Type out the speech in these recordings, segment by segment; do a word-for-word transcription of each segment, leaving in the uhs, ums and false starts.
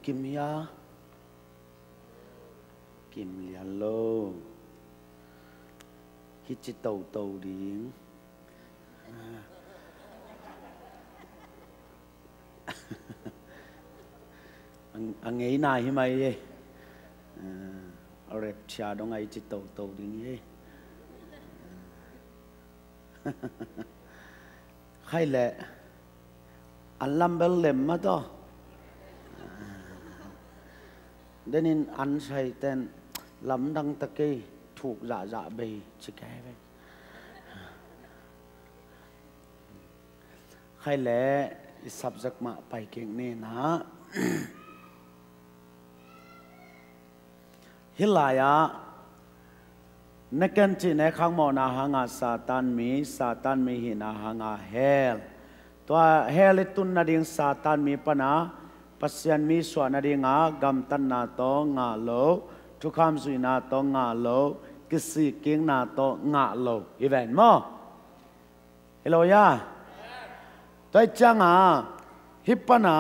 Kim hia? Kim lian lo. Hi ci toto ding. A, a ngeina hi mai e. A, a rep cia dong a hi ci toto ding e. Khai leh an lam bel lem mah tawh. Denin an saiten lamdang ta kei, thuk zahzah bei ci kei ve. Khai leh i subject mah pai kik ni na. Hih lai-ah na ken cih nekhak mawhna hanga Satan mi, Satan mi hihna hanga hell. Tua hell i tun nading Satan mi pana Pasian mi suah nadinga gamtatna tawh ngah lo, thukham zuihna tawh ngah lo, kisikkikna tawh ngah lo hi ven maw? Hi lo hia? Tua hi cianga hih pana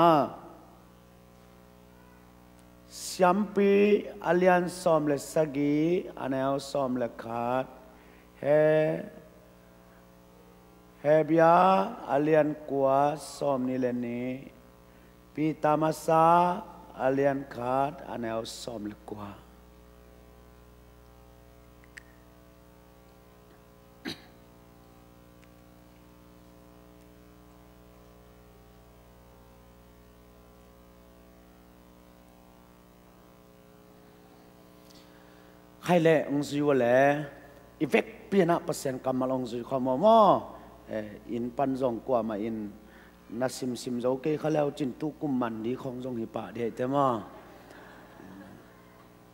Siampi a lian sawm le sagih, a neu sawm le khat, He, Hebru a lian kua sawm nih le nih, Peter masa a lian khat, a neu sawm le kua. Khai leh hong zui uh leh i vekpi-in ah Pasian kammal hong zui khawm uh maw? Eh, inn pan zong kuamah in na simsim zo kei kha leu cin tu kum man ding khawng zong hi pah dih hi te maw?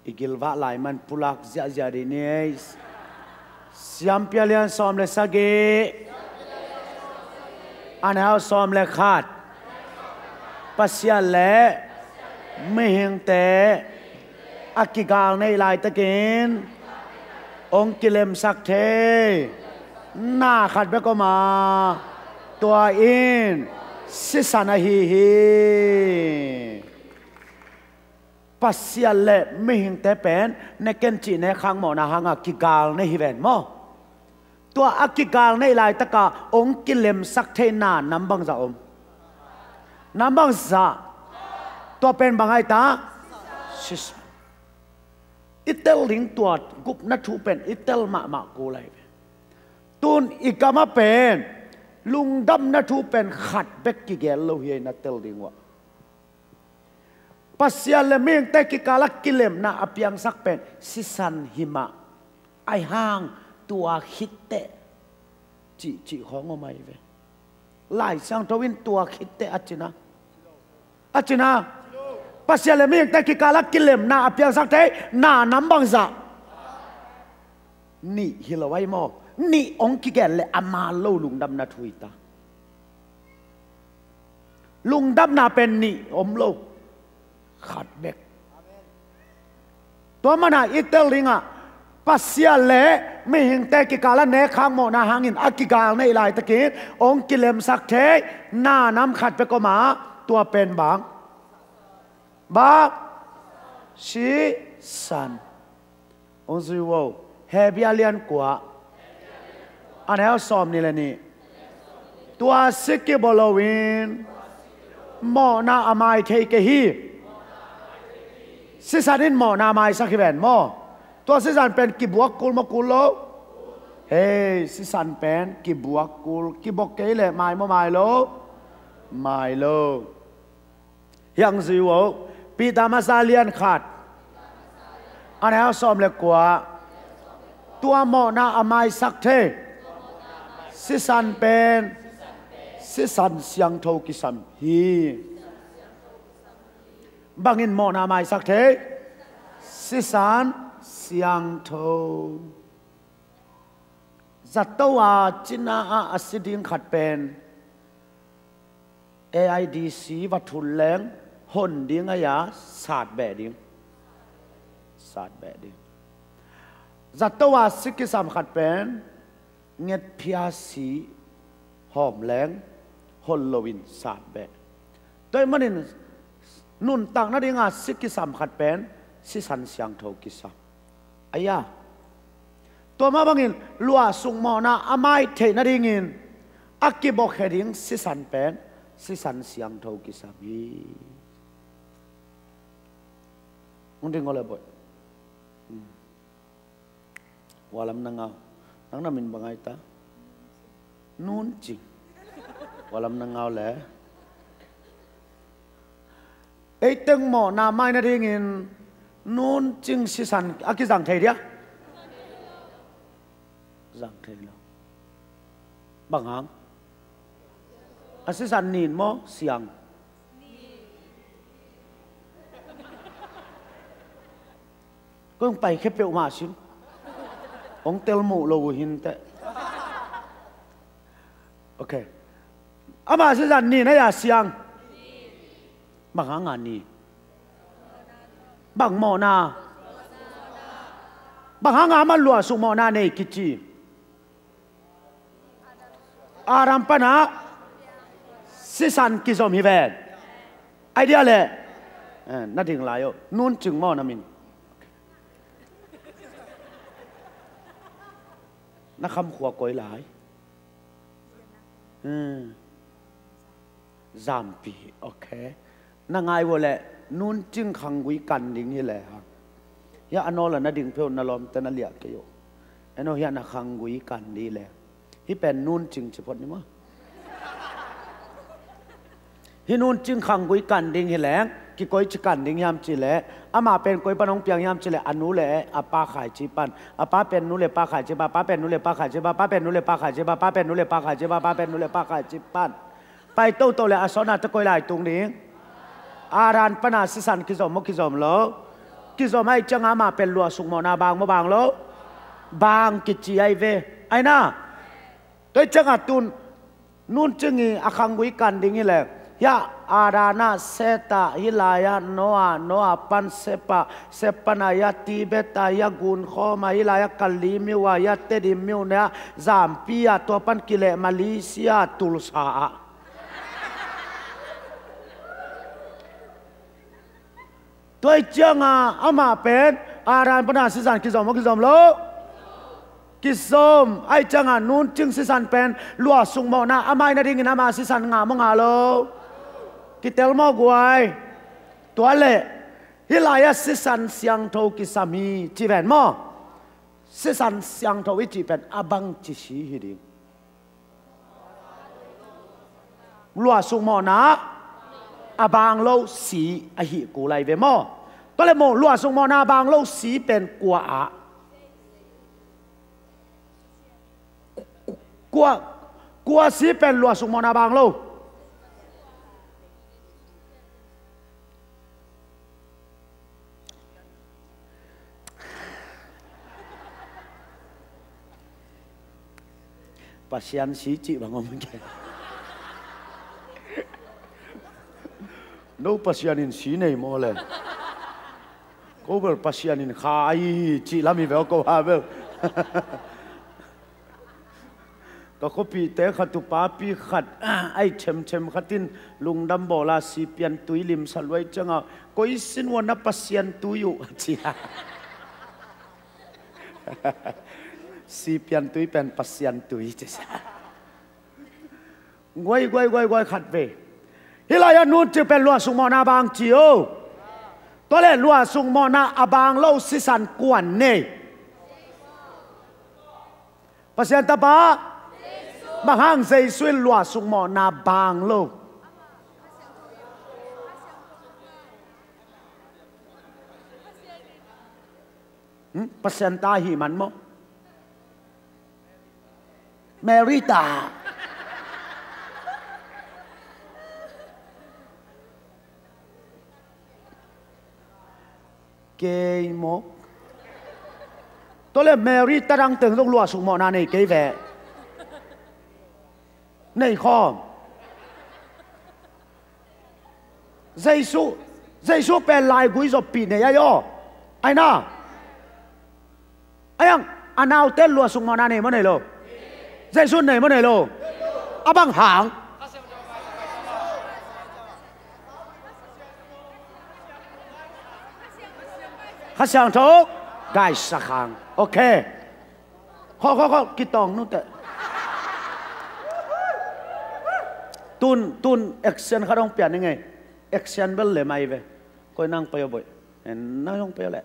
I gilvah lai man pulak ziahziah dih ni ei. Siampi a lian sawm le sagih, a neu sawm le khat. Pasian le mihingte a kigal neih laitakin hong kilemsak thei na khat bek om a, tua in sisan ahi hi. Pasian le mihingte pen na ken cih nekhak mawhna hanga kigal neih hi ven maw? Tua a kigal neih laitaka hong kilemsak thei na nam bangzah om? Nam bangzah? Tua pen bang ahi ta? Sisan. I tel ding tua gupna thu pen i tel mahmah kul ahi ve. Tun i gama pen lungdamna thu pen khat bek kigel lo hi ei na tel ding uh ah. Pasian le mihingte kikala kilemna a piangsak pen sisan hi mah. Ahi hang tua khitteh cihcih khawng om ahi ve. Lai Siangtho in tua khitteh a cina, a cina, Pasian le mihingte kikala kilemna a piangsak thei na nam bangzah? Nih hi lo ahi maw? Nih hong kigen le a man lo lungdamna thu hi ta. Lungdamna pen nih om lo, khat bek. Tua mana i tel dingah Pasian le mihingte kikala nekhak mawhna hangin a kigal neih laitakin hong kilemsak thei na nam khat bek om a, tua pen bang? Bang? Sisan. Hong zui uh o. Hebru a lian kua, a neu sawm nih le nih. Tua si kibawh loin mawhna a mai thei kei hi. Sisan in mawhna maisak hi ven maw? Tua sisan pen kibuak kul maw kul lo? Hei, sisan pen kibuak kul, kibawh kei leh mai maw mai lo? Mai lo. Hiang zui uh o. Peter masa lian khat, a neu sawm le kua. Tua mawhna a maisak thei sisan pen sisan siangtho kisam hi. Bangin mawhna a maisak thei? Sisan siangtho. Zato a cina ah a si ding khat pen A I D C va thun leng hon ding a, sat beh ding. Sat beh ding. Zato a si kisam khat pen ngetphia si hawm leng hon loin sat beh. Tua ahih manin Nuntak nadinga si kisam khat pen sisan siangtho kisam. Aia, tua mah bangin luahsuk mawhna a mai theih nadingin a kibuakhia ding sisan pen sisan siangtho kisam hi. Hong ding aw le boih. Ua lam na ngau. Nang na min bang ai ta? Nuncing. Ua lam na ngau le. Ei teng mawhna mai nadingin nuncing sisan a kizang thei dia? Zang thei lo. Bang hang? A sisan nin maw siang? Kong pai khe peuhmah sin. Hong tel muh lo uh hinteh. Ok. Ama sisan nin a ya siang? Bang hanga nin? Bang mawhna? Bang hanga ama luahsuk mawhna nei kici? Adam pana sisan kizom hi ven. Idea le. Eh, na ding lai uh. Nuncing maw na min? Na khamkhua koi lai? Hmm. Zampi, ok. Na ngai uh le, nuncing khanggui kan ding hi le hang. Hia a nawl a na ding pheuh na lawmte na liah kei uh. Eno hia na khanggui kan ding le. Hih pen nuncing ci phot ni maw? Hih nuncing khanggui kan ding hi leng, kikoi ci kan ding hiam ci le, amah pen koi pan hong piang hiam ci le, a nu le a pa khaici pan, a pa pen nu le pa khaici pan, a pa pen nu le pa khaici pan, a pa pen nu le pa khaici pan, a pa pen nu le pa khaici pan, a pa pen nu le pa khaici pan. Pai toto le a sawna te koi lai tung ding. Adam pana sisan kizom maw kizom lo? Kizom ahih cianga amah pen luahsuk mawhna bang maw bang lo? Bang kici ahi ve. Aina. Tua ahih cianga tun nuncing i a khanggui kan ding hi le. Hia Adam ah Set ah hih lai-ah Noah, Noah pan Seth ah, Seth pana hia Tibet ah hia Gunkhawm ah hih lai-ah Kalaymyo ah hia Tedim Myo ne ah Zampi ah tua pan kileh Malaysia Tulsa ah. Tua ahih cianga amah pen Adam pana sisan kizom maw kizom lo? Kizom. Ahih cianga nuncing sisan pen luahsuk mawhna a mai nadingin ama sisan ngah maw ngah lo? Kitel maw guai? Tua leh hih lai-ah sisan siangtho kisam hi ci ven maw? Sisan siangtho i cih pen a bangci si hi ding? Luahsuk mawhna a bang lo si ahih kul lai ve maw? Tua le maw luahsuk mawhna a bang lo si pen kua ah? Kua, kua si pen luahsuk mawhna a bang lo? Pasian si cih bang om ke. No Pasian in si nei maw le. Ko bel Pasian in kha ahi cih lam hi ve ko ha bel. Ka khuapihte khat uh papi khat ahi themthem khat in lungdam bawla sipian tui limsa luai cianga koi sin ua na Pasian tui uh a ci a. Sipian tui pen Pasian tui ci sa. Guai guai guai guai khat ve. Hih lai-ah nuncing pen luahsuk mawhna bang ci o. Tua le luahsuk mawhna a bang lo sisan kuan nei? Pasian tapa. Bang hang Jesu in luahsuk mawhna bang lo? Hmm? Pasian ta hi man maw? Mary ta. Kei maw? Tua le Mary ta dang teng zong luahsuk mawhna nei kei ve. Nei khawm. Jesu, Jesu pen laigui zoppih nei ahi aw. Aina. Ahi ang, a naute luahsuk mawhna nei maw nei lo? Jesu nei maw nei lo? A bang hang? A siangtho gai sakhang. Ok. Khawh, khawh, khawh, kitawng nute. Tun, tun, action khat hong pian ning ei. Action bel lem ai ve. Koi nang pai a boih. En nang hong pai a leh.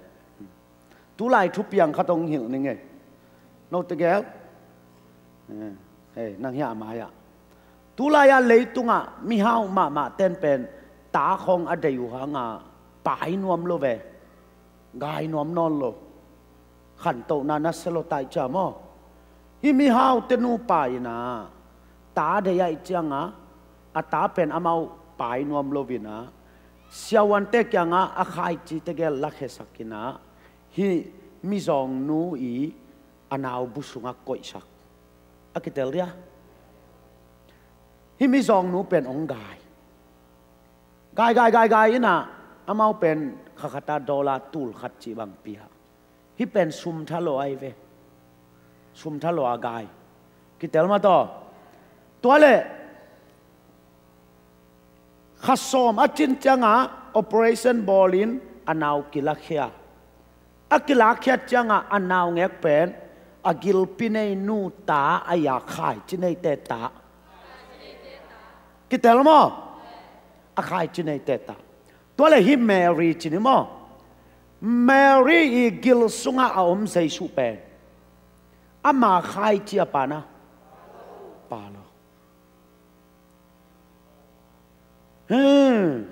Tulai thupiang khat hong hilh ning ei. Note gel. Eh, hei, nang hiah mai-ah. Tulai-ah leitungah mihau mahmah ten pen ta khawng a dei uh hanga pai nuam lo ve. Gai nuam nawn lo. Khantohna na sia lo taih cia maw? Hih mihaute nupa inah ta dei aih cianga a ta pen amau pai nuam lo inah siavuante kiangah a khaici tegel lakhiasak inah hih mizawngnu i a nau bu sungah koihsak. A kitel dia. Hih mizawngnu pen hong gai. Gai, gai, gai, gai inah amau pen khakhata dollar tul khat cih bang pia. Hih pen sum tha lo ai ve. Sum tha lo a gai. Kitel mah tawh. Tua leh kha sawm a cin ciangah operation bawlin a nau kilakhia. A kilakhia ciangah a naungek pen a gilpi nei nu ta a ya khaici neite ta. Kitel maw? A khaici neite ta. Tua le hi Mary ci ni maw? Mary i gil sungah a om Jesu pen ama khaici a pa na? Pa lo. Hmm.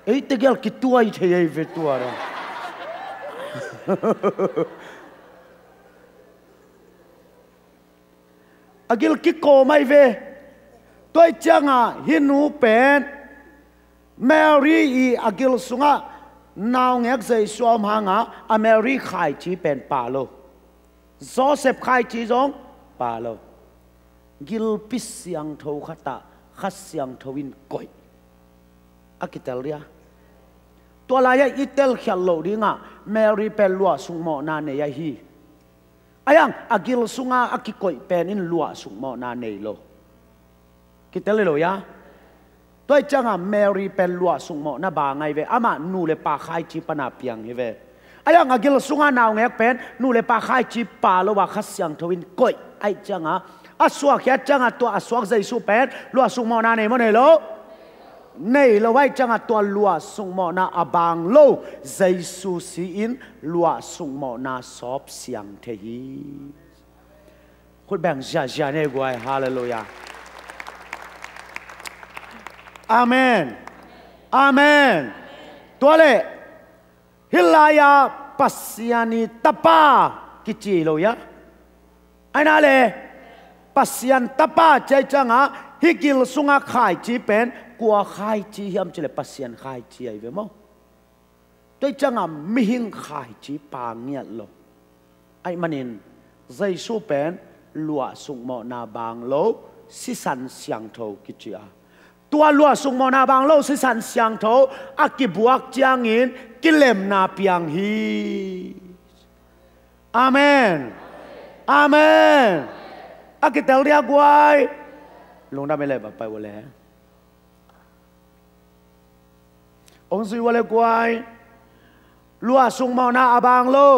Ei tegel kituai thei ei ve tua ra. A gil kikawm ai ve. Tua i cianga hi nu pen Mary i a gil sungah naungek Jesu a om hanga a Mary khaici pen pa lo. Joseph khaici zong pa lo. Gilpi siangtho khatah Kha Siangtho in koih. A kitel dia. Tua lai-ah i telkhiat loh dingah Mary pen luah sukmawhna nei ahi. Aiang a gil sunga a kikoih pen in luah sukmawhna nei lo. Kitel hi lo ia. Tua i cianga Mary pen luah sukmawhna ba ngai ve. Amah nu le pa khaici pana piang hi ve. Aiang a gil sunga naungek pen nu le pa khaici pa lo a Kha Siangtho in koih. Aih cianga a suak hiat cianga tua a suak Jesu pen luah sukmawhna nei maw nei lo? Nei lo aih cianga tua luah sukmawhna a bang lo Jesu si in luah sukmawhna sawp siang thei hi. Khut beng ziazia nei guai. Halleluiah. Amen. Amen. Tua le hih lai-a Pasian i tapa kici lo ia. Aina le Pasian tapa ciai cianga hih gil sunga khaici pen kua khaici hiam cile Pasian khaici ai ve maw? Tua i cianga mihing khaici pa ngiat lo. Aih manin Jesu pen luah sukmawhna bang lo sisan siangtho kici a. Tua luah sukmawhna bang lo sisan siangtho a kibuak ciangin kilemna piang hi. Amen. Amen. A kitel dia guai. Lungdam i le ba pai ua le. Hong zui ua le guai. Luah sukmawhna a bang lo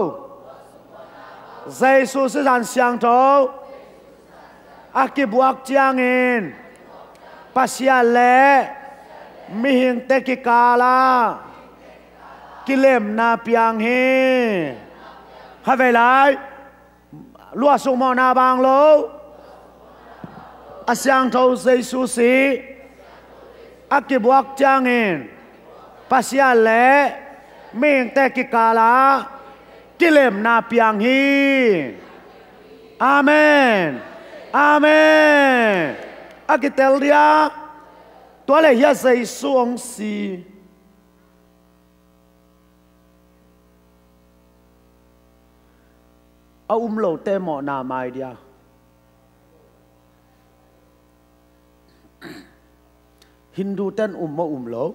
Jesu sisan siangtho a kibuak ciangin Pasian le mihingte kikala kilemna piang hi. Khavei lai luah sukmawhna bang lo a siangtho Jesu si a kibuak ciangin Pasian le mihingte kikala kilemna piang hi. Amen. Amen. A kitel dia. Tua le hia Jesu hong si a um lote mawhna mai dia. Hindu ten um maw um lo?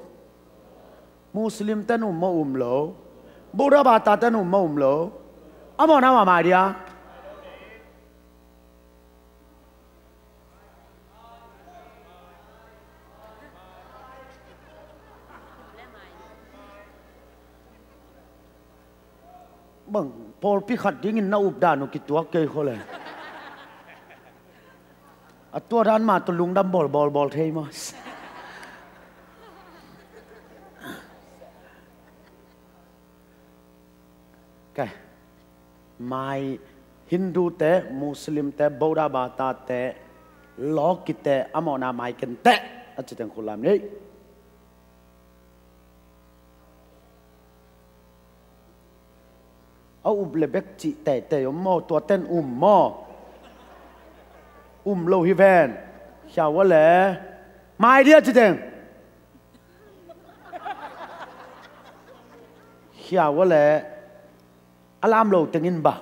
Muslim ten um maw um lo? Buddha bata ten um maw um lo? A mawhna mah mai dia. Bang, pawlpi khat dingin na updan uh kituak kei khua le. A tua dan mah tawh lungdam bawlbawl bawl thei maw? Kei, mai Hindute, Muslimte, Buddha batate, lawkite, a mawhna mai kenteh a citeng khut lam ni. A up le bek cih teitei om maw, tua ten um maw? Um lo hi ven. Khia ua le mai dia citeng. Khia ua le a lam lo tengin ba.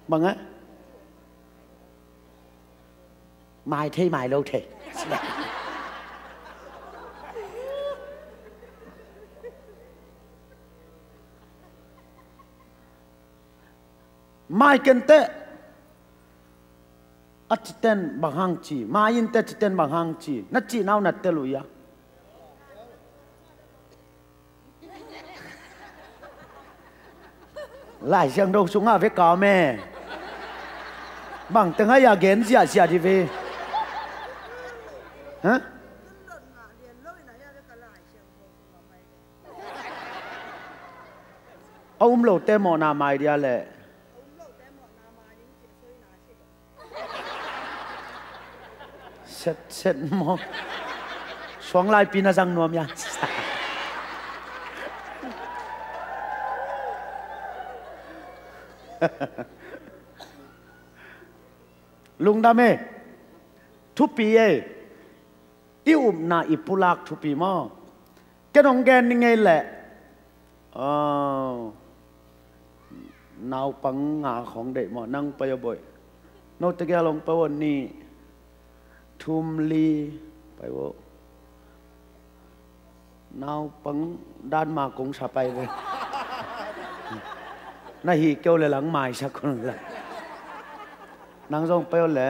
Bang a? Mai thei, mai lo thei. Mai kenteh a citen bang hang ci, mai inteh citen bang hang ci, na cihna uh na tel uh ia. Lai Siangtho sungah ve ka om e. Bang teng a ia gen ziahziah di ve. Ha? A um lote mawhna mai dia leh. Set set maw? Suang laipi na zang nuam ia. Lungdam e. Thupi e. I upna i pulak thupi maw? Ken hong gen ni ngei leh. Aw, naupang nga khong deih maw, nang pai aw boih. Note gial hong pai aw nih, thum, li, pai aw. Naupang dan ma kong sa pai ve. Na hi keu le lang maisak un la. Nang zong pai aw le.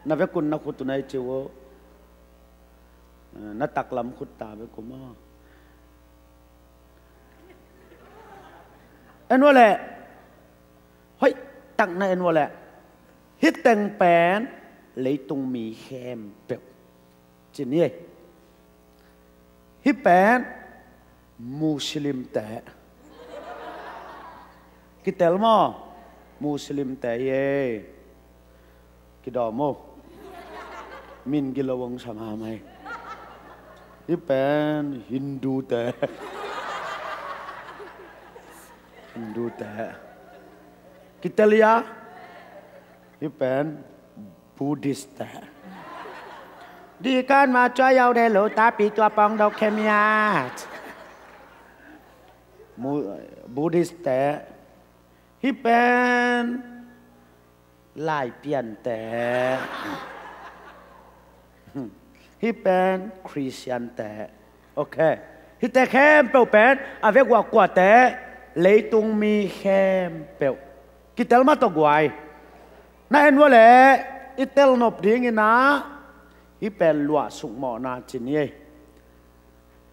Na vekun na khut uh na i ciu uh. Na taklam khut ta vekun maw? En uh leh. Hoih tak na en uh leh. Hih teng pen leitung mi khempeuh. Ci ni ei. Hih pen Muslimte. Kitel maw? Muslimte hi ei. Kidawm aw. Min gilo hong sa mahmah ei. Hih pen Hindute. Hindute. Kitel ia. Hih pen Buddhist te. Di kan ma cua yau de lo tapi tua pong dok khemia. Buddhist te. Hih pen Laipiante. Hih pen Khristiante. Ok. Hihte khempeuh pen a vek uah kuate, leitung mi khempeuh. Kitel mah tawh guai. Na en uh leh i tel nop dingin ah hih pen luahsuk mawhna ci ni ei.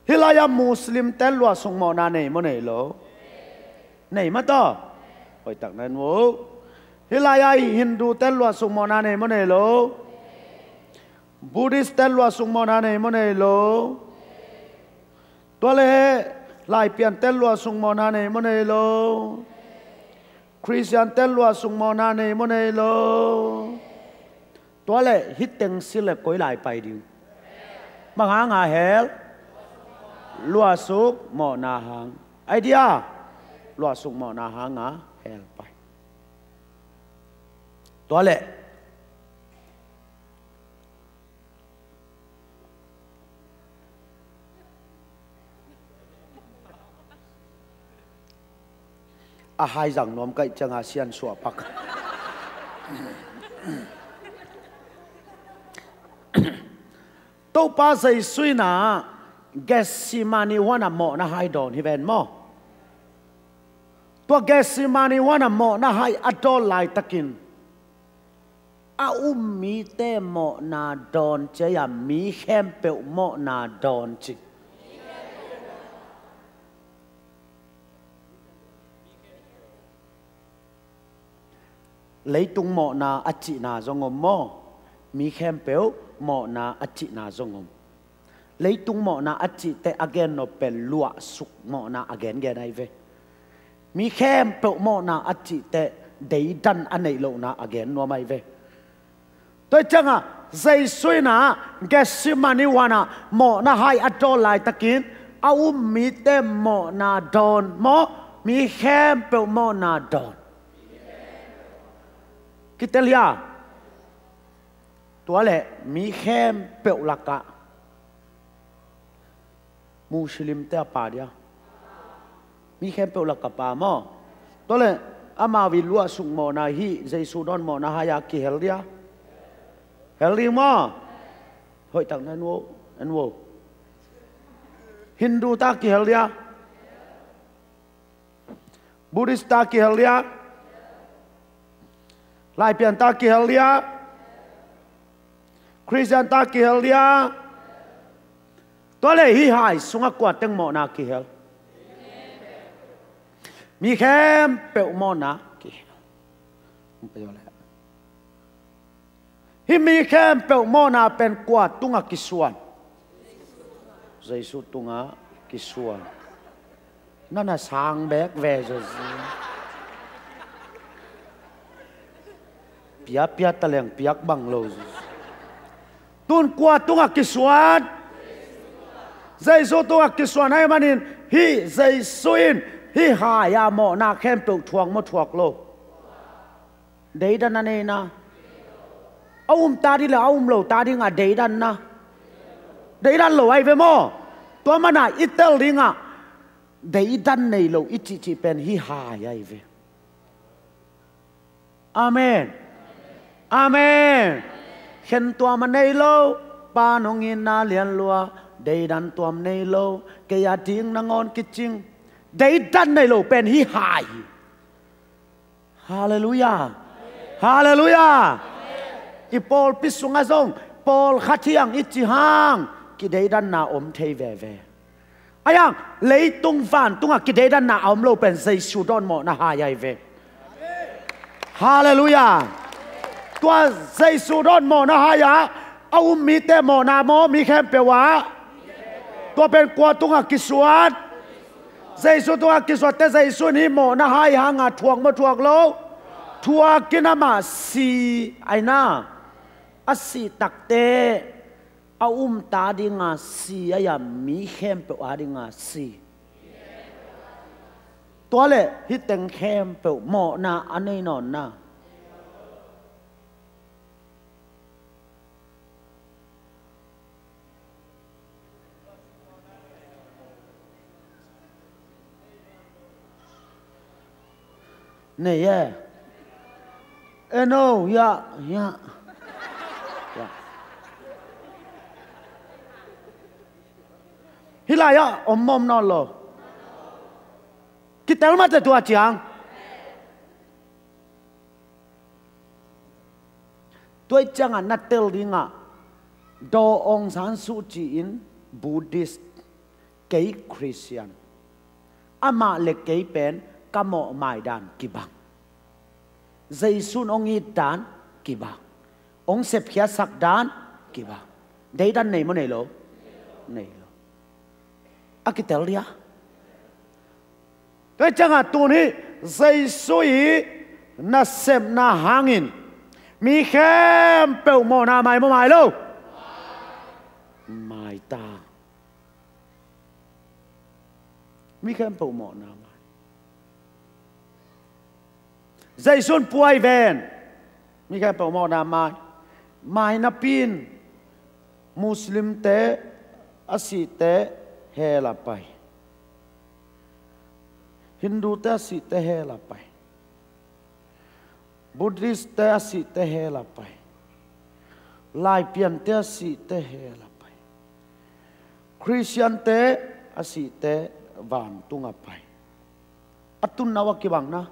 Hih lai-ah Muslimte luahsuk mawhna nei maw nei lo? Nei mah tawh. Hoihtak na en uh. Hih lai-ah Hindute luahsuk mawhna nei maw nei lo? Buddhistte luahsuk mawhna nei maw nei lo? Tua leh Laipiante luahsuk mawhna nei maw nei lo? Khristiante luahsuk mawhna nei maw nei lo? Tua leh hih teng si leh koi lai pai ding? Bang hanga hel? Luahsuk mawhna hang. Idea? Luahsuk mawhna hanga hel pai. Tua leh a haizang nuam kaih cianga sian suah pak. Topa Jesu in ah Gethsemane huanah mawhna hai dawn hi ven maw? Tua Gethsemane huanah mawhna hai a dawn laitakin A um mite mawhna dawn ci a, mi khempeuh mawhna dawn ci. Leitung mawhna a cihna zong om maw? Mi khempeuh mawhna a cihna zong om. Leitung mawhna a cihte a gen nop pen luahsuk mawhna a gengen ahi ve. Mi khempeuh mawhna a cihte deidan a neih lohna a gen nuam ahi ve. Tua hi ciangah Jesu in ah Gethsemane huanah mawhna hai a dawn laitakin a um mite mawhna dawn maw? Mi khempeuh mawhna dawn. Kitel hia? Tua leh mi khempeuh lakah Muslimte a pha dia? Mi khempeuh lakah pha maw? Tua leh amau i luahsuk mawhna hih Jesu dawn mawhna hai-ah kihel dia? Hel ding maw? Hoihtak na en vo, en vo. Hindu ta kihel dia? Buddhist ta kihel dia? Laipian ta kihel dia? Christian ta kihel dia? Tua leh hih hai sungah kua teng mawhna kihel? Mi khempeuh mawhna kihel. Hih mi khempeuh mawhna pen kua tungah kisuan? Jesu tungah kisuan. Na na sang bek ve zo zi. Pia pia taleng piak bang lo zi. Tun kua tungah kisuan? Jesu tungah kisuan ahih manin hih Jesu in hih hai-ah mawhna khempeuh thuak maw thuak lo? Deidan a neina. A um ta ding le a um lo ta dingah deidanna. Deidan lo ahi ve maw? Tua mana i tel dingah deidan nei lo i cihcih pen hih hai ahi ve. Amen. Amen. Khentuam a nei lo, pa nong itna lian lua, deidan tuam nei lo, kei a ding nangawn kicing. Deidan nei lo pen hih hai. Halleluiah. Halleluiah. I pawlpi sungah zong pawlkhat hiang i ci hang kideidanna om thei veve. Ahi hang leitung vantungah kideidanna a om lo pen Jesu dawn mawhna hai ahi ve. Halleluiah. Tua Jesu dawn mawhna hai-ah a um mite mawhna maw, mi khempeuh ah? Tua pen kua tungah kisuan? Jesu tungah kisuante Jesu in hih mawhna hai hanga thuak maw thuak lo? Thuakin amah si aina. A sih takte a um ta dinga si ahi a, mi khempeuh a dinga si. Tua leh hih teng khempeuh mawhna a nei nawn na. Nei e. Eno, ya, ya. Hih lai-ah om mawm nawn lo. Kitel mate tua ciang. Tua ih ciangah na tel dingah Daw Aung San Suu Kyi in Buddhist, kei Christian. Amah le kei pen ka mawhmai dan kibang. Jesu'n hong it dan kibang. Hong sepkhiatsak dan kibang. Deidan nei maw nei lo? Nei lo. A kitel dia. Tua ciangah tun hih Jesu ii nasepna hangin mi khempeuh mawhna mai maw mai lo? Mai ta. Mi khempeuh mawhna mai. Jesu'n puai ven. Mi khempeuh mawhna mai. Mai napi-in Muslimte a sihte hell ah pai. Hindute a sihte hell ah pai. Buddhistte a sihte hell ah pai. Laipiante a sihte hell ah pai. Christiante a sihte vantung ah pai. A tunna uh a kibang na.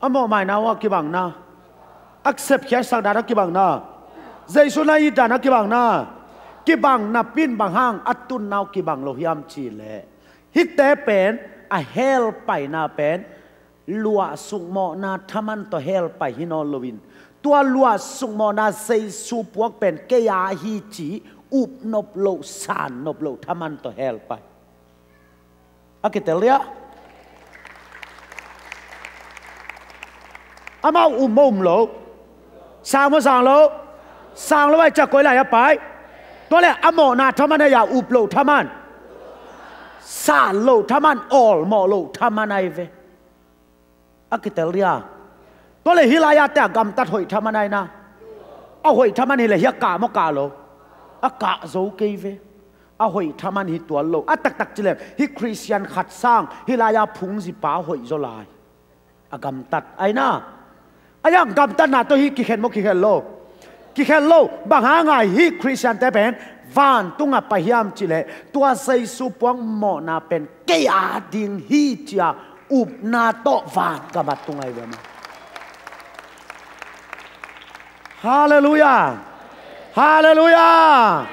A mawhmaina uh a kibang na. Accept khiatsak dan a kibang na. Jesu na it dan a kibang na. Kibang napi in bang hang a tunna uh kibang lo hiam cih leh, hihte pen a hell paina pen luahsuk mawhna thaman tawh hell pai hi nawn loin, tua luahsuk mawhna Jesu puak pen kei aa hi ci upnop loh, sannop loh thaman tawh hell pai. A kitel dia. Amau um maw um lo? Sang maw sang lo? Sang lo ai ciah koi lai a pai? Tua leh a mawhna thaman ai a, up loh thaman, san loh thaman, awlmawh loh thaman ai ve. A kitel dia. Tua leh hih lai-a te a gamtat hoih thaman ai na. A hoih thaman hi leh hih a kah maw kah lo? A kah zo kei ve. A hoih thaman hi tuan lo. A taktak ci leh hih Khristian khat sang hih lai-a phungzipa hoih zaw lai. A gamtat ai na. A yang gamtatna tawh hih kikhen maw kikhen lo? Kikhen lo. Bang hang a hih Khristiante pen vantungah pai hiam cih leh, tua Jesu puak mawhna pen kei aa ding hi ci-a upna tawh vangam a tung ai ve maw. Halleluiah. Halleluiah.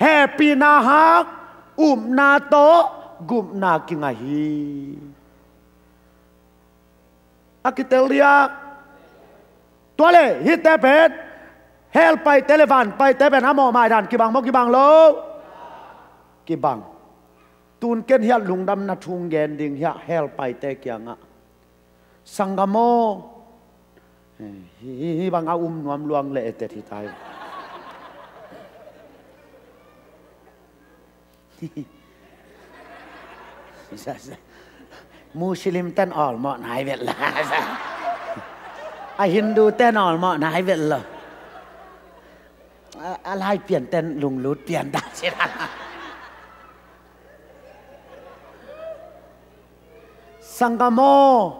Hehpihna hang upna tawh gupna kingah hi. A kitel dia. Tua leh hihte pen hell paite leh van paite pen a mawh maidan kibang maw kibang lo? Kibang. Tun ken hiah lungdamna thu gen ding hiah hell paite kiangah. Sanggam aw. Hih, hih, hih bang a um nuam luang leh etet hi tai. Muslim ten awlmawh nai vet lo. A Hindu ten awlmawh nai vet lo. A, a Laipian ten lunglut pian dan si lo. Sanggam aw,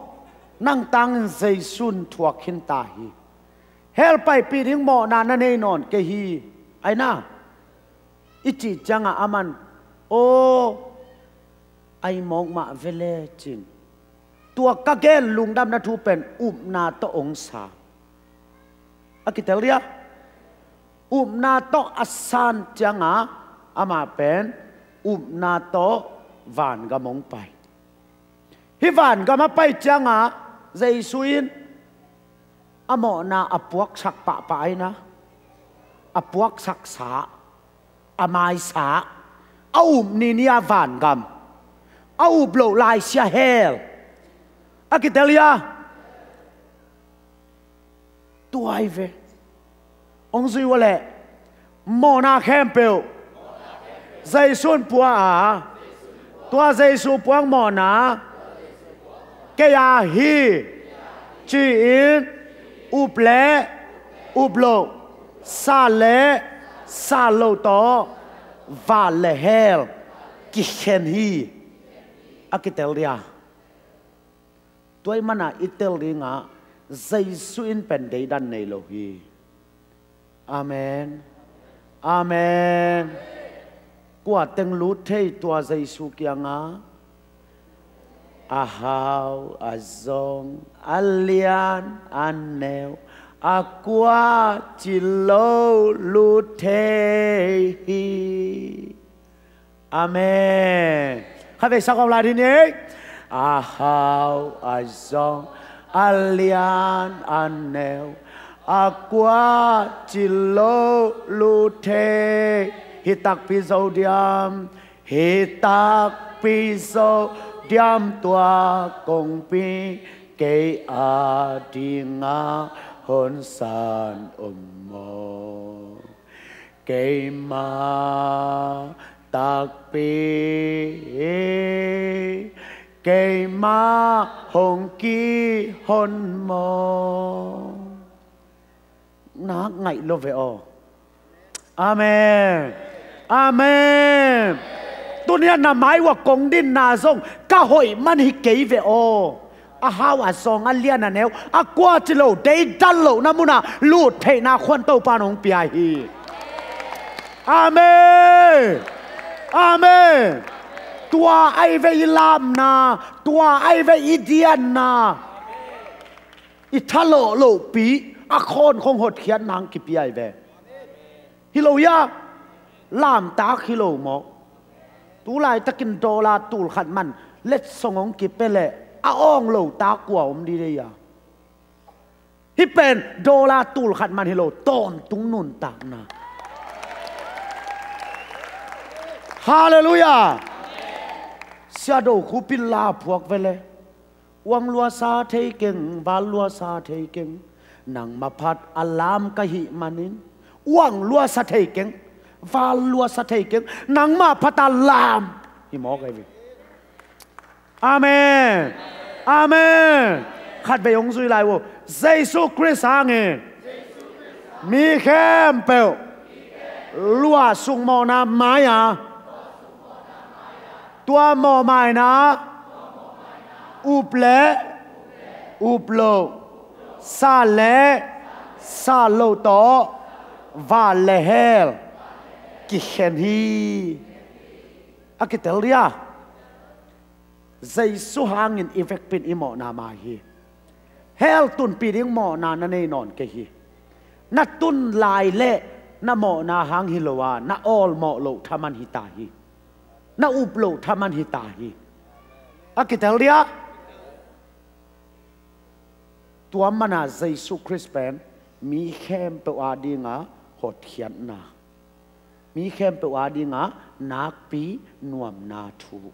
nang tangin Jesu'n thuak khin ta hi. Hell paipih ding mawhna na nei nawn kei hi. Ai na. I cih ciangah aman, aw, ai mawk mah vele cin. Tua ka gen lungdamna thu pen upna tawh ong sa. A kitel dia. Upna tawh a san ciangah amah pen upna tawh vangam ong pai. Hih vangam a pai ciangah Jesu in a mawhna a puaksak pahpah ai na. A puaksaksa, a maisa, a up ni ni-a vangam, a up loh laisia hell. A kitel dia. Tua ai ve. Ong zui ua leh mawhna khempeuh Jesu'n pua a, tua Jesu puak mawhna kei aa hi ci-in up leh up loh, san leh san loh tawh van leh hell kikhen hi. A kitel dia. Tua ahih manin i tel dingah Jesu in pen deidan nei lo hi. Amen. Amen. Kua teng lut thei tua Jesu kiangah? A hau, a zong, a lian, a neu, a kua ci lo lut thei hi. Amen. Khatvei sak om lai dih ni. A hau, a zong, a lian, a neu, a kua ci lo lut thei. Hi takpi zo diam, hi takpi zo diam tua kongpi kei a dingah hong san om maw? Keimah takpi, keimah hong kihon maw? Nak ngaih lo ve aw. Amen. Amen. Tuni-a na mai uah kong dinna zong ka hoih man hi kei ve aw. A hau, a zong, a lian, a neu, a kua ci lo, deidan lohna munah lut theihna khuan Topa'n hong pia hi. Amen. Amen. Tua ai ve i lapna, tua ai ve i dianna. I thalawh lohpi, a khawn khong hotkhiat nang kipia hi ve. Hi lo hia? Lamtak hi lo maw? Tulaitakin dollar tul khat man letsong hong kipia leh a awng lo tak kua om ding hia? Hih pen dollar tul khat man hi lo, tawntung nuntakna. Halleluiah. Sia Do Khup in la phuak ve le, uang luasa thei keng, val luasa thei keng, nangmah phat a lam ka hih manin. Uang luasa thei keng, val luasa thei keng, nangmah phat a lam hi mawk ahi ve. Amen. Amen. Khatvei hong zui lai uh. Jesu Khrist hangin mi khempeuh lua suk mawhna mai-a, tua mawhmaina up le up loh, sat le sat loh tawh van le hell kikhen hi. A kitel dia? Jesu hangin i vekpi in i mawhna mai hi. Hell tunpih ding mawhna na nei nawn kei hi. Na tun lai leh na mawhna hang hi lo a, na awlmawh loh thaman hi ta hi. Na up loh thaman hi ta hi. A kitel dia? Tua mana Jesu Khrist pen mi khempeuh adinga hotkhiatna, mi khempeuh adinga nakpi nuamna thu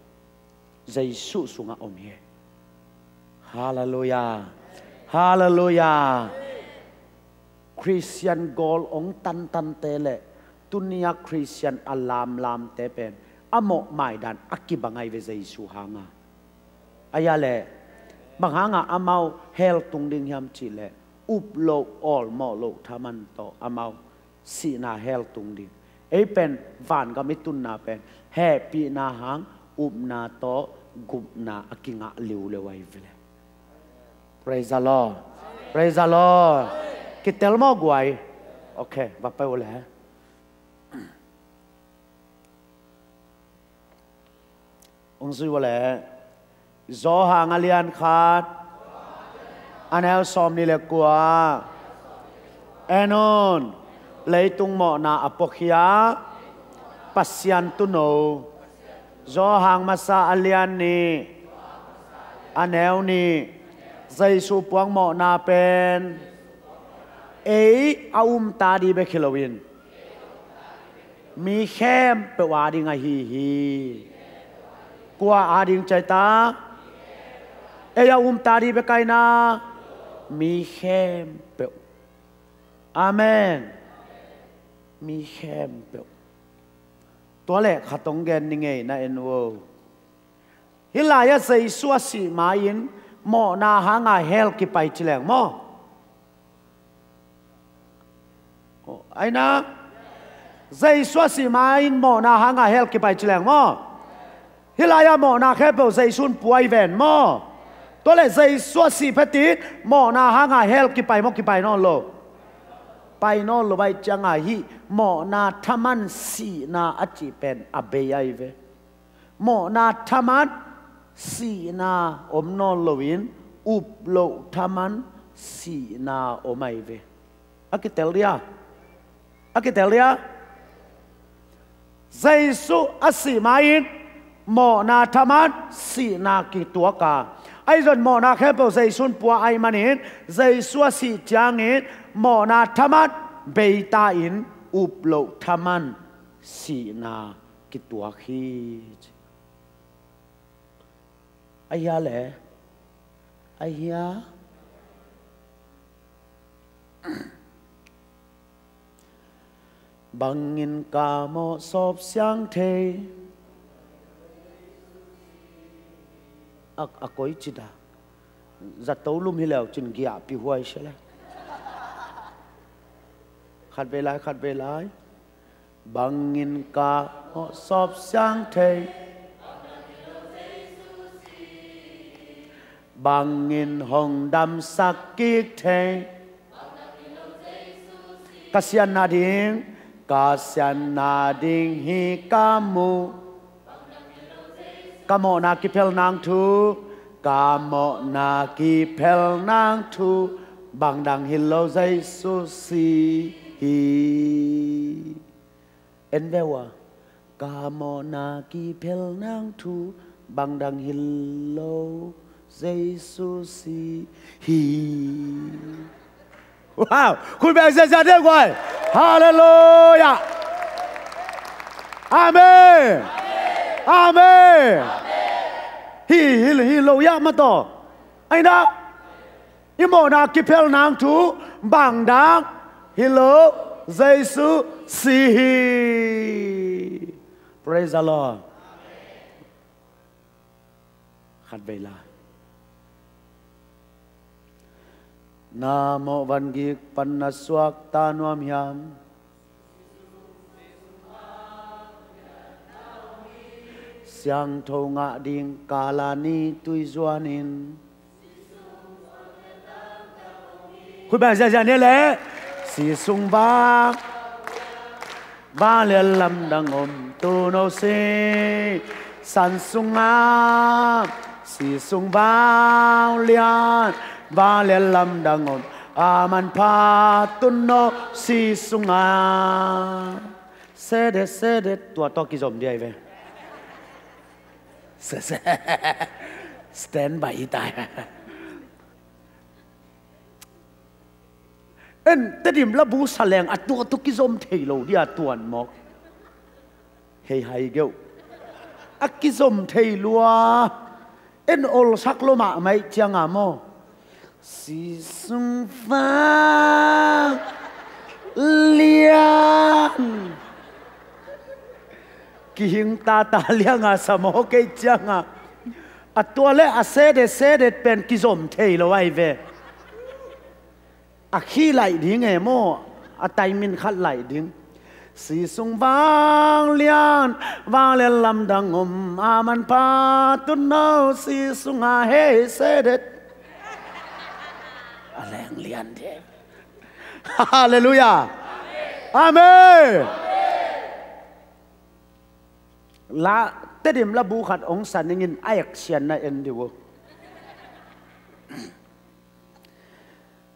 Jesu sungah om hi. Halleluiah. Halleluiah. Khristian gawl hong tantante le tuni-a Khristian a lamlamte pen a mawhmaidan a kibang ahi ve Jesu hanga. Ahi a leh bang hanga amau hell tung ding hiam cih leh, up loh awlmawh loh thaman tawh amau sihna hell tung ding. Ei pen vangam i tunna pen hehpihna hang upna tawh gupna a kingah liuleu ahi ve le. Praise the Lord. Praise the Lord. Kitel maw guai? Ok, va pai uh le. Hong zui uh le. Johan a lian khat, a neu sawmnih le kua. En un, leitung mawhna a puakhia Pasian Tuuno. Johan masa a lian nih, a neu nih. Jesu puak mawhna pen ei a umta ding bek hi loin mi khempeuh ading ahi hi. Kua ading ci a ta? Ei a umta ding bek ahi na, mi khempeuh. Amen. Mi khempeuh. Tua leh khat hong gen ni ngei, na en uh. Hih lai-ah Jesu a sih ma-in mawhna hanga hell kipai ci leng maw? Ahi na, Jesu a sih ma-in mawhna hanga hell kipai ci leng maw? Hih lai-ah mawhna khempeuh Jesu in pua hi ven maw? Tua leh Jesu a sih phetin mawhna hanga hell kipai maw, kipai nawn lo? Pai nawn lo ahih cianga hih mawhna thaman sihna a cih pen a bei ahi ve. Mawhna thaman sihna om nawn loin up loh thaman sihna om ahi ve. A kitel dia? A kitel dia? Jesu a sih ma-in mawhna thaman sihna kituak a, ahi zong mawhna khempeuh Jesu in pua ahih manin Jesu a sih ciangin mawhna thaman beita in up loh thaman sihna kituak hi. Ahi a le, ahi a. Bangin ka mawh sawp siang thei. A, a koi ci da. Zato lum hi leu cin giahpih huai sia le. Khat vei lai, khat vei lai. Bangin ka mawh sawp siang thei. Bangin hong damsak kik thei. Ka siatna ding, ka siatna ding hi ka mu. Ka mawhna kiphel nang thu, ka mawhna kiphel nang thu. Bangdang hi lo Jesu si hi. En ve ua. Ka mawhna kiphel nang thu bangdang hi lo Jesu si hi. Wow, khut beng ziahziah ding guai. Halleluiah. Amen. Amen. Hi, hi, hi lo ia mataw. Aina. I mawhna kiphel nang thu bangdang hi lo Jesu si hi. Praise the Lord. Khat vei la. Na mawh van gik pan na suak ta nuam hiam? Siangtho ngah ding kala ni tui zuanin. Khut beng ziahziah ni le. Si sung vang vanglian lamdang om tu no si. San sunga si sung vanglian vanglian lamdang om. A manpha tun no si sunga. Sedet, sedet, tua tawh kizom dia hi ve. Se, se. Stand by hi ta. En, Tedim labu sa leng a tua tawh kizom thei lo dia tuan mawk. Hei hai geuh. A kizom thei lua. En olsak lo mahmah cianga maw. Si sung vanglian. Kihing tata lianga sa maw kei cianga. A tua le a sedet sedet pen kizom thei lo ai ve. A khi laih ding e maw, a taimin khat laih ding. Si sung vanglian, vanglian lamdang om, a manpha tun no si sunga hei sedet. A leng lian de. Halleluiah. Amen. La, Tedim labu khat ong sa ningin a eksianna en dih uh.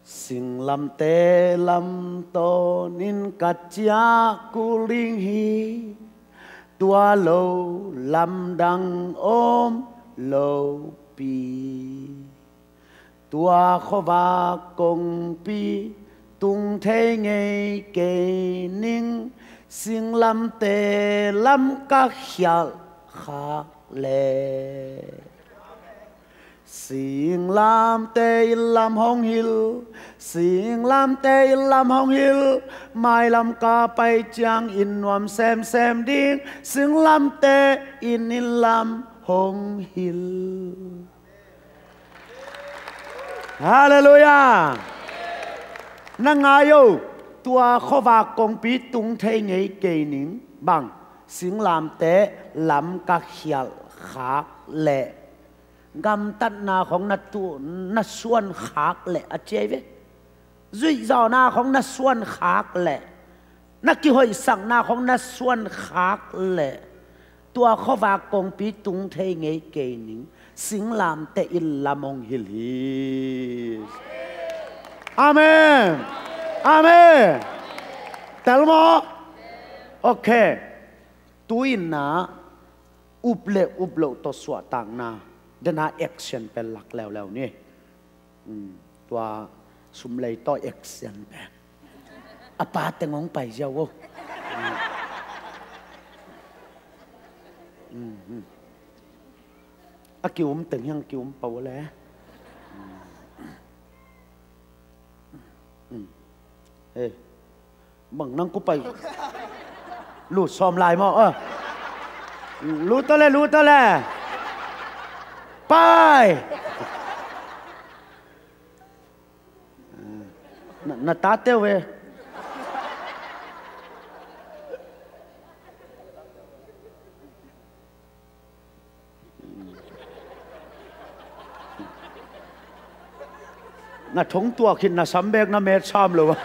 Singlamteh lamtawnin ka ciah kul ding hi. Tua lo lamdang om lopi. Tua khuavak kongpi tung thei ngei kei ning. Singlamteh lam ka khialh khak leh. Singlamteh inn lam hong hilh, singlamteh inn lam hong hilh, mailam ka pai ciangin nuam semsem ding, singlamteh inn, inn lam hong hilh. Halleluiah. Na ngai o, tua khuavak kongpi tung thei ngei kei ning, bang, singlamteh lam ka khialh khak leh. Gamtatna khong na tu, na suan khak leh a ci ai ve. Zuihzawhna khong na suan khak leh, na kihoihsakna khong na suan khak leh, tua khuavak kongpi tung thei ngei kei ning. Singlamteh inn lam hong hilh hi. Amen. Amen. Tel maw? Ok. Tu-in na up le up loh tawh suahtakna dena action pen lak leuleu ni. Tua sumlei tawh action pen a pa teng hong pai ziau o. A ki-um teng hiang ki-um pau le. Bang nang kupai. Lut sawm lai maw? Lut tawh le, lut tawh le. Pai. Na, na tate uh e. Na thong tuak hin na sam bek na met sam lo a.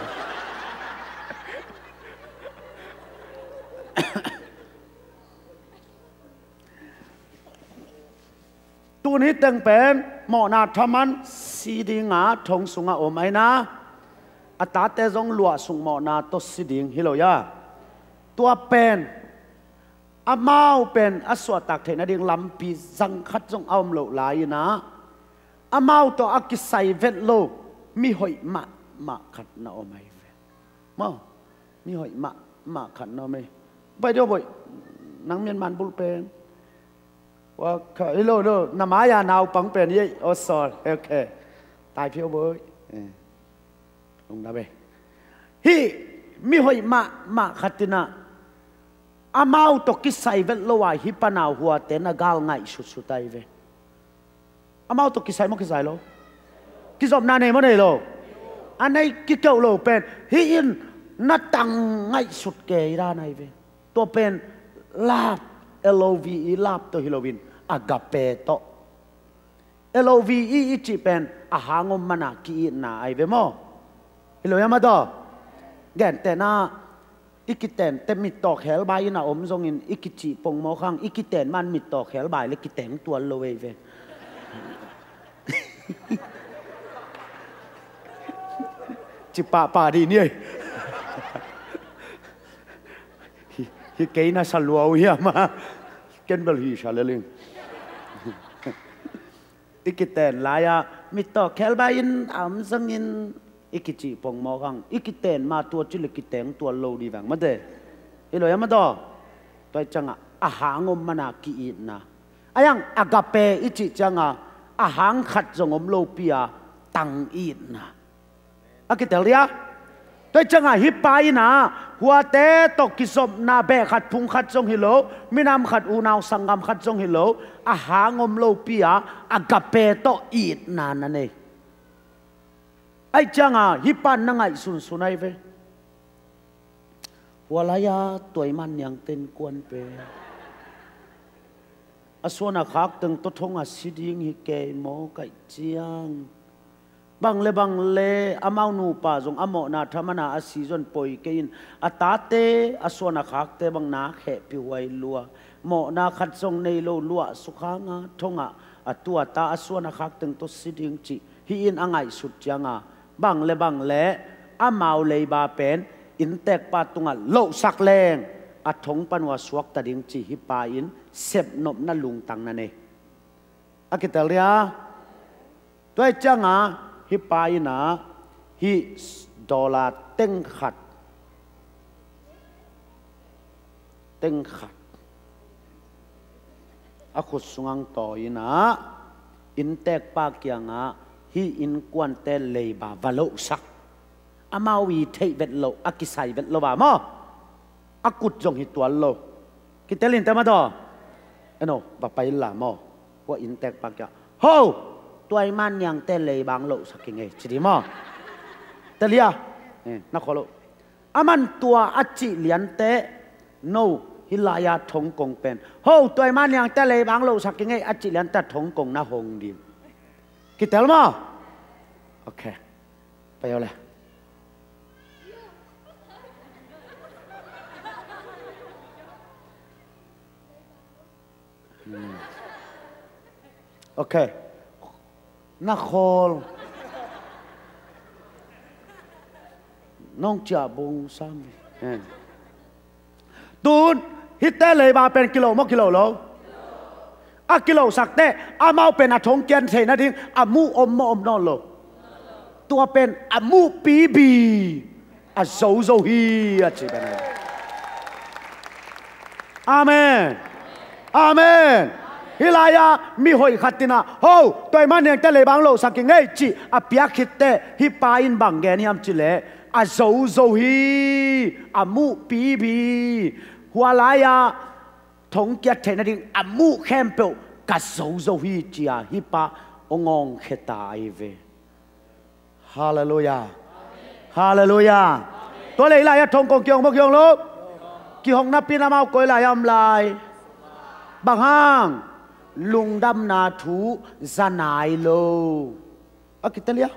Tun hi teng pen mawhna thaman si dinga thong sungah om aina, a tate zong luah suk mawhna tawh si ding hi lo ia. Tua pen amau pen a suahtak theih nading lampi zang khat zong a om loh lai-inah, amau tawh a kisai vet lo mihoih mahmah khat na om ahi ve. Maw, mihoih mahmah khat na om ahi. Bai dio boih, nang mian man bulh pen. Wa kha, hi lo, hi lo, na mai-a naupang pen hi ei, aw sawl, ok. Tai phiau boih. Eh. Lungdam ei. Hih mihoih mahmah khat inah amau tawh kisai vet lo a hih pana huate na gal ngaihsutsut ahi ve. Amau tawh kisai maw kisai lo? Kizopna nei maw nei lo? A nei kikeuh lo pen hih in na tang ngaihsut kei dan ahi ve. Tua pen love, L O V E love tawh hi loin agape tawh. L O V E i cih pen a hang om mana ki-itna ahi ve maw? Hi lo ia mah tawh. Gentehna, i kitente mittawkhel bai-in a om zongin i kicih pongmawk hang, i kiten man mittawkhel bai le kiteng tuan lo ei ve. Ci pahpah dih ni ei. Hi, hi kei na sa lua uh hiam a? Ken bel hi sa leling. I kiten lai-a mittawkhel bai-in a om zongin i kicih pongmawk hang, i kiten ma tua ci le kiteng tuan lo dih vang mate. Hi lo ia mah tawh. Tua hi ciangah a hang om mana ki-itna. A yang agape i cih ciangah a hang khat zong om lopi-a tang itna. A kitel dia. Tua hi ciangah hih pa inah huate tawh kizopna beh khat phung khat zong hi lo, minam khat unau sanggam khat zong hi lo, a hang om lopi-a agape tawh itna na nei. Aih ciangah hih pan na ngaihsunsun ahi ve. Hua lai-a tuaiman niangte innkuan pen a suan a khak teng tawh thong a si ding hi kei maw kaih ciang. Bang le bang le amau nupa zong a mawhna thamana a si zon poi kei in a tate a suan a khakte bang nak hehpih huai lua. Mawhna khat zong nei lo luah suk hanga thongah a tuata a suan a khak teng tawh si ding cih hih in a ngaihsut cianga bang le bang le amau leiba pen inntekpa tungah lohsak leng a thong pan uh a suakta ding cih hih pa in sepnopna lungtang na nei. A kitel dia. Tua hi cianga hih pa inah hih dollar teng khat, teng khat a khut sungah tawi inah inntekpa kiangah hih innkuante leiba va lohsak. Amau i theih vet loh, a kisai vet lo a maw? A kut zong hi tuan lo. Kitel in te mah tawh. Eno, va pai inla maw? Hua inntekpa kiangah, ho, tuaiman niangte leiba lohsak ing ei ci dih maw? Tel dia. Eh, na khol lo. Aman tua a cih lianteh, no, hih lai-a thongkong pen, ho, tuaiman niangte leiba lohsak ing ei a cih lianteh a thongkong na hong ding. Kitel maw? Ok. Pai aw le. Hmm. Ok. Na khawl. Nong ciah bung sam. Eh. Tun, hihte leiba pen kilo maw kilo lo? A kilosak teh, amau pen a thongkiat theih nading a muh om maw om nawn lo? Tua pen a muh pipi a zozo hi a ci pen. Amen. Amen. Hih lai-ah mihoih khat inah, ho, tuaiman niangte leiba lohsak ing ei cih a piak khit teh, hih pa in bang gen hiam cih leh, a zozo hi, a muh pipi. Hua lai-ah thongkiat theih nading a muh khempeuh ka zozo hi ci-a hih pa hong awngkhia ta ahi ve. Halleluiah. Halleluiah. Tua leh hih lai-ah thongkong kihong maw kihong lo? Kihong napi-in amau koi lai-ah om lai? Bang hang? Lungdamna thu za nai lo. A kitel dia.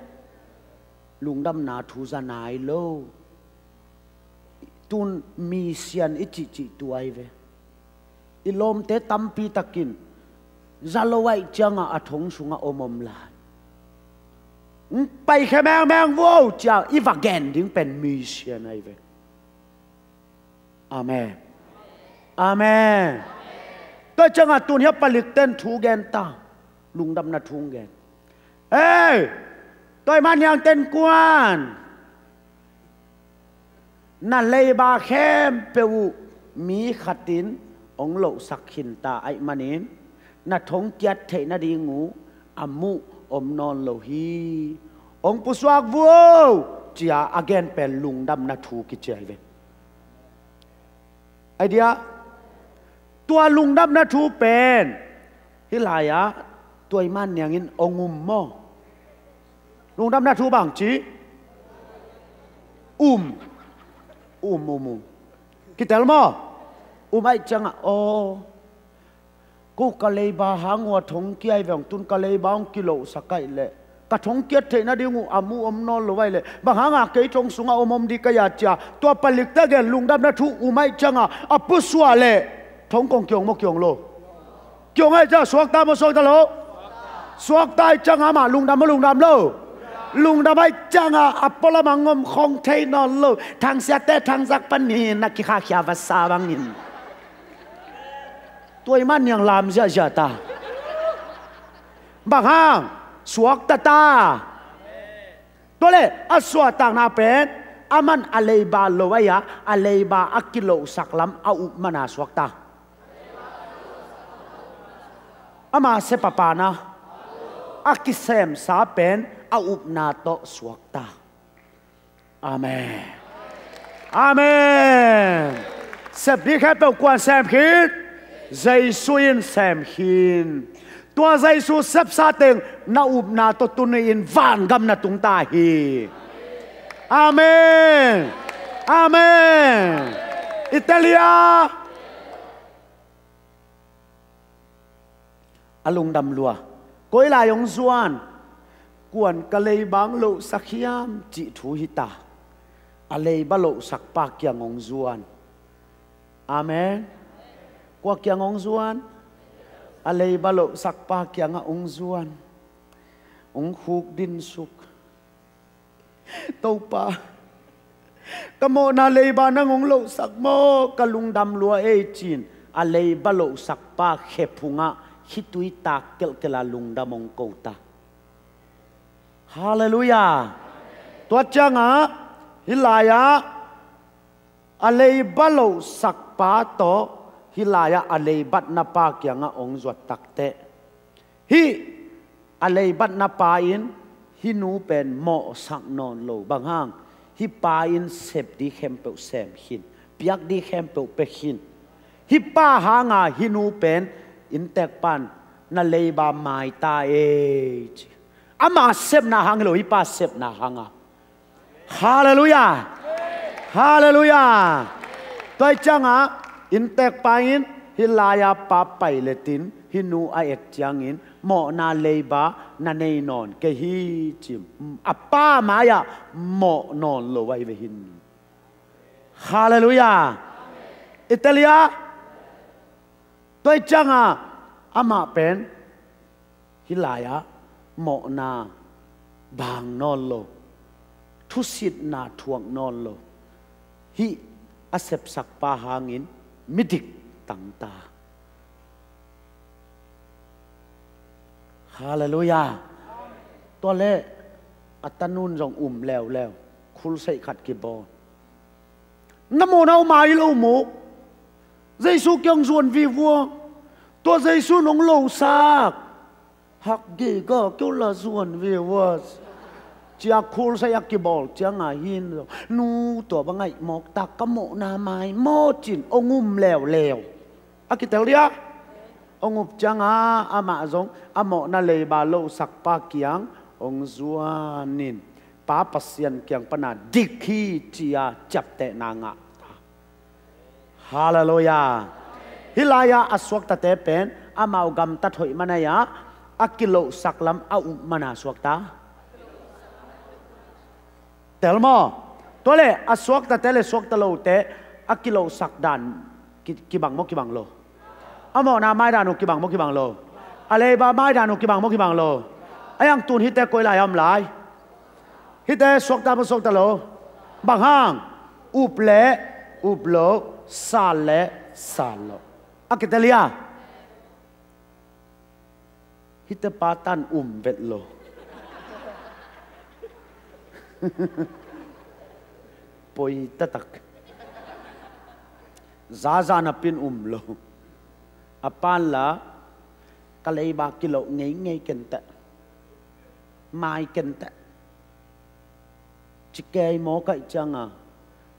Lungdamna thu za nai lo. Tun misian i cihcih tua ahi ve. I lawmte tampi takin za lo ahih ciangah a thong sungah om om lai. Hong paikhia mengmeng vo, cia i va gen ding pen mission ahi ve. Amen. Amen. Tua ciangah tun hia palik ten thu gen ta. Lungdamna thu hong gen. Ei, tua i man niang ten kuan. Na leiba khempeuh uh mi khatin hong lohsak khin ta ahih manin, na thongkiat theih nading uh a muh om nawn lo hi. Hong pusuak vuo, cia a gen pen lungdamna thu kici ahi ve. Idea, tua lungdamna thu pen hih lai-ah tua i man niangin hong um maw? Lungdamna thu bang ci? Um. Um, um, um. Kitel maw? Um ahih ciangah, aw, ko ka leiba hang uh a thongkia hi veng, tun ka leiba hong kilohsak ahih leh ka thongkiat theih nading uh a muh om nawn lo ahih leh, bang hanga kei thong sungah om om ding ka hi a cia, tua palikte gen lungdamna thu um ahih ciangah a pusuah leh thong kong kiong maw kiong lo? Kiong ahih ciangah suakta maw suakta lo? Suakta ahih ciangah amah lungdam maw lungdam lo? Lungdam ahih ciangah a pualam a ngom khong thei nawn lo. Thangsiate thangsak panin a kikhakhia va sa bangin. Tua i man niang lam ziahziah ta. Bang hang? Suakta ta. Tua leh a suahtakna pen a man a leiba lo ahi a, a leiba a kilohsak lam a up mana suakta. Ama sep a pana a kisemsa pen a upna tawh suakta. Amen. Amen. Sep ding khempeuh kuan sem khin? Jesu in sem khin. Tua Jesu sepsa teng na upna tawh tuni-in vangam na tung ta hi. Amen. Amen. Italia. A lungdam lua. Koi lai hong zuan? Kuan ka leiba hong lohsak hiam cih thu hi ta. A leiba lohsak pa kiang hong zuan. Amen. Kua kiang hong zuan? A leiba lohsak pa kiangah hong zuan. Hong khuk dinsuk. Topa, ka mawhna leiba nang hong lohsak maw, ka lungdam lua ei, ci-in a leiba lohsak pa khephungah khitui tak kelhkelh a lungdam hong ko ta. Halleluiah. Tua ciangah hih lai-ah a leiba lohsak pa tawh hih lai-ah a leibatna pa kiangah hong zuat takteh, hih a leibatna pa in hih nu pen mawhsak nawn lo. Bang hang? Hih pa in sep ding khempeuh sem khin, piak ding khempeuh pia khin. Hih pa hanga hih nu pen inntek pan na leiba mai ta ei, ci. Ama sepna hang hi lo, hih pa sepna hanga. Halleluiah. Halleluiah. Tua hi ciangah inntek pa in hih lai-a pa pai letin hih nu a et ciangin mawhna leiba na nei nawn kei hi, ci. A pa mai-ah mawh nawn lo ahi ve hi. Halleluiah. Italia. Tua hi ciangah amah pen hih lai-ah mawhna bang nawn lo, thusitna thuak nawn lo, hih a sepsak pa hangin midik tangta. Halleluiah. Tua leh a tanun zong um leuleu, khulseih khat kibawl. Na mawhna uh mai lo maw? Jesu kiang zuan vivo. Tua Jesu nong losak. Hak gega keu la zuan vivo. Cia khulseih a kibawl cianga hin, nu, tua bang aih mawk ta, ka mawhna mai maw, ci-in hong um leuleu. A kitel dia. Hong up cianga amah zong a mawhna leiba losak pa kiang hong zuanin, Pa Pasian kiang pana dik hi, ci-a ciaptehna ngah ta. Halleluiah. Hih lai-ah a suaktate pen amau gamtat hoih man ahi-a, a kilohsak lam a up mana suakta. Tel maw? Tua leh a suaktate le suakta lote a kilohsak dan ki, kibang maw kibang lo? A mawhna mai dan uh kibang maw kibang lo? A leiba mai dan uh kibang maw kibang lo? A hiang tun hihte koi lai a om lai? Hihte suakta maw, suakta lo? Bang hang? Up le up lo, sal le sal lo. A kitel hia? Hihte pa tan um vet lo. Poi taktak. Zaza napin um lo. A pan la ka leiba kiloh ngeingei kenteh. Mai kenteh. Ci kei mawk ahih cianga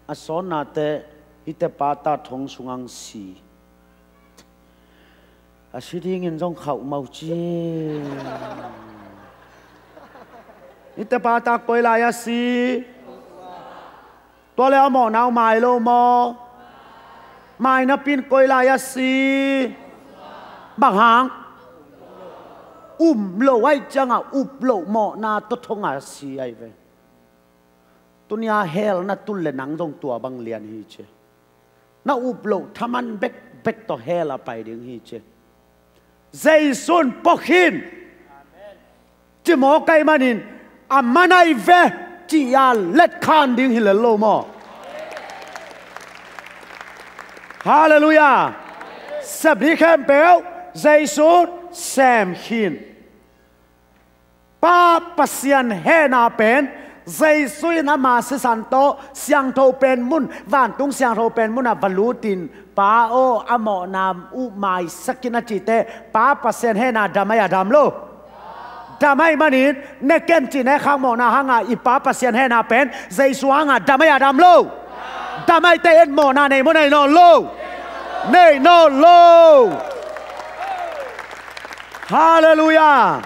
a sawtnate hihte pa ta thong sungah si. A si dingin zong khauh mawk ci. Hihte pa ta koi lai a si? Tua le a mawhna uh mai lo maw? Mai napin koi lai a si? Bang hang? Um lo ahih cianga up loh mawhna tawh thong a si ahi ve. Tunia hell na tun le nang zong tua bang lian hi ci. Na up loh thaman bekbek tawh hell a pai ding hi ci. Jesu in pok hi, ci mawk ahih manin a man ahi ve ci-a letkhan ding hi lel lo maw? Halleluiah. Sep ding khempeuh Jesu in sem hi. Pa Pasian hehna pen Jesu in ama sisan tawh siangtho pen mun, vantung siangtho pen munah va lutin, Pa aw, a mawhna uh maisak in a cih teh Pa Pasian hehna dam ahi a dam lo? Dam ahih manin ne ken cih ne khak mawhna hanga i Pa Pasian hehna pen Jesu hanga dam ahi a dam lo? Dam ahih teh en mawhna nei maw nei nawn lo? Nei nawn lo. Halleluiah.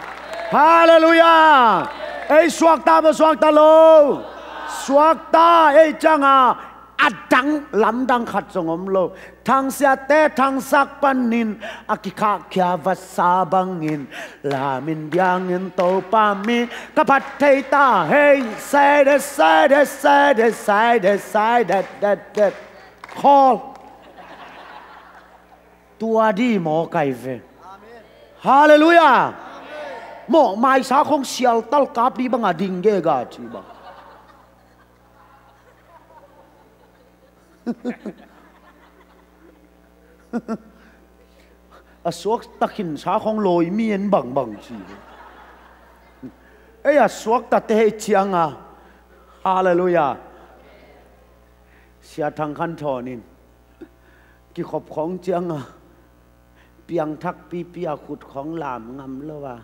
Halleluiah. Ei suakta maw suakta lo? Suakta. Ei cianga a dang lamdang khat zong om lo. Thangsiate thangsak panin a kikhahkhia vasa bangin lamin biangin Topa mi ka phat thei ta hei. Saidet saidet saidet saidet saidet det det. Khawl. Tua di mawk ahi ve. Halleluiah. Mawh maisa khong sialtal kap di banga ding gega ci bang. A suakta khinsa khong lawi mi en bangbang ci. Ei a suaktate hei cianga. Halleluiah. Sia Thang Khan Thawn in kikhop khawng cianga piangthak pipi a khut khawng lam ngam lo a,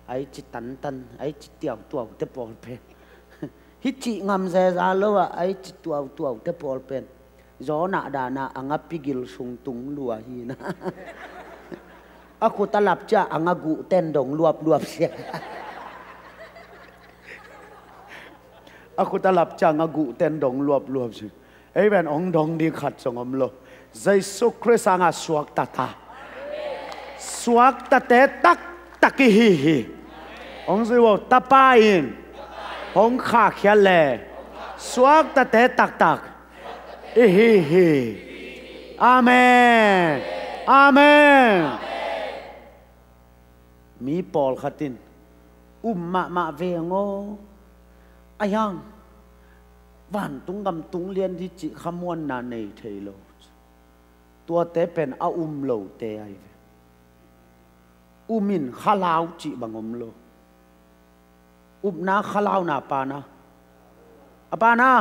ai ci tantan, ai ci tiautuau te pawl pen. Hi cih ngam zeza lo a, ai ci tuautuau te pawl pen. Jonah dana a nga pigil sung tung lua hi na. A khut a lap cia a nga guh ten dong luapluap sia. A khut a lap cia a nga guh ten dong luapluap sia. Amen. Hong dong ding khat zong om lo. Jesu Khrist hanga suakta ta. Suaktate taktak i hi hi. Hong zui uh, Tapa in hong khahkhia le suaktate taktak i hi hi. Amen. Amen. Mi pawlkhat in um mahmah veng aw, a hiang vantung gam tung lian hi cih khamuanna nei thei lo. Tuate pen a um lote ahi ve. Um in khalau cih bang om lo. Upna khalauna pana. A pana.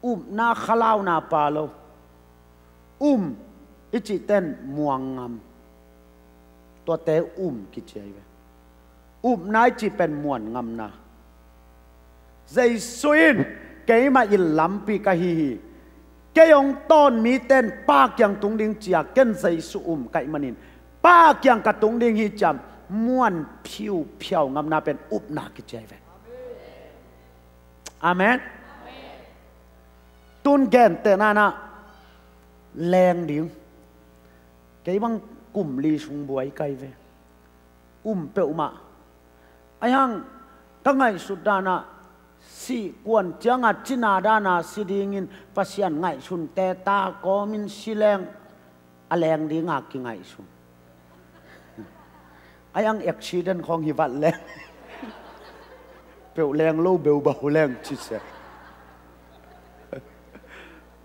Upna khalauna pa lo. Um i cih ten muanngam. Tuate um kici ahi ve. Upna i cih pen muanngamna. Jesu in keimah i lampi ka hi hi. Kei hong tawn mite in Pa kiang tung ding ci-a ken Jesu um ka hih manin Pa kiang ka tung ding hi ci-a muan phiuphiau ngamna pen upna kici ahi ve. Amen. Tun gentehna-in ah leng ding. Kei bang kum li sung buai ka hi ve. Um peuhmah. Ahi hang ka ngaihsut dan ah sih kuan ciangah cina dan ah si dingin Pasian ngaihsunte ta kawmin si leng a leng dinga kingaihsun. Ahi hang accident khawng hi vat leng Peuh leng lo beuh bau leng ci se.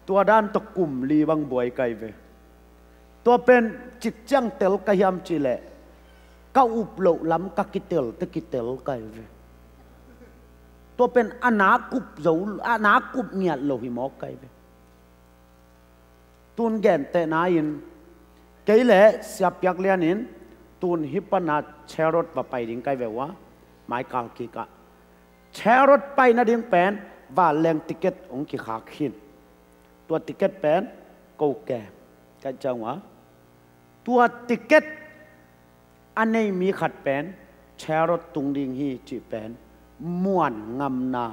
Tua dan tawh kum li bang buai kai ve. Tua pen cik ciang tel ka hiam cih leh ka up loh lam ka kitel te kitel kai ve. Tua pen a na kup zo, a na kup ngiat lo hi mawk kai ve. Tun gentehna in kei le Sia Piak Lian in tun hih pana Cherod va pai ding kai ve ua, mai kal kik ah. Cherod pai nading pen vanleng ticket hong kikhak khin. Tua ticket pen ko kem kai ciang ua, tua ticket a nei mi khat pen Cherod tung ding hi cih pen muan ngamna.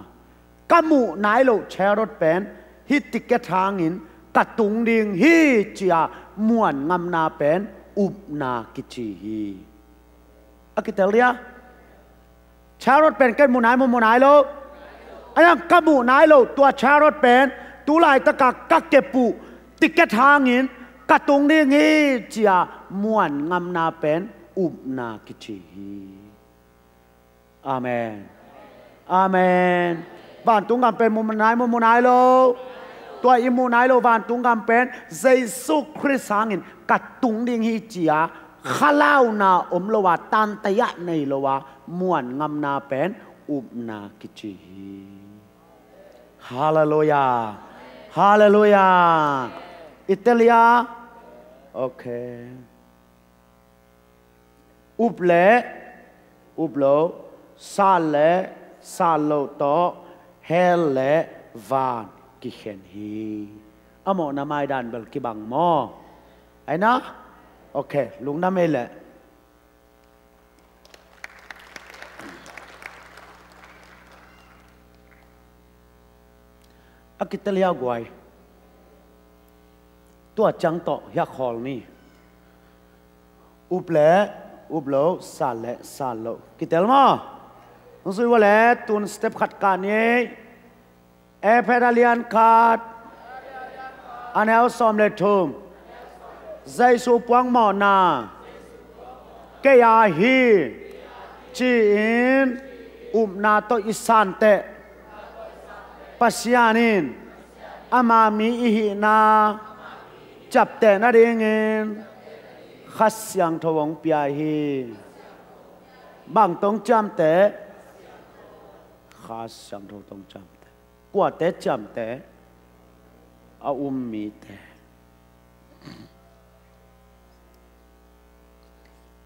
Ka muh nai loh Cherod pen hih ticket hangin ka tung ding hi ci-a muan ngamna pen upna kici hi. A kitel dia? Cherod pen kei muh nai maw, muh nai lo? A yang ka muh nai loh tua Cherod pen tu laitaka ka kep uh ticket hangin ka tung ding hi ci-a muan ngamna pen upna kici hi. Amen. Amen. Vantung gam pen muh nai maw, muh nai lo? Tua i muh nai loh vantung gam pen Jesu Khrist hangin ka tung ding hi ci-a khalauna om lo a, tantai ah nei lo a muan ngamna pen upna kici hi. Halleluiah. Halleluiah. I tel dia? Ok. Up le up lo, sat le sat lo tawh hell le van kikhen hi. A mawhna maidan bel kibang maw? Ai na? Ok, lungdam ei leh. A kitel hia guai? Tua ciang tawh hiah khawl ni. Up le up lo, sat le sat lo. Kitel maw? Hong zui ua le tun step khat kah ni. Efesa lian khat, a neu sawm le thum. Jesu puak mawhna kei a hi ci-in upna tawh i san teh, Pasian in ama mi i hihna ciapteh nadingin Kha Siangtho hong pia hi. Bang tawh hong ciamteh? Kha Siangtho tawh hong ciamteh. Kuate ciamteh? A um mite.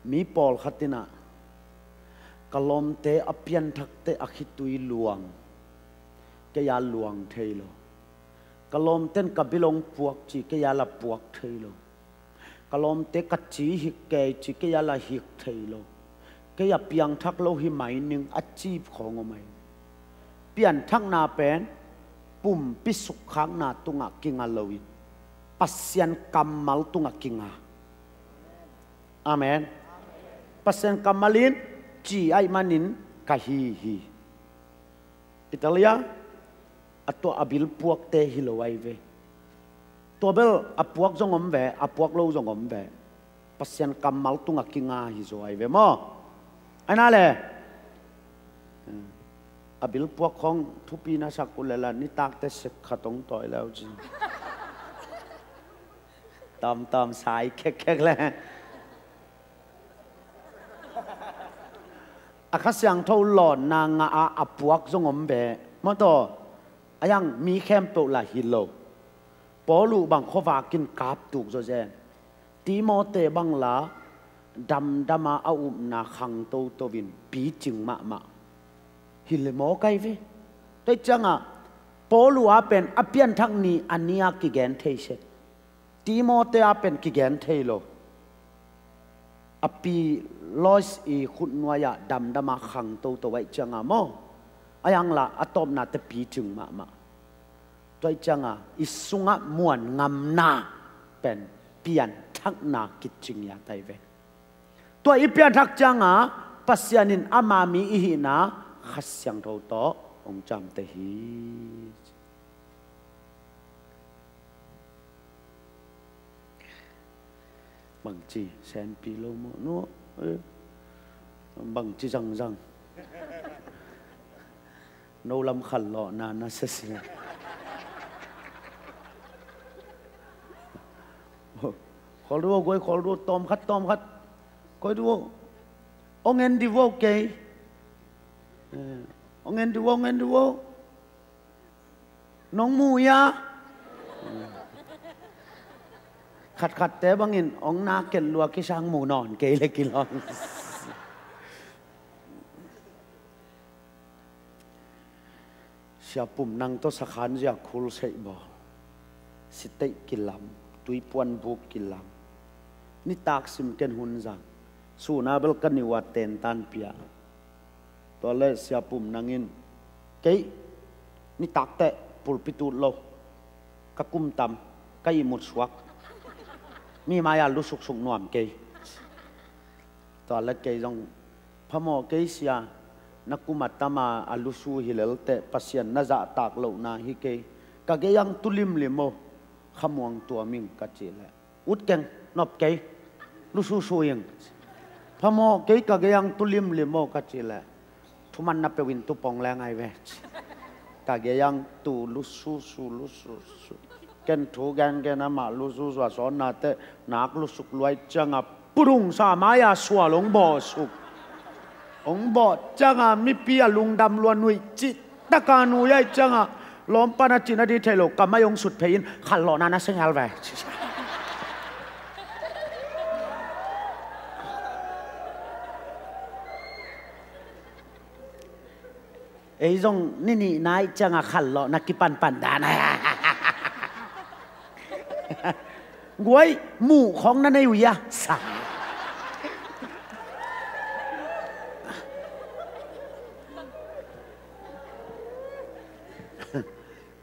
Mi pawlkhat in ah, ka lawmte a pianthakte a khitui luang, kei a luang thei lo. Ka lawmte in ka bilong puak ci, kei a la puak thei lo. Ka lawmte ka ci hik kei ci, kei a la hik thei lo. Kei a piangthak lo hi mai ning a ci khawng om ai. Pianthakna pen pumpi sukkhakna tungah kinga lo in, Pasian kammal tungah kinga. Amen. Pasian kammal in ci ahih manin ka hi hi. Italia, a tua a bil puakte hi lo ai ve. Tua bel a puak zong om ve, a puak lo zong om ve. Pasian kammal tungah kinga hi zaw ai ve maw? Ai na le. A bil puak khawng thupi na sak uh le la nitakte sek khat hong tawi le uh ci. Tamtam sai khekkhek le. A Kha Siangtho lawnna ngah a a puak zong om ve. Maw taw, a yang mi khempeuh lah hi lo. Paul uh bang khuavak in kap tuk zawzen. Timote bang lah damdam a a upna khang toto in picing mahmah. Hi le maw kai ve. Tua ciangah Paul uh a pen a pianthak ni a ni a kigen thei se. Timote a pen kigen thei lo. A pi Lois i khutnuai ah damdam a khang toto ahih cianga maw, a yang lah a tawpnate picing mahmah. Tua ahih cianga i sungah muan ngamna pen pianthakna kicing ia tai ve. Tua i pianthak cianga Pasian in ama mi i hihna Kha Siangtho tawh hong ciamteh hi. Bangci senpi lo maw nuah, eh, bangci zangzang. No lam khanlawhna na sia sia. Khawl duh o, guai, khawl duh o, tawm khat, tawm khat. Koi duh o. Ong en dih o kei. Eh, ong en dih o, ong en dih o. Nong mu ia. Khatkhatte bangin ong na ken lua kisang mu nawn kei le kilawng. Sia Pum Nang tawh sakhan zia khul seih bawl. Siteih kilam, tuipuan buk kilam. Nitak sim ken hun zang. Suna bel ka niuh a tentan pia. Tua le Sia Pum Nang in, kei nitak teh pulpit ut lo. Ka kum tam, ka ihmut suak. Mi mai-a lusuksuk nuam kei. Tua le kei zong, phamawh kei sia, na kum a tam a, a lusu hi lel teh Pasian na zahtak lohna hi kei. Ka gei ang tu limlim o, khamuang tuam ing ka cih leh, ut keng, nop kei, lususu ing. Phamawh kei, ka gei ang tu limlim o ka cih leh, thumanna peuh in tu pong leng ai ve. Ka gei ang tu lususu, lususu. Ken thu gengen amah lususu a sawnna teh nak lusuk luai ciang a pudung sa mai-a sual ong bawhsuk. Ong bawh ciang a mipi a lungdam lua nuih cih taka nuih ai ciang a lawmpan a cihna ding thei lo, ka mai ong sut phei in khanlawhna na seng al ve. Ei zong ni nih nai ciang a khanlawhna kipanpan dan. Guai, muh khawng na nei uh ia. Sa.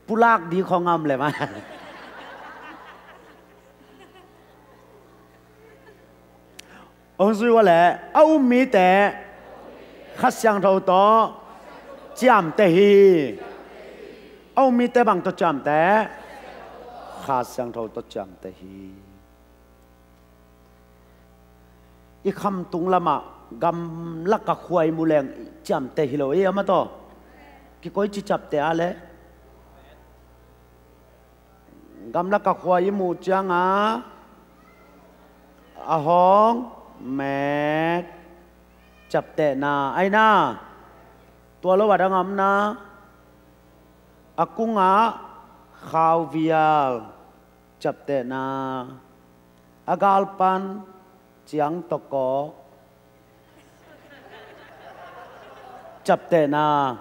Pulak dih khawng a om le ma. Ong zui ua le, a um mite Kha Siangtho tawh ciamteh hi. A um mite bang tawh ciamteh? Kha Siangtho tawh ciamteh hi. I khamtung lamah gamlak a khuai mu leng ciamteh hi lo ei, ama tawh kikoici ciamteh a le. Gamlak a khuai i muh ciang a, a hawng met, ciaptehna, aina, tua lo a dang a omna, a kungah khauvial, ciaptehna, a galpan ciang tawh kawk, ciaptehna.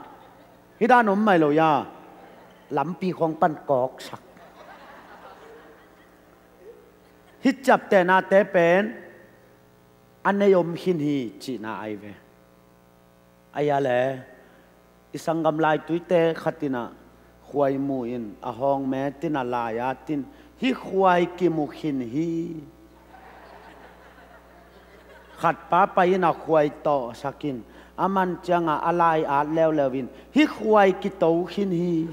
Hih dan om mai lo ia, lampi khawng pan kawksak. Hih ciaptehnate pen a nei om khin hi cihna ai ve. Aia le, i sanggam laituite khat in a khuai mu in, a hawng met in, a lai at in, hih khuai kimu khin hi. Khatpa pai in a khuai tawhsak in, a man ciang a a lai at leuleu in, hih khuai kito khin hi.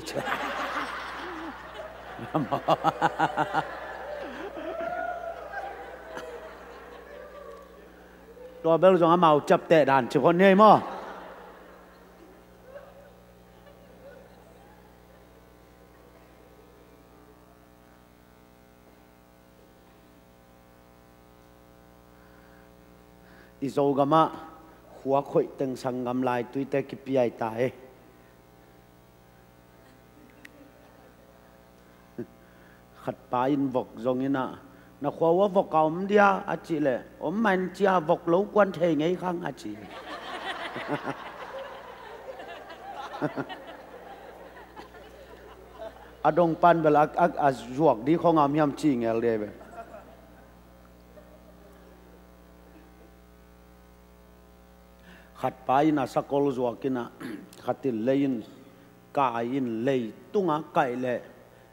Tua bel zong amau ciapteh dan ci khon ni ei maw? I Zogamah khuak hoih teng sanggam laituite kipia i ta e. Khatpa in vok zong in a, na khua uh a vok a om dia a cih leh, om mah in cia, vok lo kuan thei ngei khang a ci. A dongpan bel a, a, a zuak dih khong a om hiam ci ngel dih bel. Khatpa in a sakol zuak in a, khat in lei in kai in, leitungah kaih leh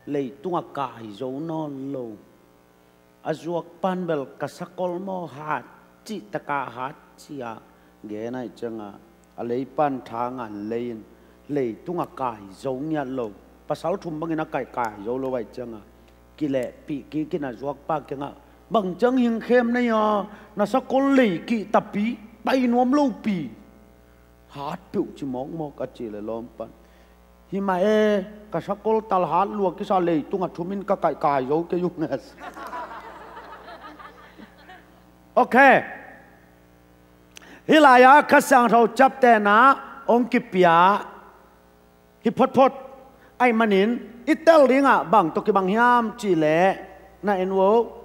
leitungah kai zo nawn lo. A zuak pan bel ka sakol maw hat cih takah hat cia gen ahih ciangah, a leipan tha ngan lei in leitungah kai zo ngiat lo. Pasal thum bangin a kaih kai zo lo ahih ciangah kilehpih kik in a zuakpa kiangah, bang ciang hing khem na hia, na sakol lei kih tapi, pai nuam lopi. Hat peuh ci mawkmawk a cih leh lawmpan, Hi mah e, ka sakol talhat lua kisa leitung a thumin ka kaihkai zo kei ung e. Ok. Hih lai-ah Kha Siangtho ciaptehna hong kipia hi photphot ahih manin i tel dingah bang tawh kibang hiam cih leh, na en vo.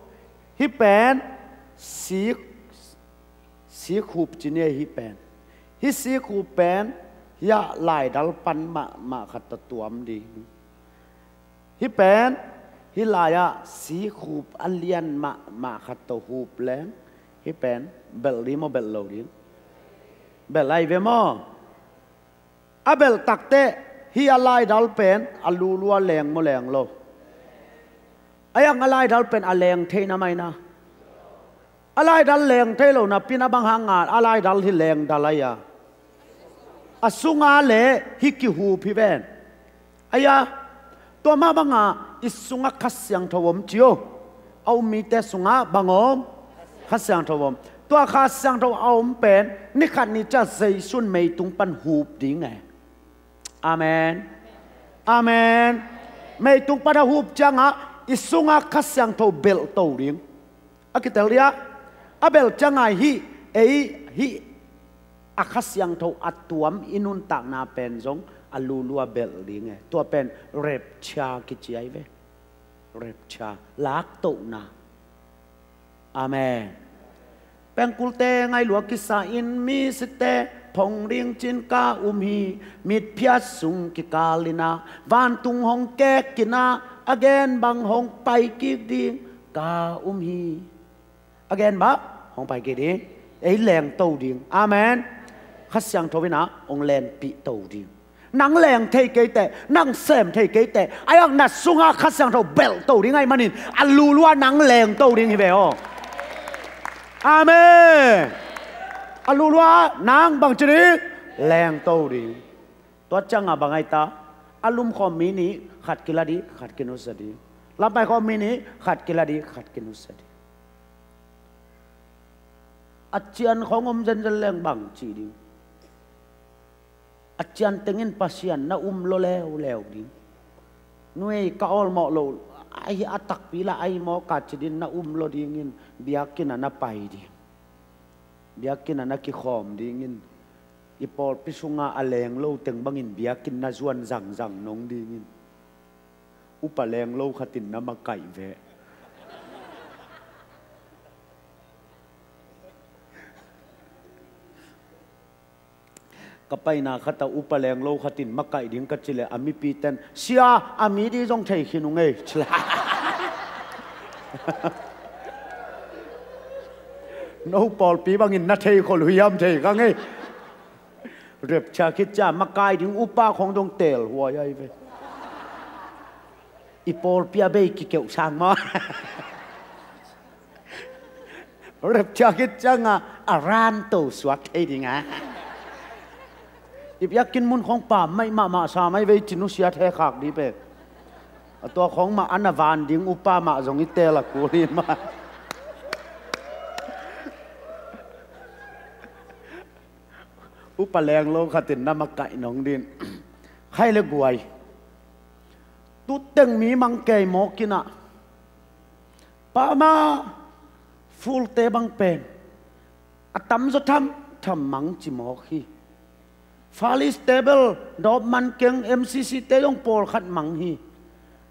Hih pen sik, sikhup ci ni e, hih pen. Hih sikhup pen hiah laidal pan mahmah khat tawh tuam ding. Hih pen hih lai-ah sikhup a lian mahmah khat tawh hup leng, hih pen belh ding maw, belh lo ding? Belh lai ve maw? A belh takteh hih a laidal pen a lulua leng maw, leng lo? A iang a laidal pen a leng thei na mai na. A laidal leng thei lo napi-in a bang hanga a laidal hi lengdal ai a? A sunga le hih kihup hi ven. Ai a, tua mah banga i sungah Kha Siangtho om ci o. A um mite sungah bang om? Kha Siangtho om. Tua Kha Siangtho a om pen ni khat ni ciang Jesu'n meitung pan hup ding e. Amen. Amen. Meitung pan a hup ciangah i sungah Kha Siangtho belh to ding. A kitel dia, a belh ciangah hih, ei, hih a Kha Siangtho a tuam i nuntakna pen zong a lulua belh ding e. Tua pen rapture kici ai ve. Rapture, laktohna. Amen. Pengkulte ngaih lua kisa-in misite phong ding ci-in ka um hi. Mitphiat sung kikal in ah, vantung hong kek in ah, a gen bang hong pai kik ding ka um hi. A gen bang hong pai kik ding, ei lengto ding. Amen. Kha Siangtho in ah hong lenpih to ding. Nang leng thei kei teh, nang sem thei kei teh, a iang na sungah Kha Siangtho belh to ding ahih manin a lulua nang lengto ding hi ve aw. Amen. A lulua nang bangci ding? Lengto ding. Tua ciangah bang ai ta? A lumkhawm mi nih khat kila ding, khat kinusia ding. Lampai khawm mi nih khat kila dih, khat kinusia dih. A cian khawng om zenzen leng bang ci ding? A cian tengin Pasian na um lua leuleu ding. Nuei ka awlmawh lo, ahi a takpi lah ahi maw ka ci ding, na um lua dingin biakinn ah na pai ding. Biakinn ah na kikhawm dingin. I pawlpi sunga a lenglo teng bangin biakinn na zuan zangzang nong dingin. Upa lenglo khatin na makaih ve. Ka paina khatah upa lenglo khatin makaih ding ka ci leh a mipiten, "Sia, a mi dih zong thei khin ung ei," ci leh. No pawlpi bangin na thei khol uh hiam thei kha ngei. Rapture khit ciang makaih ding upa khawng zong teel huai ai ve. I pawlpi a bei kikeuh sang maw? Rapture khit ciangah a ranto suak thei ding a. I biakinn mun khawng pam maih mahmah sa mai vei ci nusia the khak dih pen. A tua khawng mah a na van ding upa mah zong i teel a kul hi mah. Upa lenglo khatin na makaih nong din. Khai le guai. Tuteng mi mang kei mawk in ah. Pama fulte bang pen a tamzaw thamtham mang ci mawk hi. Far East Table dawp man keng, M C C te zong pawlkhat mang hi.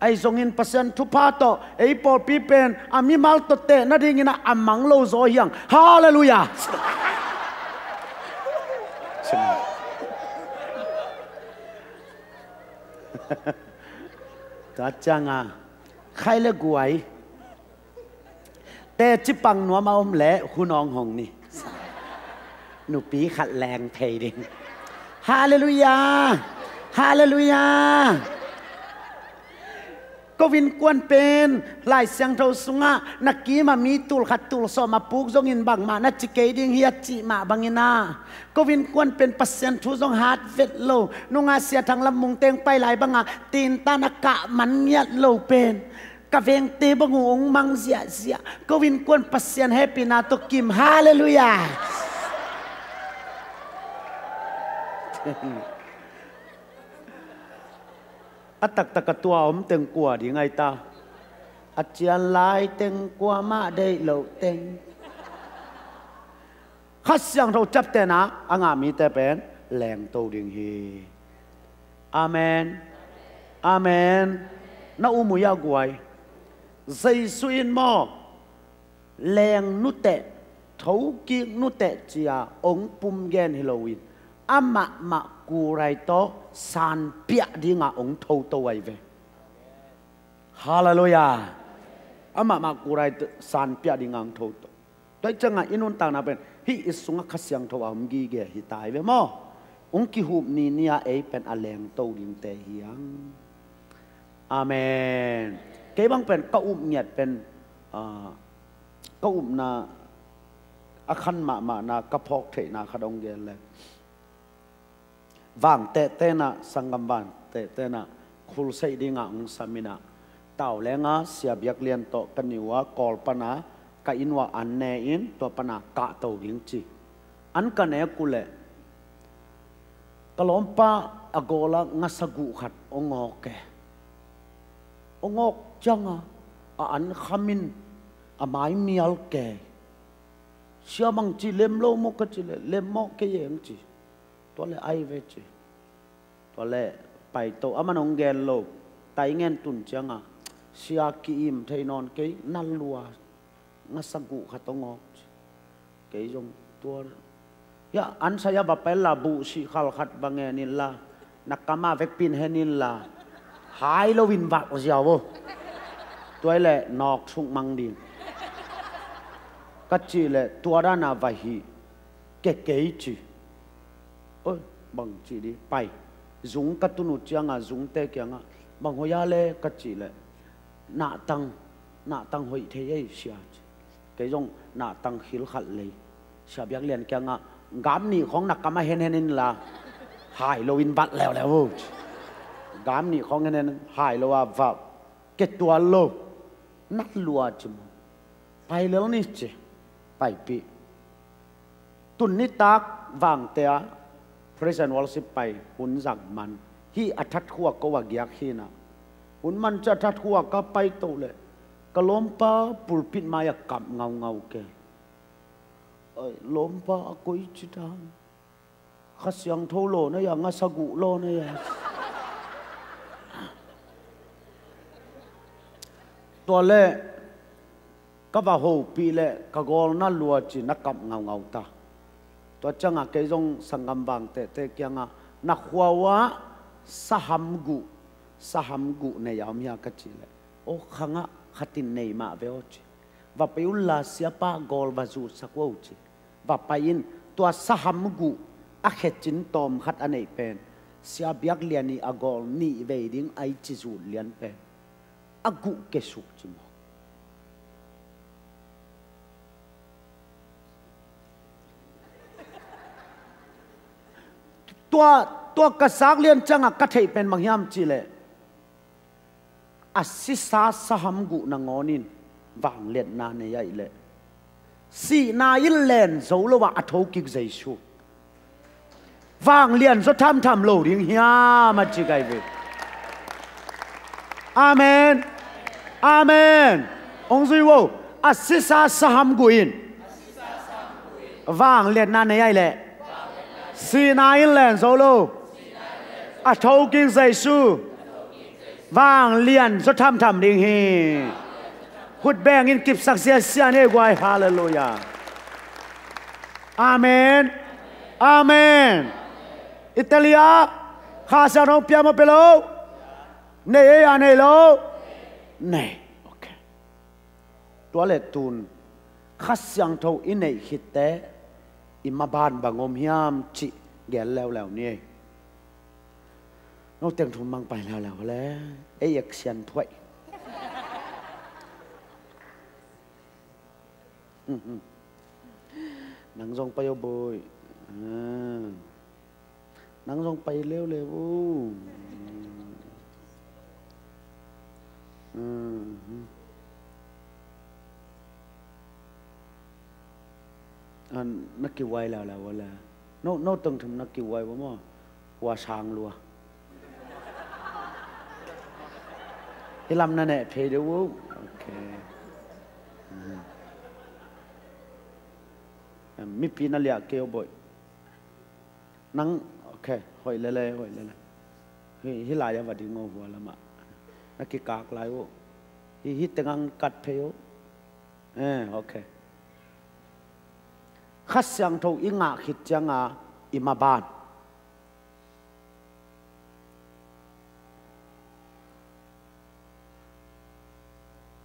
Ahi zongin Pasian thupha tawh ei pawlpi pen a mimal tawh teh nadingin ah a mang lo zaw hiang. Halleluiah. Tua ciangah khai le guai. Teci pang nuam a om leh hun awng hong ni. Nupi khat leng thei ding. Halleluiah. Halleluiah. Ko innkuan pen Lai Siangtho sungah na kim a mi tul khat tul sawm a puk zongin bangmah na ci kei ding hi a cih mah bangin ah, ko innkuan pen Pasian thu zong hat vet lo, nungah Sia Thang Lam Mung teng pai lai bangah tintan a kah man ngiat lo pen ka vengte bang uh hong mang ziahziah. Ko innkuan Pasian hehpihna tawh kim. Halleluiah. A taktak a tua om teng kua ding ai ta? A cian lai teng, kuamah deih loh teng. Kha Siangtho ciaptehna a ngah mite pen lengto ding hi. Amen. Amen. Na um uh hia guai? Jesu in maw, leng nuteh, thokik nuteh ci-a hong pum gen hi loin, amah mah kurai tawh sanpiah dinga hong thoto ahi ve. Halleluiah. Amah mah kurai tawh sanpiah dinga hong thoto. Tua hi ciangah i nuntakna pen hih i sungah Kha Siangtho a om gige hi ta hi ve maw? Hong kihup ni ni-a ei pen a lengto dingte hi hang. Amen. Kei bang pen ka up ngiat pen, ah, ka upna a khan mahmahna ka phawk theihna khat hong gen le. Vangtehte in ah, sanggam vangtehte in ah khulseih dingah hong sam in ah, tau lenga Sia Biak Lian tawh ka niu a, Kawl pana ka inn uah an ne in, tua pana kahto ding ci. An ka nek uh leh ka lawmpa a gawlah ngasa guh khat hong awk e. Hong awk cianga a an kham in a mai mial ke. Sia, bang ci, lem lo maw? Ka cih leh, lem mawh kei eng ci. Tua leh ai ve ci. Tua leh paito, aman hong gen lo. Tai ngen tun cianga, Sia, ki-im thei nawn kei, na lua, ngasa guh khat hong awk ci. Kei zong tua, ya, an sai-a va pai inla, buhsih khal khat va ngen inla, na kamah vekpi in hen inla, hai loin valh ziau o. Tua hi leh nawk suk mang ding. Ka cih leh tua dana va hih kei kei ci. Oi, bang cih ding, pai. Zung ka tun uh cianga zungte kiangah, bang hoih a le? Ka cih leh, nahtang, nahtang hoih thei ei Sia ci. Kei zong nahtang khil khat lei. Sia Biak Lian kiangah, gam nih khawng na kamah henhen inla, hai loin valh leuleu o ci. Gam nih khawng henhen, hai lo a valh. Kei tua lo. Na lua ci maw? Pai lel ni ci. Paipih. Tun nitak Vangte ah praise and worship pai hun zang man. Hih a thatkhuak ko a giak hi in ah, hun man ciang a thatkhuak ka paito leh ka lawmpa pulpit mai-ah kap ngaungau ke. Ai, lawmpa a koici ta. Kha Siangtho law na hia, ngasa guh law na hia? Tua leh ka va hopih leh ka gawl na lua ci-in a kap ngaungau ta. Tua ciangah kei zong sanggam Vangtehte kiangah, na khua uah saham guh, saham guh nei a om hia? Ka cih leh, aw, khangah khatin nei mah ve aw ci. Va pai unla, siapa gawl va zutsak uh aw ci. Va pai in, tua saham guh a khecin tawm khat a neih pen Sia Biak Lian ii a gawl nih vei ding ai ci zut lian pen a guh kesuk ci maw? Tua, tua ka zak lian ciangah ka theih pen bang hiam cih leh, a sisa saham guh nangawn in vangliatna nei ahih leh, sihna in len zo lo ah a thokik Jesu, vanglian zaw thamtham lo ding hiam a ci kai ve. Amen. Amen. Hong zui vo. A sisa saham guh in vangliatna nei ahih leh, sihna in len zo lo a thokik Jesu, vanglian zaw thamtham ding hi. Khut beng in kipsak siasia ni ei guai. Halleluiah. Amen. Amen. Italia, Kha Siangtho pia maw, pia lo? Nei ei a, nei lo? Nei. Ok. Tua leh tun Kha Siangtho i neih khitteh i maban bang om hiam cih gen leuleu ni ei. No teng thum mang pai leuleu le, ei ek sian phuaih. Nang zong pai o boy. Ah. Nang zong pai leuleu o. Ah. Ah, na kiuai leuleu o le. No, no teng thum na kiuai o maw. Hua sang lua. Hih lam na neh phei deuh uh. Ok. Mipi na liah kei uh, boih. Nang, ok, hoih lele, hoih lele. Hih, hih lai-ah va ding uh, hua lamah. Na kikak lai uh. Hih, hih tengah kat phei uh. Eh, ok. Kha Siangtho i ngah khit cianga i maban.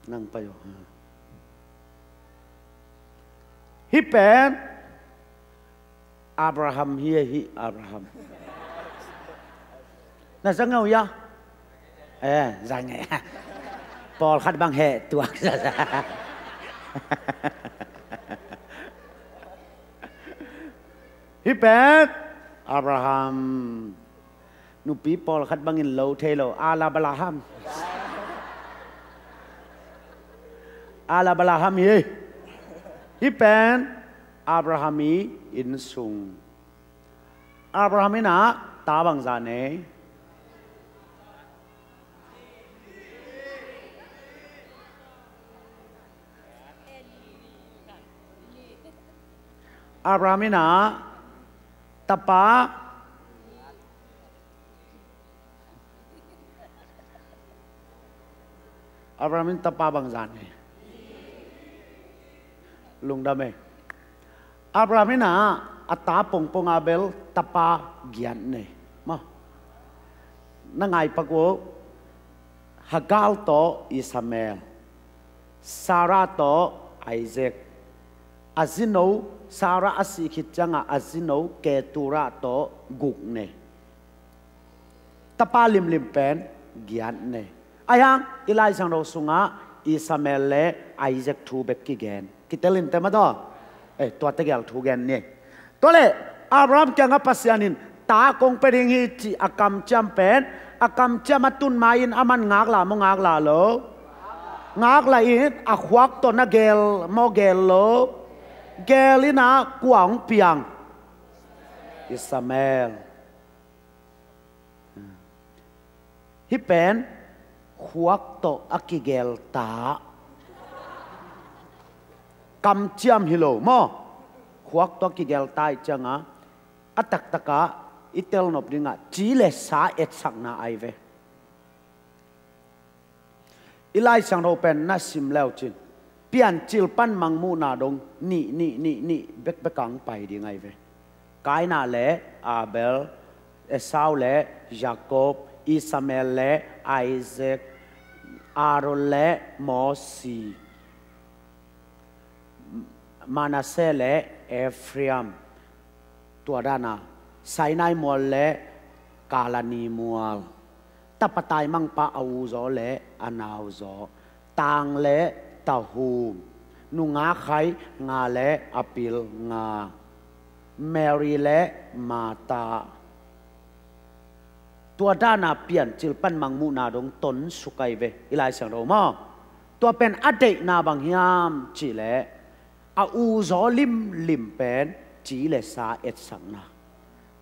Nang pai uh. Hih pen Abraham hi, hih Abraham. Na za ngei uh hia? Eh, za ngei. Pawlkhat bang heh tuak. Hih pen Abraham. Nupi pawlkhat bangin lo thei lo. Alabalaham. Alabalaham hi. Hih pen Abraham i innsung. Abraham in ah ta bangzah nei? Abraham in ah tapa, Abraham in tapa bangzah nei? Lungdam ei. Abraham in ah a ta pongpong a bel tapa giat nei. Maw? Na ngaipak uh, Hagar tawh Ishmael, Sarah tawh Isaac, a zino, Sarah a sih khit ciangah a zino Keturah tawh guk nei. Tapa limlim pen giat nei. Ahi hang i Lai Siangtho sungah Ishmael le Isaac thu bek kigen. Kitel in te mah tawh. Eh, tua tegel thu gen ni. Tua leh Abraham kiangah Pasian in ta kong pia ding hi cih a kamciam pen, a kamciam a tun ma-in aman ngaklah maw, ngaklah lo? Ngaklah in a khuak tawh na gel maw, gel lo? Gel in ah kua hong piang? Ishmael. Hih pen khuak tawh a kigel ta. Kamciam hi lo maw? Khuak tawh a kigel ta ih ciangah a taktakah i telnop dingah ci le sa etsakna ai ve. I Lai Siangtho pen na sim leucin Piancil pan Mangmuhna dong nih, nih, nih, nih bekbek ang pai ding ai ve. Kaina le Abel, Esau le Jacob, Ishmael le Isaac, Aaron le Mosi, Manasseh le Ephraim, tua dana Sinai mual le Kalani mual, tapa taimangpa a uzaw le a nauzaw, tang le tahum, nungak hai nga le a pil nga, Mary le Martha. Tua dana Piancil pan Mangmuhna dong tonsuk ai ve, i Lai Siangtho maw? Tua pen a deihna bang hiam cihleh, a uzaw limlim pen ci le sa etsakna,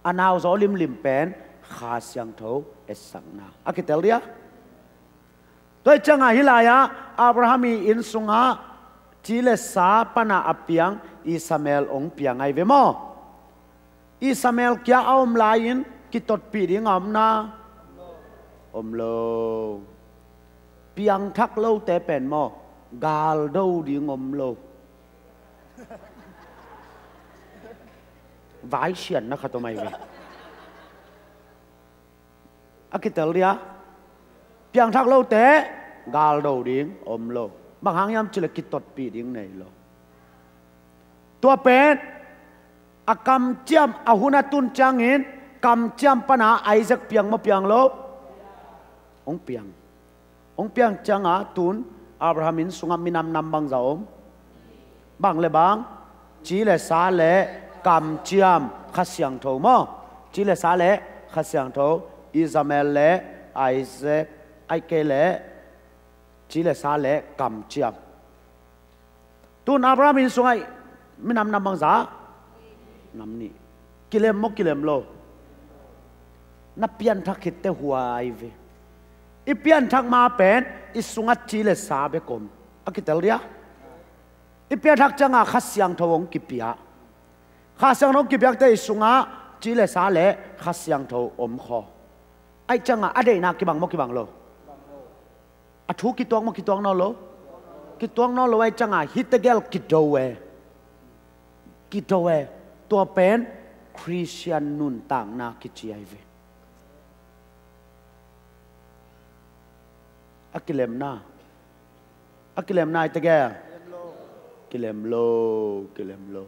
a nauzaw limlim pen Kha Siangtho etsakna. A kitel dia? Tua ih ciangah hih lai-ah Abraham i inn sungah ci le sa pana a piang Ishmael hong piang ai ve maw? Ishmael kia a om lai-in kitotpih ding a om na? Om lo. Piangthak lote pen maw, galdo ding om lo. Vaisianna khat om ai ve. A kitel dia? Piangthak lote galdo ding om lo. Bang hang hiam cihleh kitotpih ding nei lo. Tua pen a kamciam, a hun a tun ciangin kamciam pana Isaac piang maw, piang lo? Hong piang. Hong piang ciangah tun Abraham inn sungah minam nam bangzah om? Bang le bang? Ci le sa le kamciam, Kha Siangtho maw? Ci le sa le Kha Siangtho, Ishmael le Isaac, ahih kei leh ci le sa le kamciam. Tun Abraham inn sungah minam nam bangzah? Nam nih. Kilem maw, kilem lo? Na pianthak khitte hua ai ve. I pianthak ma pen i sungah ci le sa bek om. A kitel dia? I pianthak ciangah Kha Siangtho hong kipia. Kha Siangtho hong kipiakte i sungah ci le sa le Kha Siangtho om kho. Aih ciangah a deihna kibang maw kibang lo? A thu kituak maw kituak nawn lo? Kituak nawn lo. Aih ciangah hihte gel kido e. Kido e. Tua pen Khristian nuntakna kici ahi ve. A kilemna. A kilemna i tegel. Kilem lo, kilem lo.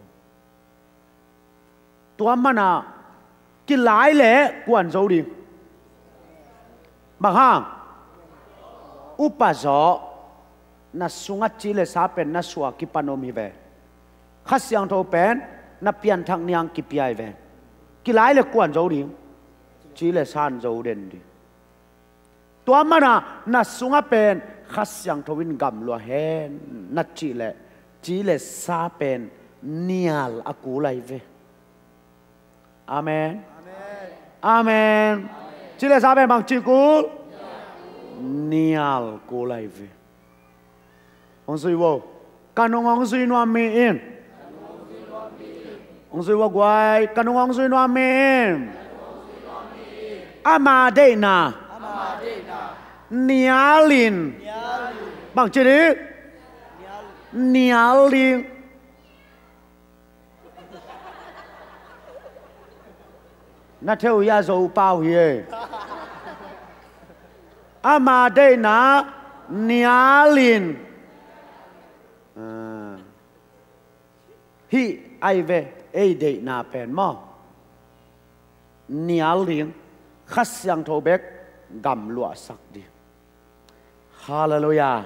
Tua mana kilai le kuan zo ding. Bang hang? Upa zaw. Na sungah ci le sa pen na suah kipan om hi ve. Kha Siangtho pen na pianthak niang kipia hi ve. Kilai le kuan zo ding. Ci le san zo den ding. Tua mana na sungah pen Kha Siangtho in gamlua hen na cih leh ci le sa pen nial a kul ahi ve. Amen. Amen. Ci le sa pen bang ci kul? Nial kul ahi ve. Hong zui vo. Ka nung hong zui nuam mi in. Hong zui vo guai. Ka nung hong zui nuam mi in. Ama deihna. Nial in. Bang ci ding? Nial in. Na theu hi a, Zopau hi e. Ama deihna nial in. Ah. Hih ahi ve, ei deihna pen maw? Nial ding, Kha Siangtho bek gamluahsak ding. Halleluiah.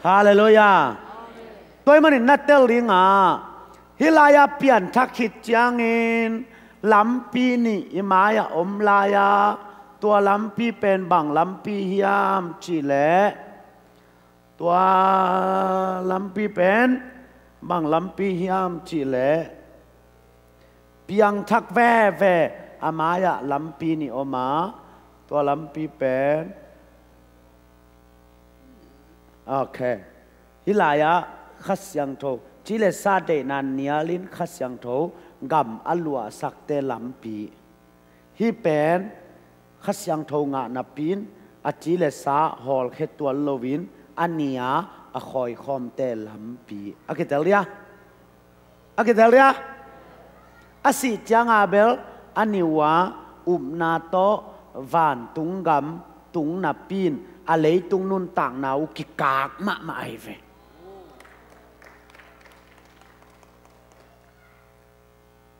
Halleluiah. Tua ahih manin na tel dingah, hih lai-ah pianthak khit ciangin lampi nih i mai-ah om lai-ah, tua lampi pen bang lampi hiam cih leh, tua lampi pen bang lampi hiam cih leh, piangthak veve a mai-ah lampi nih om a, tua lampi pen, ok, hih lai-ah Kha Siangtho, ci le sa deihna nialin Kha Siangtho gam a luahsakte lampi. Hih pen Kha Siangtho ngah napi-in a ci le sa hawlkhia tuan loin a ni-a a khawikhawmte lampi. A kitel dia? A kitel dia? A sih cianga bel a ni uh a upna tawh vantung gam tung napi-in a leitung nuntakna uh kikak mahmah ahi ve.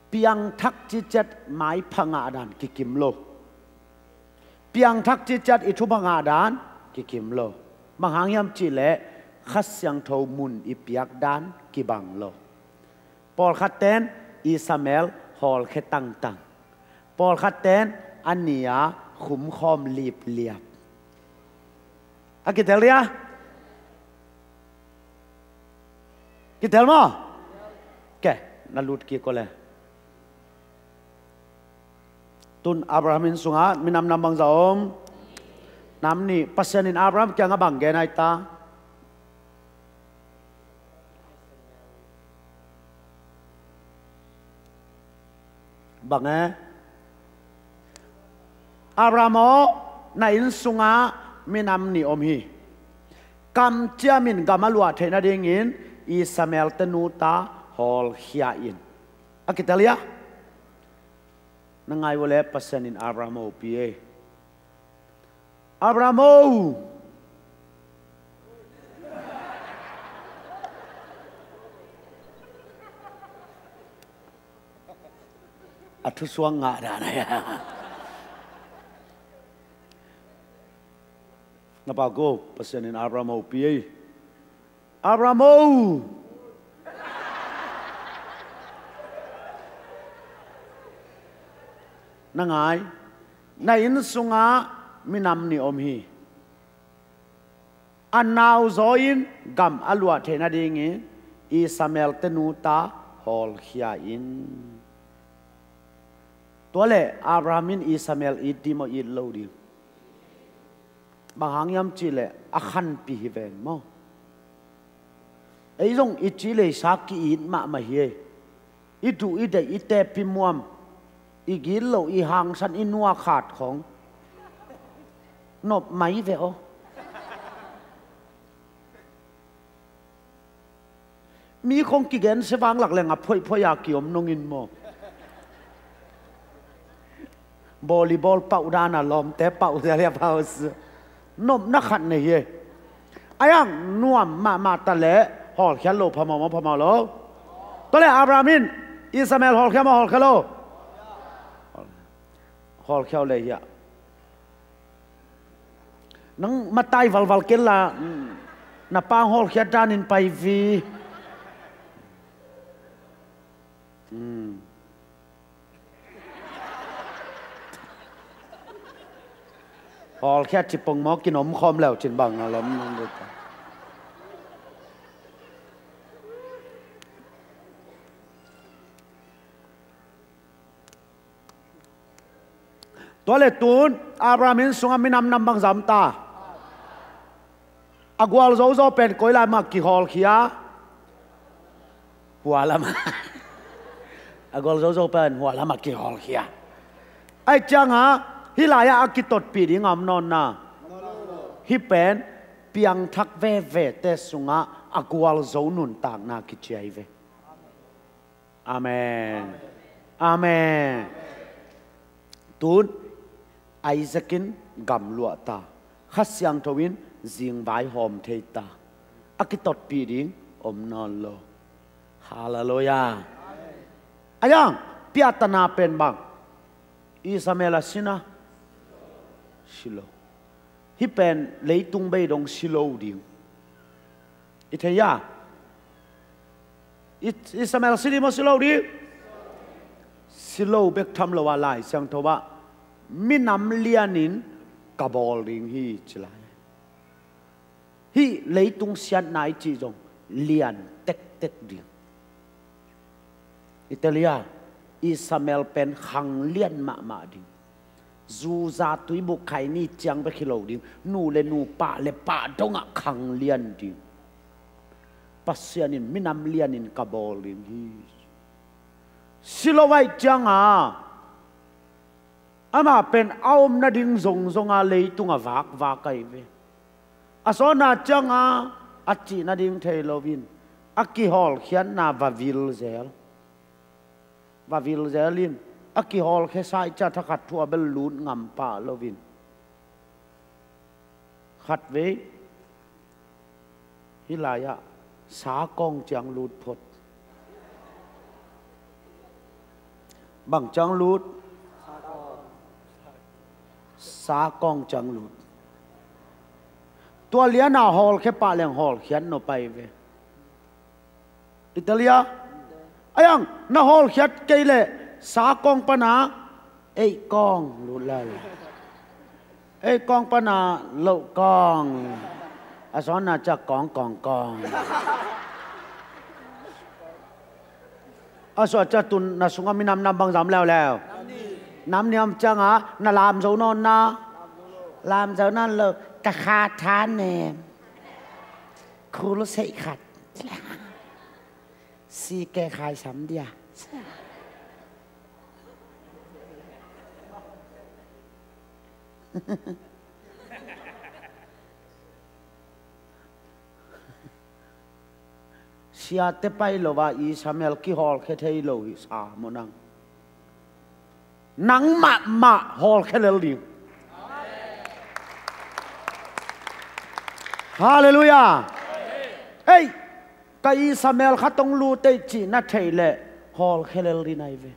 Piangthak ciciat maipha ngahdan kikim lo. Piangthak ciciat i thupha ngahdan kikim lo. Bang hang hiam cih leh Kha Siangtho mun i piak dan kibang lo. Pawlkhat ten Ishmael hawlkhia tangtang. Pawlkhat ten a ni-a khumkhawm lipliap. A kitel dia? Kitel maw? Ke, na lut kik ko le. Tun Abraham inn sungah minam nam bangzah om? Nam nih. Pasian in Abraham kiangah bang gen ai ta? Bang e? Abraham aw, na inn sungah minam nih om hi. Kamciamin gam a luah theih nadingin Ishmael te nu ta hawlkhia in. A kitel dia? Na ngai uh leh Pasian in Abraham hopih e. Abraham aw! A thusuak ngah dan ahi a. Na pau ko, Pasian in Abraham hopih e. Abraham aw! Na ngai, na inn sungah minam nih om hi. A nau zaw in gam a luah theih nadingin Ishmael te nu ta hawlkhia in. Tua leh Abraham in Ishmael it ding maw, it lo ding? Bang hang hiam cihleh a khanpi hi ven maw? Ei zong i ci le i sa ki-it mahmah hi ei. I duh i deih i tepi muam, i gitloh i hangsan i nuakhat khong nop mai ve aw. Mi khong kigen se vang lak leng a phoihphoih a kiom nongin maw? Volleyball pauh dana lawmte pauh zel a pauh si. Nopna khat nei hi. A yang nuam mahmah ta leh hawlkhiat lo phamawh maw phamawh lo? Tua leh Abraham in Ishmael hawlkhia maw hawlkhia lo? Hawlkhia uh leh hiah. Nang matai valval kenla na pang hawlkhiat danin pai vi. Hawlkhiat cipong maw kinom khawm leu cin bang a lom. Tua le tun Abraham in sungah minam nam bang zam ta. A gualzo zaw pen koi lai mah kihawlkhia? Hua lamah. A gualzo zaw pen hua lamah kihawlkhia. Ai ciangah hih lai-ah a kitotpih ding a om nawn na. Hih pen piangthak vevete sungah a gualzo nuntakna kiciai ve. Amen. Amen. Tun Isaac in gamluah ta, Kha Siangtho in zingvai hawm thei ta. A kitotpih ding om nawn lo. Halleluiah. A yang piahtana pen bang? Ishmael a si na? Si lo. Hih pen leitung bei dong si lo ding. I thei a? I, Ishmael si ding maw si lo ding? Si lo bek tham lo a Lai Siangtho ah minam lianin ka bawl ding hi ci lai. Hih leitung siatna i cih zong lian tektek ding. I tel hia? Ishmael pen khang lian mahmah ding. Zuza tuibuk khaini ciang bek hi lo ding. Nu le nu, pa le pa dongah khang lian ding. Pasian in minam lianin ka bawl ding hi. Si lo ahih cianga amah pen a om nading zongzonga leitung a vakvak ahi ve. A sawtna cianga a cih nading thei loin a kihawlkhiatna va vil zel. Va vil zel in a kihawlkhia sa ahih ciang thakhat thu a bel lut ngam pah loin khatvei hih lai-ah sa kawng ciang lut phot. Bang ciang lut? Sa kawng ciang lut. Tua liana hawlkhia pah leng hawlkhiat nop ahi ve. I tel hia? A yang na hawlkhiat kei leh sa kawng pana ei kawng lut lai. Ei kawng pana loh kawng. A sawtna ciang kawng kawng kawng. A suah ciang tun na sungah minam nam bang zam leuleu? Nam nih om ciangah na lam zo nawn na? Lam zo nawn lo. Ka kha tha nem. Khul seih khat. Si ke khai sam dia. Siate pai lo a Ishmael kihawlkhia thei lo hi sa maw nang? Nang mahmah hawlkhia lel ding. Halleluiah. Ei, ka Ishmael khat hong lut ei cih na theih leh hawlkhia lel ding ahi ve.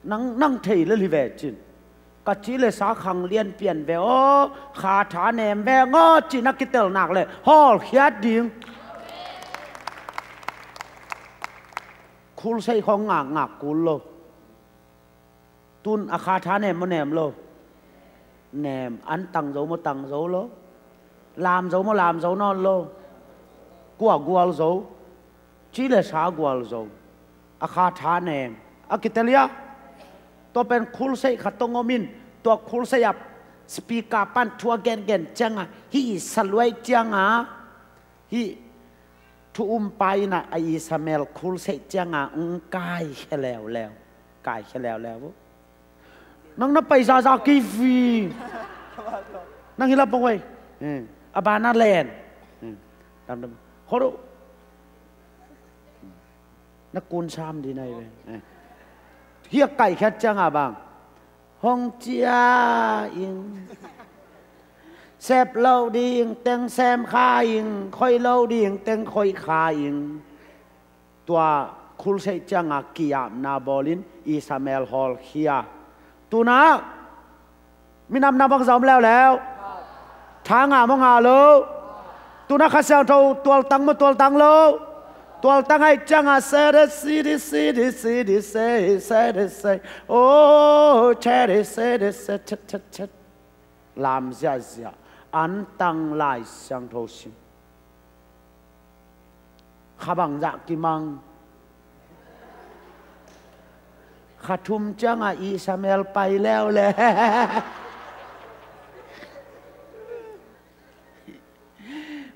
Nang, nang thei lel hi ve cin. Ka ci le sa khang lian pian ve aw, kha tha nem ve aw cih na kitel nak leh hawlkhiat ding. Khul seih khawng ngakngak kul lo. Tun a kha tha nem maw nem lo? Nem. An tang zo maw tang zo lo? Lam zo maw lam zo nawn lo? Kua gual zo? Ci le sa gual zo. A kha tha nem. A kitel hia? Tua pen khul seih khat tong om in tua khul seih ah Speaker pan thu a gengen ciangah, hih i saluai ciangah, hih thu umpa inah a Ishmael khulseih ciangah ung kaikhia leuleu. Kaikhia leuleu. Nang na pai zaza kei vi. Nang hi la pong wei. Eh, a bana len. Eh, dam dam. Khodo. Na kun sam di nai ve. Eh. Hih a kaikhiat ciangah bang. Hong cia ing. Sep lo ding teng sem kha ing, khoih lo ding teng khoih kha ing. Tua khulseih ciangah ki-apna bawlin Ishmael hawlkhia. Tunah minamna bang za om leuleu. Tha ngah maw ngah lo. Tunah Kha Siangtho tualtang maw tualtang lo. Tualtang ahih ciangah sede sidi sidi sidi se sede se. Oh, cede sede se chet chet chet. Lam ziahziah. Antang Lai Siangtho sim. Kha bangzah kimang. Kha thum ciangah Ishmael pai leuleu.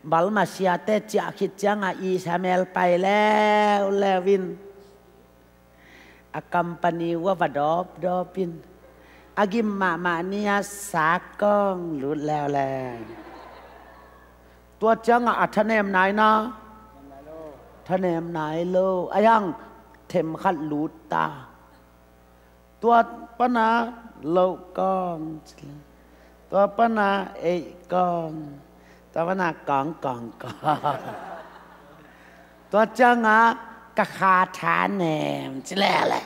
Balma siate ciah khit ciangah Ishmael pai leuleu in. A company uh a va dawpdawp in a gim mahmah ni-a sakkawng lut leuleu. Tua ciangah a thanem nai na. Thanem nai lo. A hiang themkhat lut ta. Tua pana loh kawng. Tua pana eih kawng. Tua pana kawng kawng kawng. Tua ciangah ka kha thanem ci leuleu.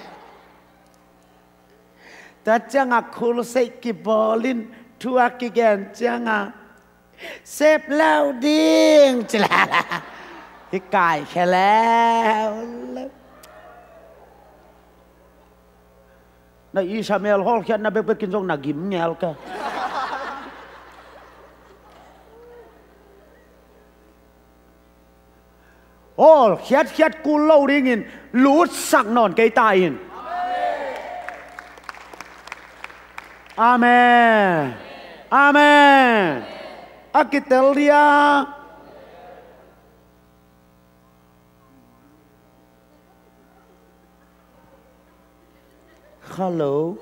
Tua ciangah khulseih kibawlin thu a kigen ciangah sep lo ding ci leuleu. Hih kaikhia leuleu. Na Ishmael hawlkhiatna bekbekin zong na gim ngel ka. Hawlkhiatkhiat kul lo dingin lutsak nawn kei ta in. Amen. Amen. A kitel dia. Hello.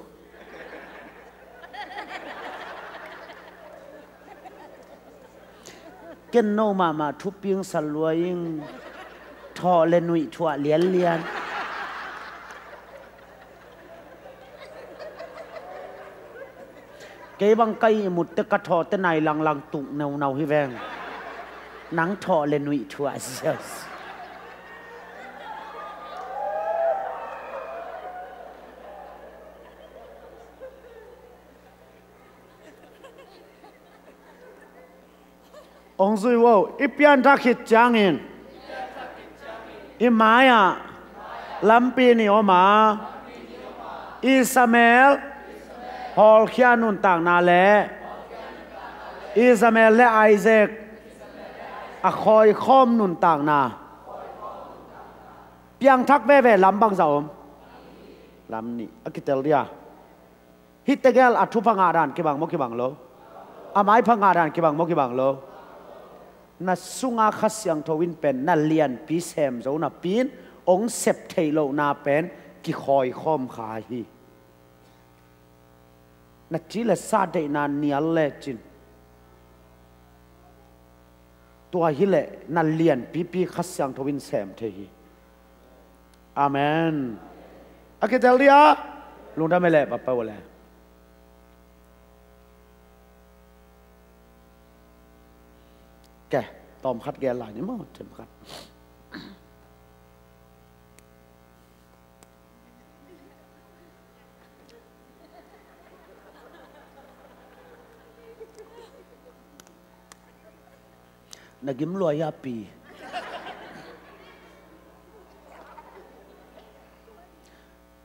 Ken no mahmah thuping saluai ing. Thawh le nuih thuah lianlian. Kei bang ka ihmut teh ka thawh teh nai langlang tuk naunau hi veng. Nang thawh le nuih thuah ziau. Hong zui vo, i pianthak khit ciangin i mai-ah lampi nih om a, Ishmael hawlkhia nuntakna le Ishmael le Isaac a khawikhawm nuntakna. Piangthak veve lam bangzah om? Lam nih a kitel dia. Hih tegel a thupha ngah dan kibang maw kibang lo? A maipha ngah dan kibang maw kibang lo? Na sunga Kha Siangtho in pen na lianpi sem zo napi in hong sep theih lohna pen kikhawikhawm kha hi. Na ci le sa deihna nial lecin tua hileh na lianpipi Kha Siangtho in sem thei hi. Amen. A kitel dia. Lungdam e le, papa u le. Ke, tawm khat gel lai ni maw, tawm khat. Na gim luai a pi.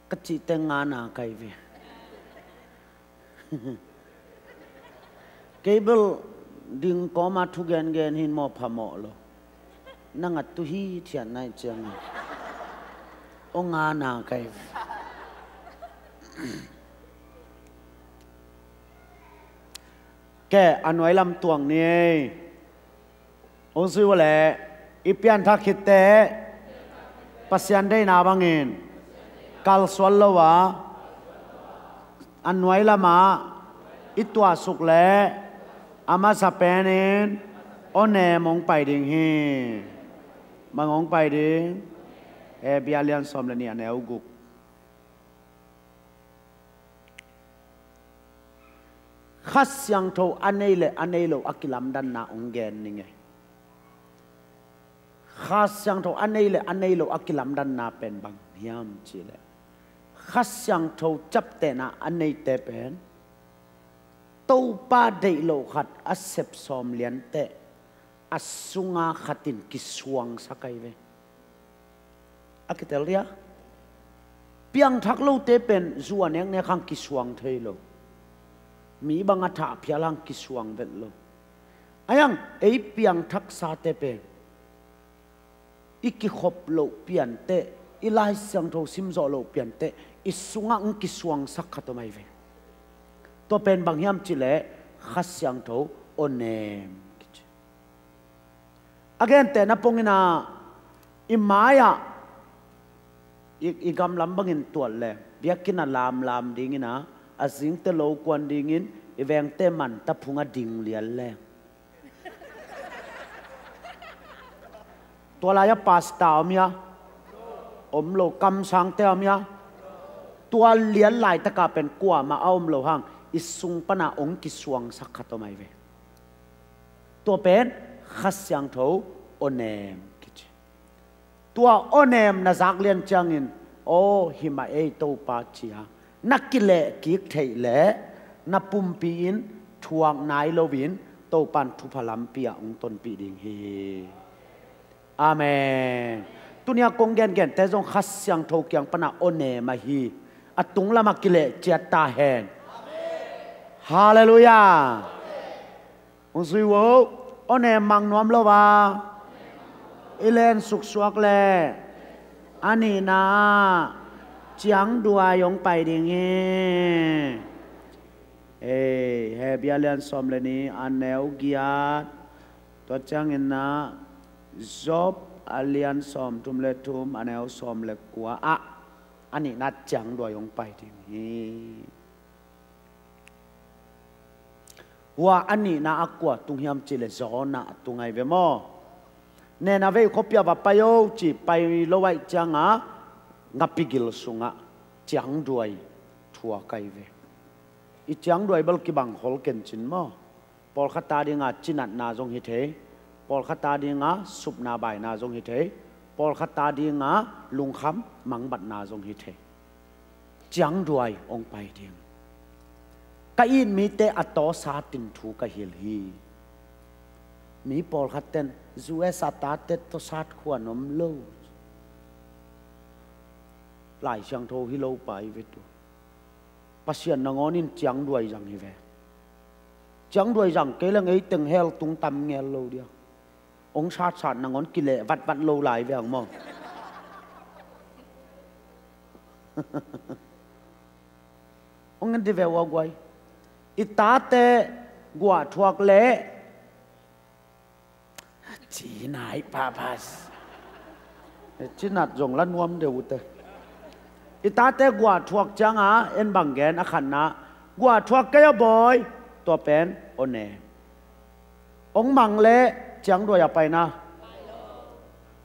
Ka cih teng ngana kai ve. Kei bel ding kawma thu gengen hin maw phamawh lo. Nang a tu hi thiat nai ciangin. O ngana kai. Keh a nuai lam tuang ni ei. Hong zui uh leh i pianthak khit teh Pasian deihna bangin kalsuan lo a, a nuai lamah i tuahsuk leh a masa penin awnem hong pai ding hi. Bang hong pai ding? Hebru a lian sawm le nih, a neu guk. Kha Siangtho a nei le a nei lo a kilamdanna hong gen ning ei. Kha Siangtho a nei le a nei lo a kilamdanna pen bang hiam cih leh, Kha Siangtho ciaptehna a neite pen Topa deih loh khat a sep sawm lian teh a sunga khat in kisuangsak ahi ve. A kitel dia? Piangthak lote pen zu a neknek hang kisuang thei lo. Mi bang a thah phial hang kisuang vet lo. Ahi hang ei piangthaksate pen i kikhop loh pian teh, i Lai Siangtho sim zawh loh pian teh, i sungah hong kisuangsak khat om ahi ve. Tua pen bang hiam cih leh Kha Siangtho awnem kici. A gentehna pongin ah, i mai-ah i, i gamlam bangin tuat leh biakinn a lamlam dingin ah, a zingte lo kuan dingin i vengte manta phung a ding lian leh, tua lai-ah pastor om hia? Om lo. Kamsangte om hia? Tua lian laitakah pen kuamah a om lo hang, i sung panah hong kisuangsak khat om ahi ve. Tua pen Kha Siangtho awnem kici. Tua awnem na zak lian ciangin, aw, hi mah ei Topa, ci-a na kilehkik theih leh na pumpi in thuak nai loin Topa in thupha lampi ah hong tonpih ding hi. Amen. Tuni-a kong gengente zong Kha Siangtho kiang panah awnem ahi, a tung lamah kileh ciat ta hen. Halleluiah. Hong zui uh, awnem mang nuam lo a, i len suksuak leh a nihna ah ciangduai hong pai ding hi. Ei, Hebru a lian sawm le nih, a neu giat. Tua ciangin ah Job a lian sawm thum le thum, a neu sawm le kua ah a nihna ciangduai hong pai ding hi. Hua a nihna ah kua tung hiam cih leh Jonah tung ahi ve maw. Nena vei khuapi ah va pai o ci, pai lo ahih ciangah ngapi gil sungah ciangduai thuak ahi ve. I ciangduai bel kibang khol kencin maw. Pawlkhat a dinga cinatna zong hi thei, pawlkhat a dinga supna baina zong hi thei, pawlkhat a dinga lungkham mangbatna zong hi thei. Ciangduai hong pai ding. Ka it mite a tawsatin thu ka hilh hi. Mi pawlkhat ten U S a tate tawsat khuan om lo. Lai Siangtho hi lo pa hi ve tu. Pasian nangawn in ciangduai zang hi ve. Ciangduai zang kei leng ei teng hell tung tam ngel lo dia. Hong satsat nangawn kileh vatvat lo lai ve ang maw. Hong en di ve ua guai. I tate guah thuak leh Ci nai pahpah. Cinat zong la nuam deuh uh te. I tate guah thuak cianga en bang gen a khatna. Guah thuak kei a bawi. Tua pen aw ne. Hong mang leh ciangduai a paina.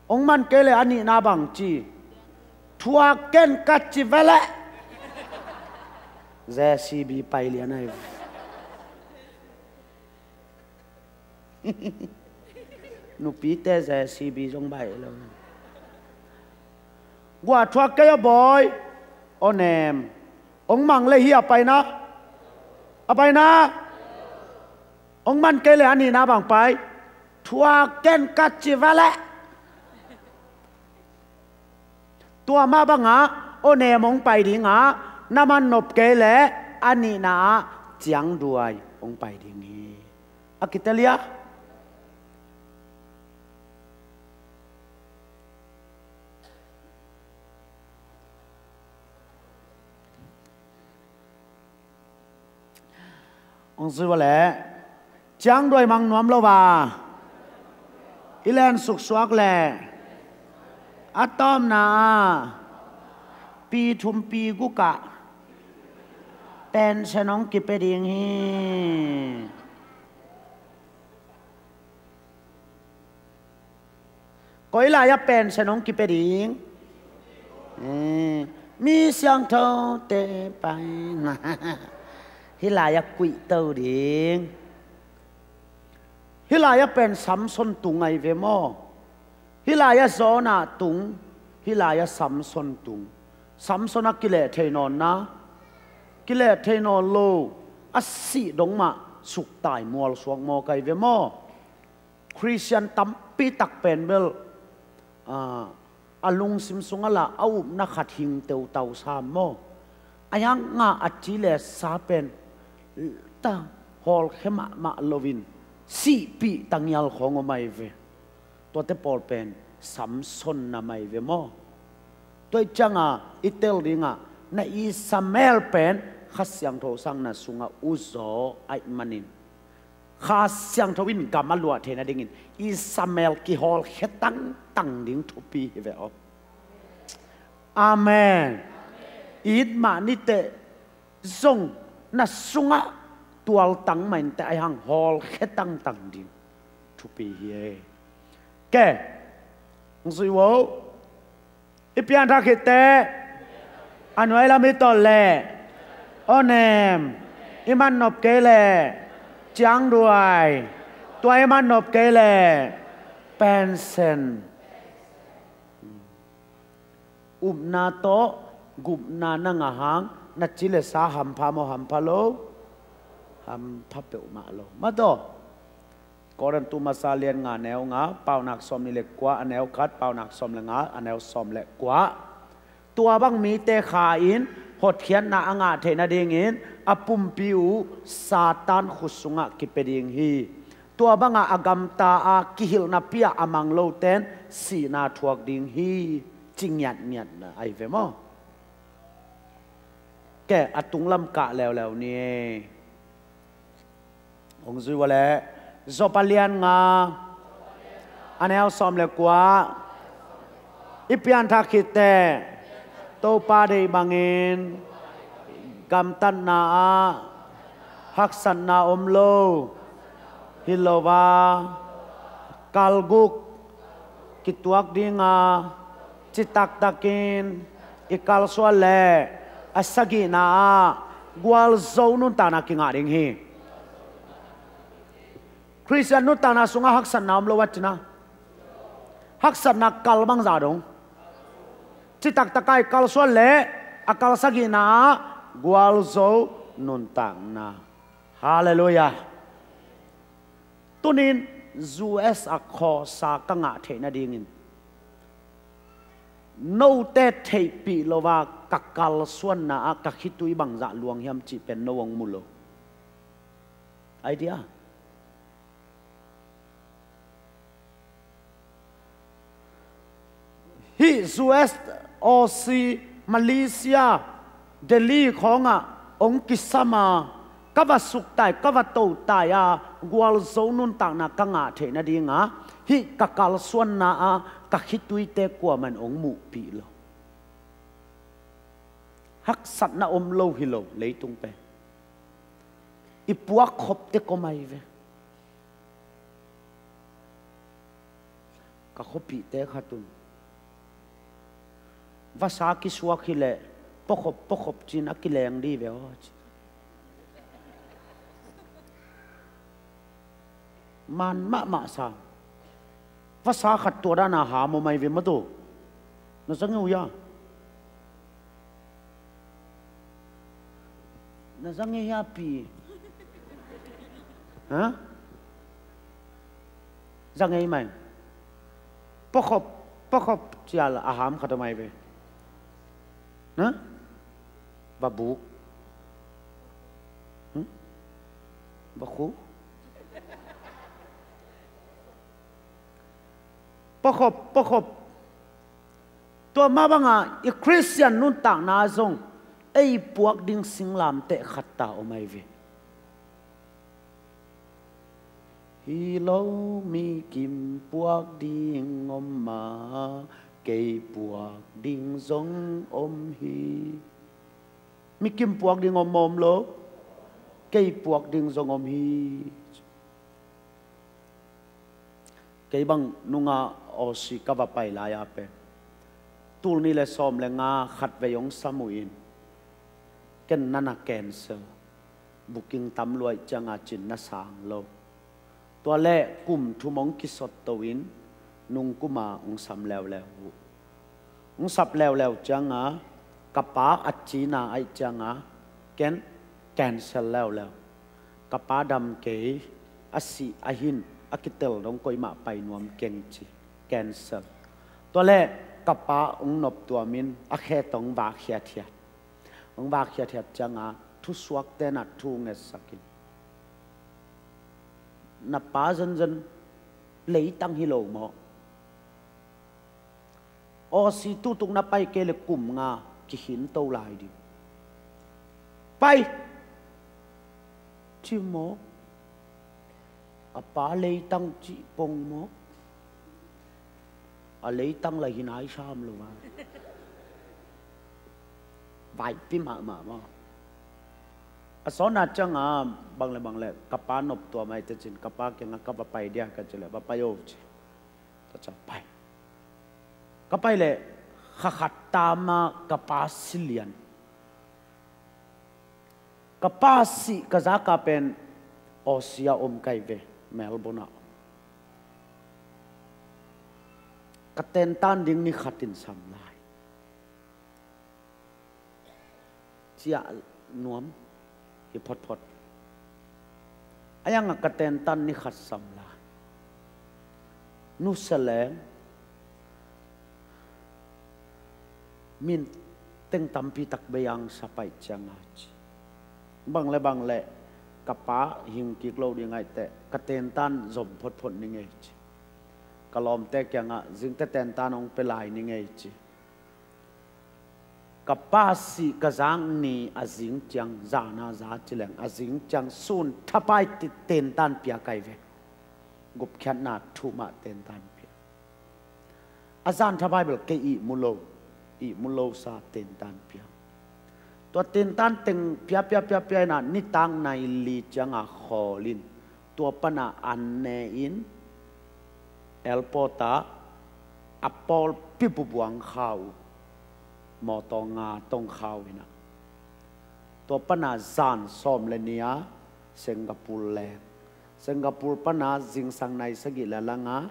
Hong man kei leh a nihna bang ci. Thuak ken ka ci veleh. J C B pai lian ai. Nupite J C B zong baih lo. Guah thuak kei a bawi. Aw nem. Hong mang leh hi a paina. A paina. Hong man kei leh a nihna bang pai. Thuak ken ka ci veleh. Tua mah bangah aw nem hong pai dingah na man nop kei leh a nihna ah ciangduai hong pai ding hi. A kitelia. Hong zui ua leh Ciangduai mang nuam lo a, i len suksuak leh a tawpna ah pi thum pi guk ah pension hong kipia ding hi. Koi lai-ah pension hong kipia ding? Eh, mi siangthote pai. Hih lai-ah kuihto ding. Hih lai-ah pen Samson tung ahi ve maw? Hih lai-ah Jonah tung. Hih lai-ah Samson tung. Samson a kileh thei nawn na, kileh thei nawn lo. A sih dong mah suktai mualsuak mawk ahi ve maw? Khristian tampi tak pen bel, ah, a lungsim sungah lah a upna khat hing teutau sam maw? A hiang ngah a ci le sa pen ta hawlkhia mahmah loin sihpih tangial khawng om ahi ve. Tuate pawl pen Samson na mai ve maw? Tua ih cianga i tel dingah na Ishmael pen Kha Siangtho sang na sungah uzaw ahih manin Kha Siangtho in gam a luah theih nadingin Ishmael kihawlkhia tangtang ding thupi hi ve aw. Amen. It mah niteh zong na sungah tualtang mah inteh, ahi hang hawlkhia tangtang ding thupi hi e. Ke, hong zui vo. I pianthak khit teh a nuai lam hi tawh leh aw nem, i man nop kei leh ciangduai, tua i man nop kei leh pension. Upna tawh gupna na ngah hang na ci le sa hampha maw, hampha lo? Hampha peuhmah lo. Mah tawh Korin tu masa lian nga neu nga, paunak sawm nih le kua a neu khat, paunak sawm le nga a neu sawm le kua. Tua bang mite kha in hotkhiatna a ngah theih nadingin a pumpi uh Satan khut sungah kipia ding hi. Tua bangah a gamta a kihilhna pi-ah a mang loten sihna thuak ding hi. Ci ngiatngiatna ahi ve maw? Ke, a tunglam kah leuleu ni. Hong zui ua leh, Job a lian nga a neu sawm le kua. I pianthak khit teh Topa deih bangin gamtatna ah haksatna om lo hi lo a, kal guk kituak dinga citaktakin i kalsuan leh a sagihna ah gualzo nuntakna kingah ding hi. Khristian nuntakna sungah haksatna om lo a cina, haksatna kal bangzah dong. Citaktak a i kalsuan leh a kal sagihna ah gualzo nuntakna. Halleluiah. Tunin U S a khawsa ka ngah theih nadingin note theihpih lo a ka kalsuanna ah ka khitui bangzah luang hiam cih pen no hong mu lo. Idea. Hih U S, Aussie, Malaysia, Delhi khawngah hong kisam a, ka va suktai, ka va totai a, gualzo nuntakna ka ngah theih nadinga hih ka kalsuanna ah ka khituite kuamah in hong muhpih lo. Haksatna om lo hi lo leitung pen. I puak khop tek om ahi ve. Ka khuapihte khat un vasa kisuak hileh pakhop pakhop cin a kileng dih ve aw ci. Man mahmah sa. Vasa khat tua dana ham om ahi ve maw tu. Na za ngei uh hia? Na za ngei hia pi? Ha? Za ngei mai. Pakhop pakhop cial a ham khat om ahi ve. Na? Va buk. Hmm? Va khu. Pakhop pakhop. Tua mah banga i Khristian nuntakna zong ei puak ding singlamteh khat ta om ahi ve. Hi lo, mi kim puak ding om a, kei puak ding zong om hi. Mi kim puak ding om om lo, kei puak ding zong om hi. Kei bang nunga Aussie ka va pai lai-a pen tul nih le sawm le nga khatvei hong sam uh in, ken na na cancel. Booking tam lua ahih cianga cin na sang lo. Tua leh kum thum hong kisot to in, nung kuma hong sam leuleu uh. Hong sap leuleu cianga ka pa a cina ahih cianga ken cancel leuleu. Ka pa dam kei, a sih a hin a kitel dong koimah pai nuam keng ci, cancel. Tua leh ka pa hong nop tuamin a khe tawh hong vak hiathiat. Hong vak hiathiat cianga thusuakte na thu ngetsakin, na pa zenzen leitang hi lo maw? Aussie tutuk na pai kei le kum nga kikhin to lai ding. Pai! Ci maw? A pa leitang cih pong maw? A leitang la hi nai sam lo a. Vaipi mahmah maw? A sawna cianga bang le bang le ka pa nop tuam ai te cin, ka pa kianga ka va pai dia ka ci le, va pai o ci. Ka ca pai. Ka pai le kha khat tama ka pa si lian. Ka pa sih ka zaka pen Aussie a om kai ve, Melbourne ah. Ka tentan ding ni khatin sam lai. Ciah nuam hi photphot. A yanga ka tentan ni khat sam lai. Nusia leng, min teng tampi tak bei ang sa pai cianga ci. Bang le bang le ka pa hing kik lo ding ai teh, ka tentan zom photphot ni ngei ci. Ka lawmte kiangah zingte tentan hong pe lai ni ngei ci. Ka pa sih ka zak ni a zing ciang, zana za ci leng a zing ciang sun thapai tentan pia kai ve. Gupkhiatna thumah tentan pia. A zan thapai bel kei ihmu lo, ihmu lo sa tentan pia. Tua tentan teng pia pia pia pia ina nitak nai li cianga khawl in, tua pana an ne in, airport ah a pawlpi bubuang kha uh, mawtaw nga tong kha uh ina. Tua pana zan sawm le nia Singapore leng. Singapore pana zingsang nai sagih le langa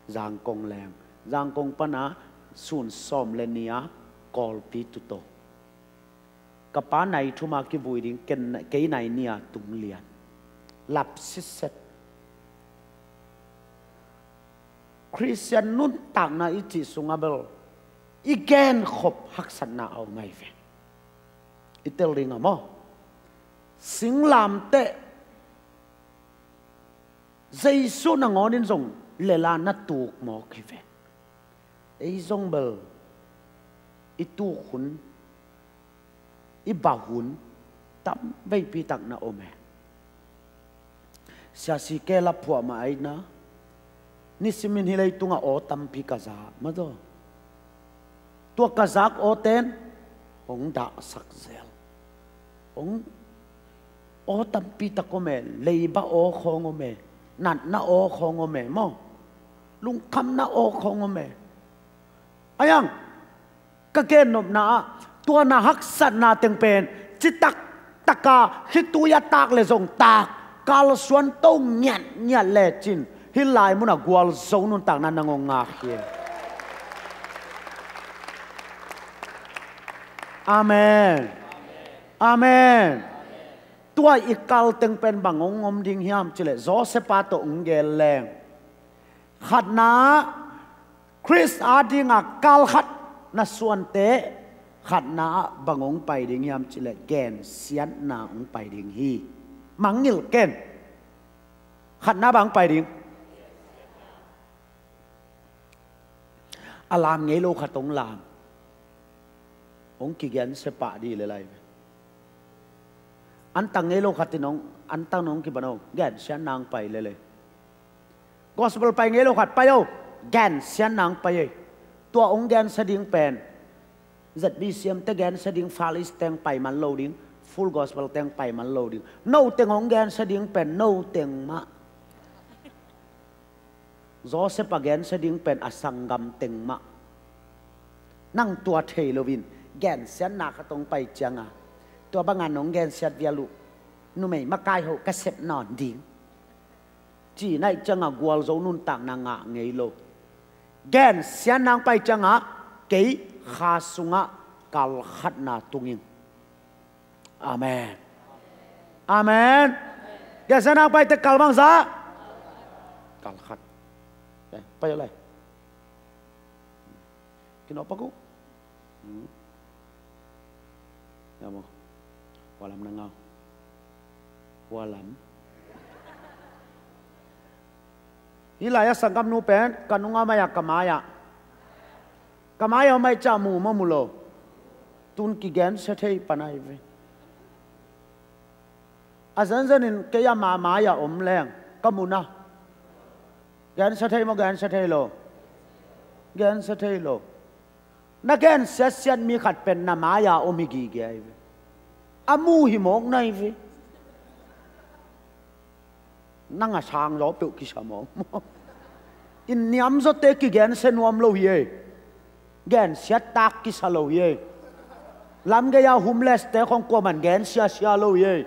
Zangkong leng. Zangkong pana sun sawm le nia Kawlpi tuto. Ka pa nai thuma kivui ding, kei nai nia tung lian. Lap sitset. Khristian nuntakna i cih sunga bel i genkhop haksatna a om ai ve. I tel ding a maw? Singlamteh Jesu nangawnin zong lela na tuk mawk hi ve. Ei zong bel i tuk hun, i bah hun tam veipi tak na om e. Siasi ke la phuah mah aina, nisimin hi leitungah aw tampi ka zak mah daw. Tua ka zak awten hong dahsak zel. Hong aw tampi tak om e, leiba aw khawng om e, natna aw khawng om e maw? Lungkhamna aw khawng om e. Ayang, ka gennopna ah tua na haksatna teng pen citak taka khitui a tak le zong tak, kalsuan to ngiatngiat lecin hih lai munah gualzo nuntakna nang hong ngak hi. Amen. Amen. Tua i kal teng pen bang hong om ding hiam cileh Joseph pa tawh hong gel leng. Khatna ah Khrist adinga kal khat na suante, khatna ah bang hong pai ding hiam cileh gensiatna hong pai ding hi. Mangngilh ken. Khatna bang hong pai ding? A lam ngei lo khat hong lam. Hong kigensia pah dih le lai ve. Antang ngei lo khatin hong, antang hong kiban hong gensiatna hong pai lele. Gospel pai ngei lo khat pai o, gensiatna hong pai ei. Tua hong gensia ding pen Z B C M te gensia ding, Far East teng pai man lo ding, Full Gospel teng pai man lo ding. No teng hong gensia ding pen no teng mah. Joseph a gensia ding pen a sanggam teng mah. Nang tua thei loin gensiatna khat hong pai cianga, tua banga nong gensiat vial uh, numei makai hoh ka sep nawn ding, ci naih cianga gualzo nuntakna ngah ngei lo. Gensiatna hong pai cianga kei kha sungah kal khatna tung ing. Amen. Amen. Gensiatna hong pai teh kal bangzah? Kal khat. Eh, pai lai. Kinawh pak uh. Hmm. Ya maw. Hua lam na ngau. Hua lam. Hih lai-ah sanggamnu pen ka nungah om ai-ah ka mai-ah. Ka mai-ah om ai ciah mu maw mu lo? Tun kigensia thei pan ai ve. A zenzenin kei ama mai-ah om leng ka mu na. Gensia thei maw, gensia thei lo? Gensia thei lo. Na gensiatsiat mi khat pen na mai-ah om hi gige ai ve. A mu hi mawk na hi ve. Nang a sang zaw peuh kisa mawk. Inn niam zawte kigensia nuam lo hi ei. Gensiat tak kisa lo hi ei. Lamgei-a homeless-te khong kuaman gensiasia lo hi ei.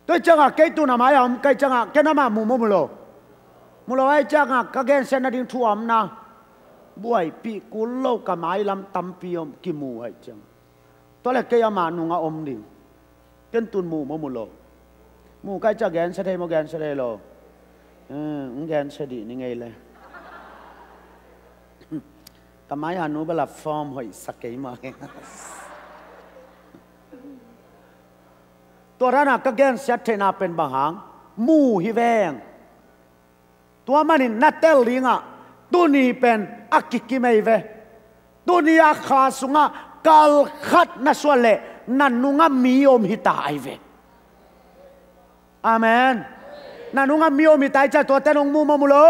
Tua ciangah kei tun a mai-ah om ka hih ciangah ken amah mu maw mu lo? Mu lo ahih ciangah ka gensiat nading thu a om na. Buaipih kul lo ka mailam tampi om kimu ahih ciangah. Tua leh kei amah nungah om ding. Ken tun mu maw mu lo? Mu ka hih ciah gensia thei maw, gensia thei lo? Eh, hong gensia dih ni ngei le. Ka mai-a nu bala form hoihsa kei maw. Tua dana ka gensiat theihna pen bang hang? Mu hi veng. Tua manin na tel dingah tuni pen a kikim ei ve. Tuni a kha sungah kal khat na suah leh na nungah mi om hi ta ai ve. Amen. Na nungah mi om hi ta ai ciah tuate nong mu maw mu lo?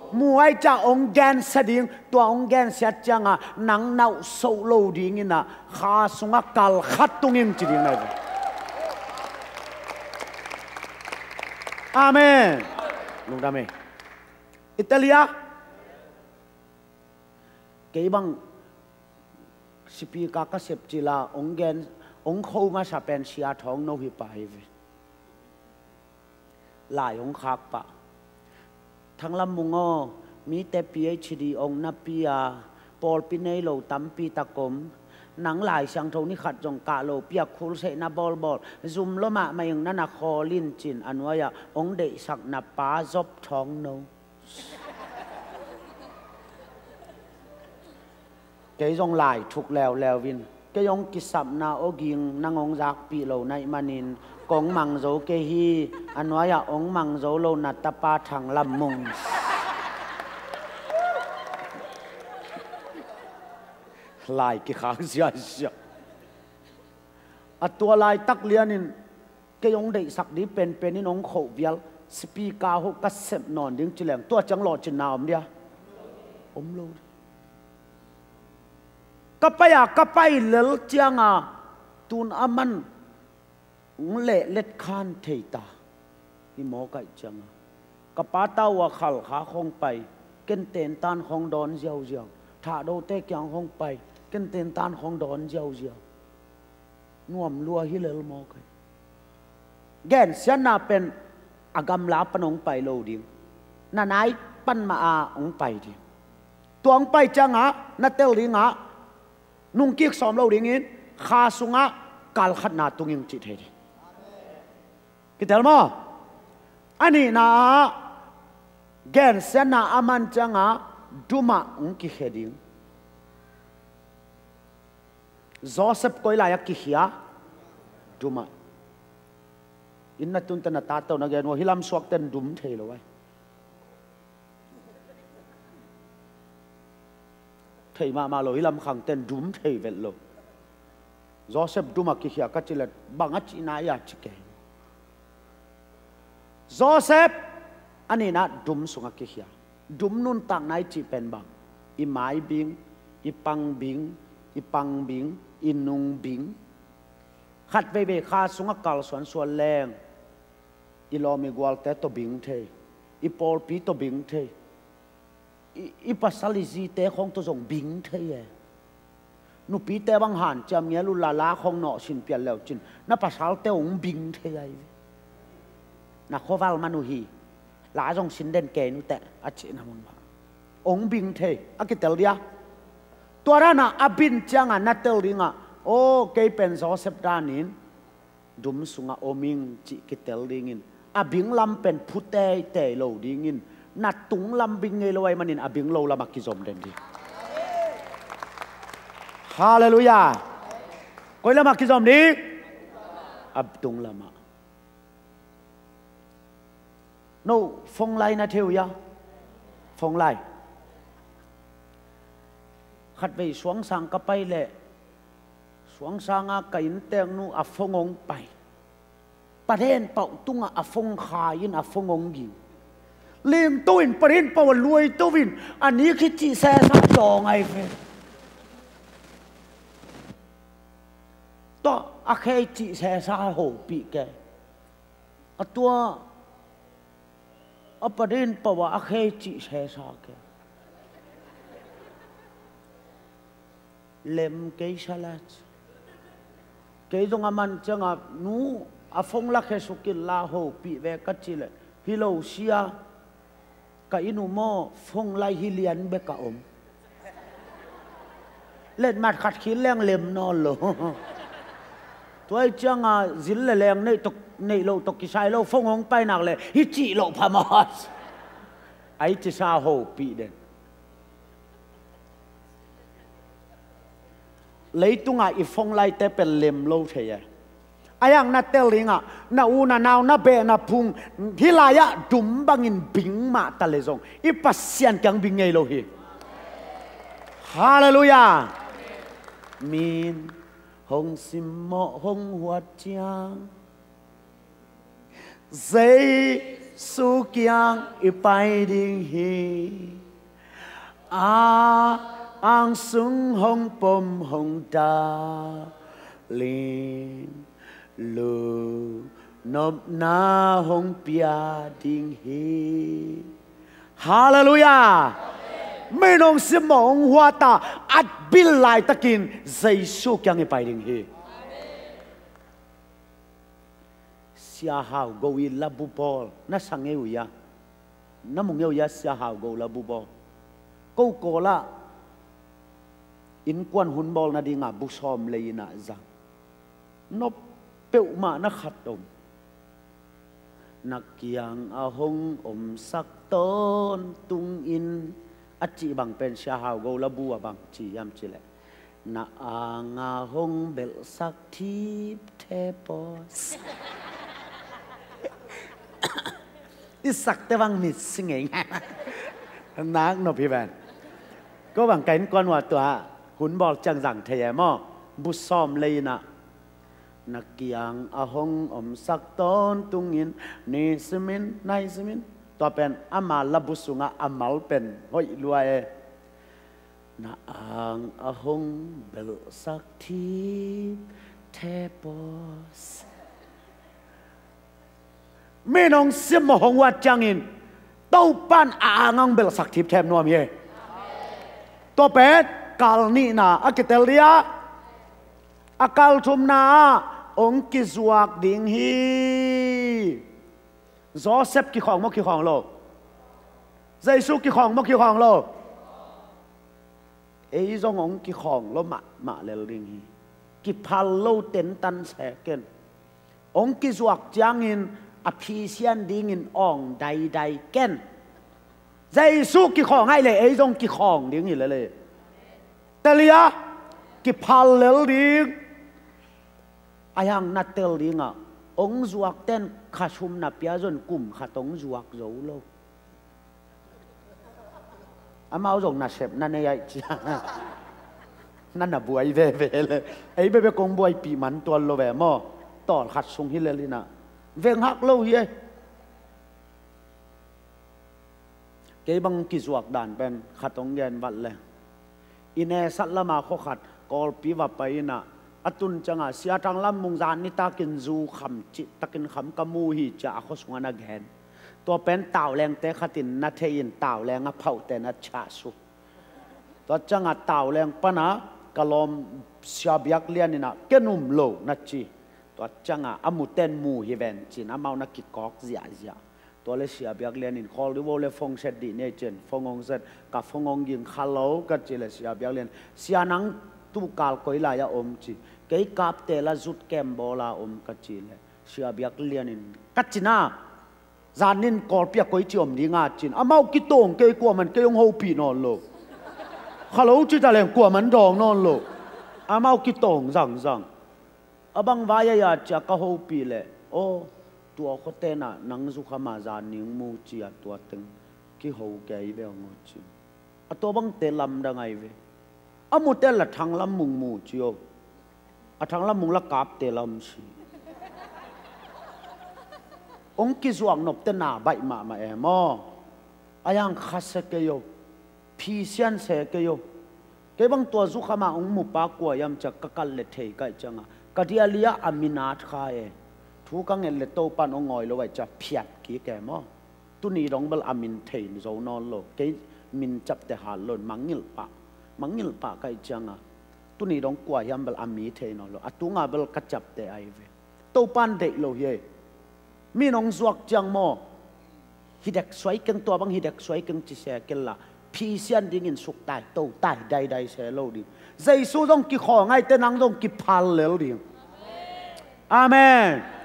Mu ai ciah hong gensia ding, tua hong gensiat ciangah nang nauhsoh lo dinginah kha sungah kal khat tung in ci ding na hi ve. Amen. Lungdam ei. Italia. Kei bang sipika ka sep cila hong gen, hong kho masa pen sia thawng no hi pa hi ve. Lai hong khak pah. Thanglam Mung aw, mite P H D hong napi a, pawlpi nei lo tampi tak om. Nang Lai Siangtho ni khat zong kah lo piak khulseihna bawlbawl, zum lua mahmah ing, na na khawl in cin a nuai-ah hong deihsak na pa Zop Thawng No. Kei zong lai thuk leuleu in, kei hong kisapna awging nang hong zakpih lo na hih manin kong mang zo kei hi. A nuai-ah hong mang zo lo na tapa Thanglam Mung. Lai kikhak ziahziah. A tua laitak lianin kei hong deihsak ding penpen in hong khoh vial, sipika hoh ka sep nawn ding ci leng tua ciang lawhcinna om dia? Om lo. Ka pai-a ka pai lel cianga tun a man hong lehlet khan thei ta. Hi mawk ahih cianga ka pa tau a khalkha khong pai, ken tentan khong dawn ziauziau. Thahdote kiang khong pai, ken tentan khong dawn ziauziau. Nuam lua hi lel mawk hi. Gensiatna pen a gamla pan hong pai lo ding, na nai pan mah a hong pai ding. Tua hong pai ciangah na tel dingah nungkik sawm lo dingin kha sungah kal khatna tung in cih thei ding. Kitel maw? A nihna ah gensiatna a man ciangah dumah hong kikhia ding. Joseph koi lai-ah kikhia? Dumah. Inn na tunte na tate na gen uh a, hih lam suakten dum thei lo ai. Thei mahmah lo, hih lam khangten dum thei vet lo. Joseph dumah kikhia ka cih leh bang a cihna ia ci kei. Joseph A nihna dum sungah kikhia. Dum nuntakna i cih pen bang? I mai bing, i pang bing, i pang bing, i nung bing. Khat veivei kha sungah kalsuansuan leng i lawm i gualte tawh bing thei, i pawlpi tawh bing thei, i, i pasal i zite khawng tawh zong bing thei e. Nupite bang hanciam ngial uh la, la khawng nawhsin pian leucin na pasalte hong bing thei ahi ve. Na khuaval man uh hi, la zong sin den kei nuteh a cihna mun mah hong bing thei a kitel dia. Tua dana a bin cianga na tel dinga, aw, kei pen Joseph danin dum sungah om ing cih kitel dingin, a binglam pen phu teitei lo dingin, na tunglam bing ngei lo ahih manin a bing lo lamah kizom den ding. Halleluiah. Koi lamah kizom ding? A tunglamah. No phone line na thei uh hia? Phone line. Khatvei suangsang ka pai leh, suangsanga ka innteknu a phone hong pai. Paden pauh tungah a phone khai in a phone hong ging. Limto in paden pauh a luaito in a nik hi cih sesa dawng ahi ve. Tua a khe cih sesa hopih kei. A tua a paden pauh a khe cih sesa kei. Lem kei salat. Kei zong a man cianga, nu, a phone la khe sukin la hopih ve ka cih leh, hi lo sia, ka inn uh maw, phone lai hi lian bek a om. Letmat khat khit leng lem nawn lo. Tua hi cianga zin le leng neih tawh, neih loh tawh kisai lo, phone hong pai nak leh hi cih loh pha maw. Ai cisa hopih den. Leitungah i phone line te pen lem lo thei e. A yang na tel dingah, na u na nau na beh na phung, hih lai-ah dum bangin bing mah ta leh zong i Pasian kiang bing ngei lo hi. Halleluiah. Min hong simmawh hong huat ciang Jesu kiang i pai ding hi. A ang sung hong pom hong dalin, lungnopna hong pia ding hi. Halleluiah. Min hong simmawh hong huat a, a bil laitakin Jesu kiang i pai ding hi. Sia Hau Go i labu bawl na sa ngei uh hia? Na mu ngei uh hia Sia Hau Go labu bawl? Ko Kawl ah innkuan hun bawl nadinga bu sawm lei-in ah zang. Nop peuhmah na khat om. Na kiang a hong omsak tawntungin a cih bang pen Sia Hau Go labu ah bang ci hiam cih leh, na anga hong belhsak thip the paws. I sakte bang mit si ngei ngai. Nak nop hi ven. Ko bang ka innkuan uh ah tua hun bawl ciang zang thei e maw? Bu sawm lei-in ah, na kiang a hong omsak tawntungin, ni simin nai simin. Tua pen ama labu sungah a mal pen hoih lua e. Na ang a hong belhsak thip the paws. Min hong simmawh hong huat ciangin Topan a ang a hong belhsak thip the nuam hi. Tua pen kal nihna a kitel dia, a kal thumna ah hong kizuak ding hi. Joseph kikhawng maw kikhawng lo? Jesu kikhawng maw kikhawng lo? Ei zong hong kikhawng lo mahmah lel ding hi. Kiphal lo tentan se ken. Hong kizuak ciangin a phisian dingin awng daidai ken. Jesu kikhawng ahih leh ei zong kikhawng ding hi lel e. Tel hia, kiphal lel ding. A yang na tel dingah hong zuak ten kha sum na pia zong kum khat hong zuak zo lo. Amau zong nasep na nei aih cia. Na na buai veve le. Ei bebe kong buaipih man tuan lo ve maw? Tawlkhat sung hi lel inah veng hak lo hi ei. Kei bang kizuak dan pen khat hong gen vat le. I nesat lama khua khat Kawlpi va pai inah, a tun ciangah Sia Thang Lam Mung zan nitakin zu kham cihtakin kham ka mu hi cia a khua sungah na gen. Tua pen taulengte khatin na thei in tauleng a phauhte na ciahsu. Tua ciangah tauleng pana ka lawm Sia Biak Lian inah ken um lo na ci. Tua ciangah a muten mu hi ven cin amau na kikawk ziahziah. Tua le Sia Biak Lian in khawl dih vo le phone set dih ni ei cin phone hong set, ka phone hong ging kha lo ka ci le Sia Biak Lian, Sia nang tukal koi lai a om ci, kei Kapte la zut kem bawla om ka ci le Sia Biak Lian in ka cina, zan nin Kawlpi a koi ci om dinga cin amau kitawng kei kuaman kei hong hopih nawn lo. Kha lo ci ta leng kuaman dawng nawn lo. Amau kitawng zangzang. A bang vai a ya cia ka hopih leh, aw, tua khuatenah nang zukhama zan ning mu cia tua teng kiho kei ve aw ci. A tua bangte lamdang ai ve. A muten la Thang Lam Mung mu ci aw. A Thang Lam Mung la Kapte lam si. Hong kizuak nopte na baih mahmah em aw. A yang kha se kei aw. Phisian se kei aw. Kei bang tua zukhama hong mupa kua hiam cia ka kal le thei kaih cianga ka dialia a min at kha e. Thu ka nget le Topan hong ngawi lo ai cia phiat kik e maw? Tuni dong bel a min thei zo nawn lo. Kei min capte hat lo in mangngilh pah. Mangngilh pah kaih cianga tuni dong kua hiam bel a mi thei nawn lo. A tunga bel ka capte ai ve. Topan deih lo hi ei. Mi nong zuak ciang maw? Hidek suai keng tua bang hidek suai keng ci se kella. Phisian dingin suktai totai daidai se lo ding. Jesu zong kikhawl ngaite nang zong kiphal lel ding. Amen.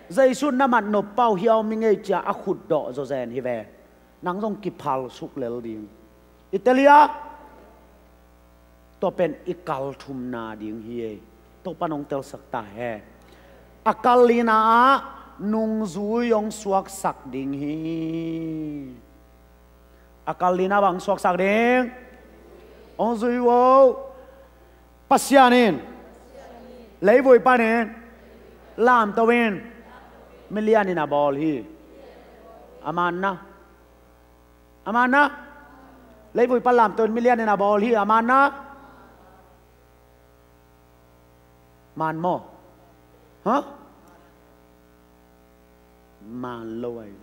Jesu na mat nop pau hiau mi ngei cia a khut dawh zawzen hi ve. Nang zong kiphal suk lel ding. I telia tua pen i kal thumna ding hi ei. Topan hong telsak ta he. A kal lina ah nungzui hong suaksak ding hi. A kal lina bang suaksak ding? Hong zui vo. Pasian in leivui panin lamto in milian in a bawl hi. A manna A manna leivui pan lamto in milian in a bawl hi a manna. Man maw? Ha? Man lo ai.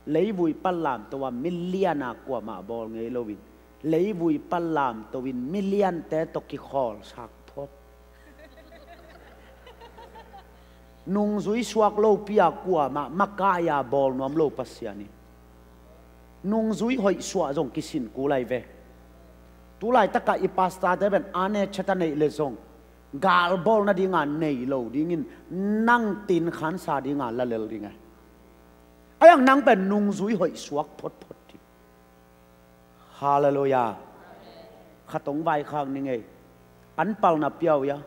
Leivui pan lamto a milian a kuamah bawl ngei loin leivui pan lamto in miliante tawh kikhawl sak phot. Nungzui suak lopi a kuamah makai a bawl nuam lo Pasian in nungzui hoih suah zong kisin kul ai ve. Tulaitakah i pastorte pen ane chata neih le zong galbawl nadinga nei lo dingin nang tin khansa dinga la lel ding ai. Aiang nang pen nungzui hoih suak photphot ding. Halleluiah. Khat hong vaikhak ning ei. An palna pia uh ia?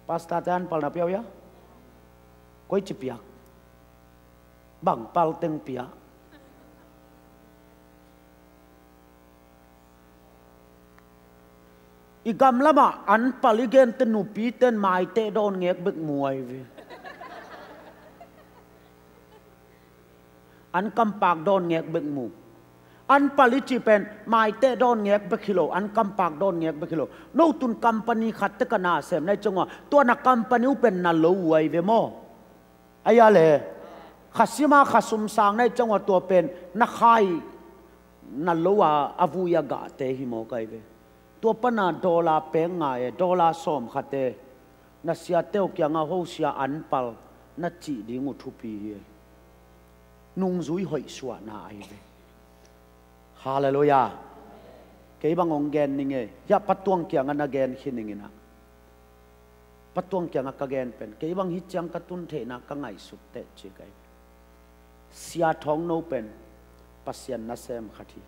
Pastorte an palna pia uh ia? Koici piak? Bang pal teng pia? I gamlamah an pal i gente nupiten maiteh dawn ngek bek muai ve. An kampak dawn ngek bek mu. An pal i cih pen maiteh dawn ngek bek hi lo, an kampak dawn ngek bek hi lo. No tun company khat te ka na sem na i cengua tua na company uh pen na lo uai ve maw? Aia le khasima khasum sang na i cengua tua pen na khai na lo a a vui a gahte hi maw kai ve? Tua pana dollar peng ngai e, dollar sawm khate na siate uh kianga hosia an pal na cih ding uh thupi hi e. Nungzui hoih suahna ahi ve. Halleluiah. Kei bang hong gen ning e. Hiah patuang kiangah na gen khi ning inah. Patuang kiangah ka gen pen kei bang hi ciang ka tun theihna ka ngaihsut teh ci kai. Sia Thawng No pen Pasian nasem khat hi.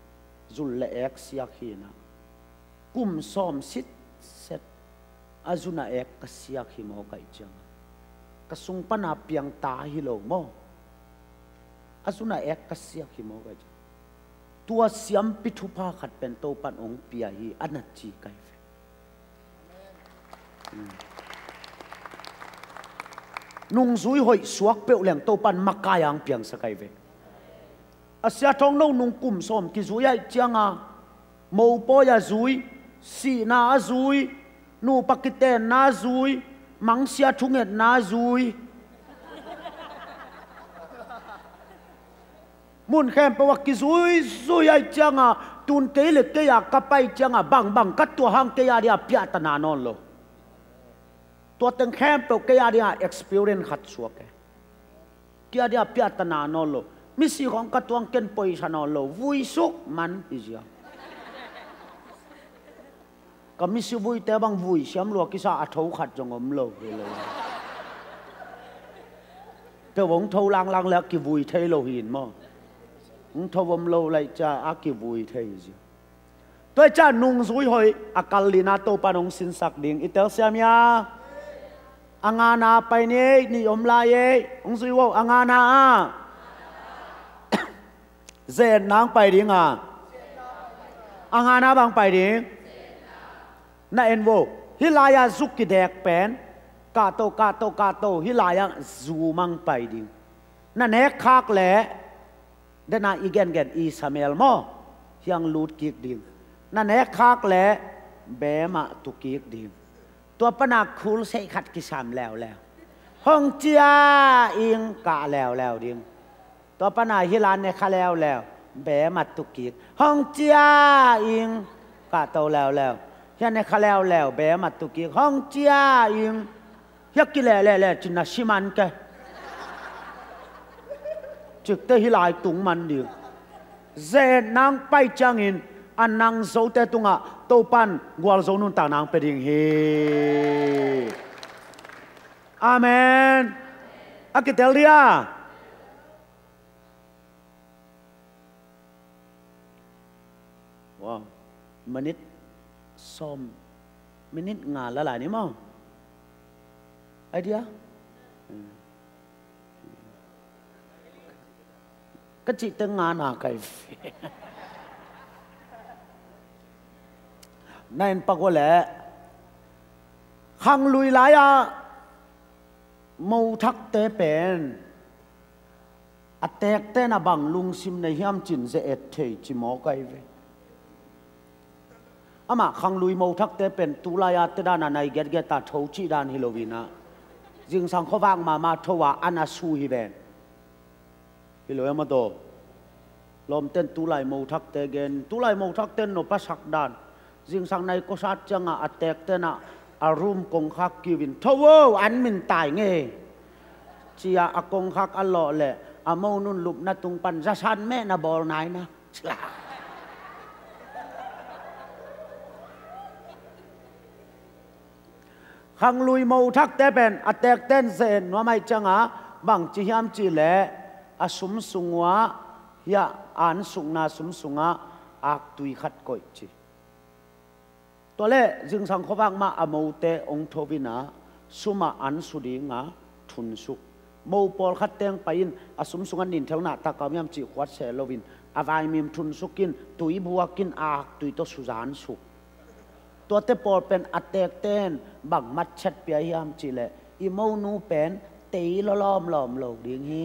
Zul le ek siak hi inah. Kum sawm sitset a zuna ek ka siak hi maw kaih ciang ka sung pana piangta hi lo maw? A zuna ek ka siak hi maw kaih ciang tua siampi thupha khat pen Topan hong pia hi a na ci kai ve. Nungzui hoih suak peuh leng Topan makai ang piangsa kai ve. A sia Thawng No nung kum sawm kizui ahih cianga, mopawi a zui, sihna a zui, nupa kitenna a zui, mangsia thungetna a zui. Mun khempeuh a kizuizui ahih cianga, tun kei le kei a ka pai cianga, bangbang ka tuah hang kei a dia piahtana nawn lo. Tua teng khempeuh kei a dia experience khat suak e. Kei a dia piahtana nawn lo. Misi khong ka tuang ken poisa nawn lo. Vui suk man hi zia. Ka misi vuite bang vui siam lua kisa a tho khat zong om lo hi lo. Peuh hong tho langlang le a kivui thei lo hi in maw. Hong tho om lo laih cia a kivui thei hi zia. Tua hi cia nungzui hoih a kal lina Topan hong sinsak ding i telsiam ia. A ngana pai ni ei, ni om lai ei. Hong zui uh a ngana ah. Zen nang pai ding a. A ngana bang pai ding. Na en vo. Hih lai-a zuk kidek pen. Kahto, kahto, kahto. Hih lai-a zu mang pai ding. Na nek khak le. Dena i gengen i samel maw. Hiang lut kik ding. Na nek khak le. Bemah tu kik ding. Tua pana khul seih khat kisam leuleu. Hong cia ing kah leuleu ding. Tua pana hih lai ne kha leuleu. Bemah tu kik. Hong cia ing kah to leuleu. Hia ne kha leuleu. Bemah tu kik. Hong cia ing. Hia kileh leh leh cin na si man ke. Cikte hih lai tung man ding. Zen nang pai ciangin a nang zote tungah Topan gualzo nuntak nang pe ding hi. Amen. A kitel dia. Wow. Minit sawm. Minit nga la lai ni maw. Idea? Ka cihte nga na kai. Na en pak uh leh. Khanglui lai-a mothakte pen a tekte na bang lungsim nei hiam cin ze et thei ci maw kai ve. Amah khanglui mothakte pen tulai-a te dana nai getget a tho cih dan hi loinah. Zingsang khuavak mahmah tho a an a su hi ven. Hi lo ema daw. Lawmten tulai mothakte gen, tulai mothakten no pasak dan. Zingsang nai kosat cianga a tekten ah a rum kongkhak kiuvin tho o an min tai ngei. Cia a kongkhak a lawh leh a monun lupna tung pan zasan mehna bawl naina. Khanglui mothakte pen a tekten ze-et nuam aih cianga bangci hiam cihleh a sum sungua hiah an sukna sum sungah aktui khat koih ci. Tualeh zingsang khuavak mah a mote ong thovinah sumah an su dinga thunsuk. Mo pawlkhat teng pai-in a sum sungah ninthel nahtak a miam cih khuat seh loin a vaimim thunsukin tui buakin aktui tawh suzan suk. Tuate pawl pen a tekten bang matchat pia hiam cihleh i monu pen tei lawlawm lawm lo ding hi.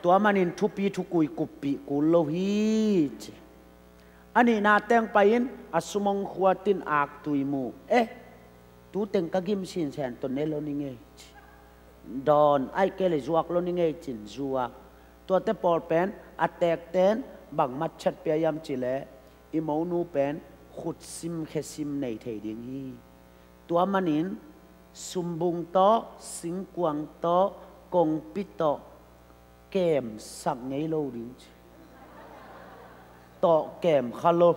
Tua manin thupi thukui kuppih kul lo hi ci. A nihna teng pai-in a sumong khuatin aktui mu. Eh, tuteng ka gim sinsen tawh ne lo ni ngei ci. Dawn aih kei le zuak lo ni ngei cin zuak. Tuate pawl pen a tekten bang matchat pia hiam cihleh i monu pen khutsim khesim nei thei ding hi. Tua manin sumbung tawh singkuang tawh kongpi tawh kemsak ngei lo ding ci. Tawh kem kha lo.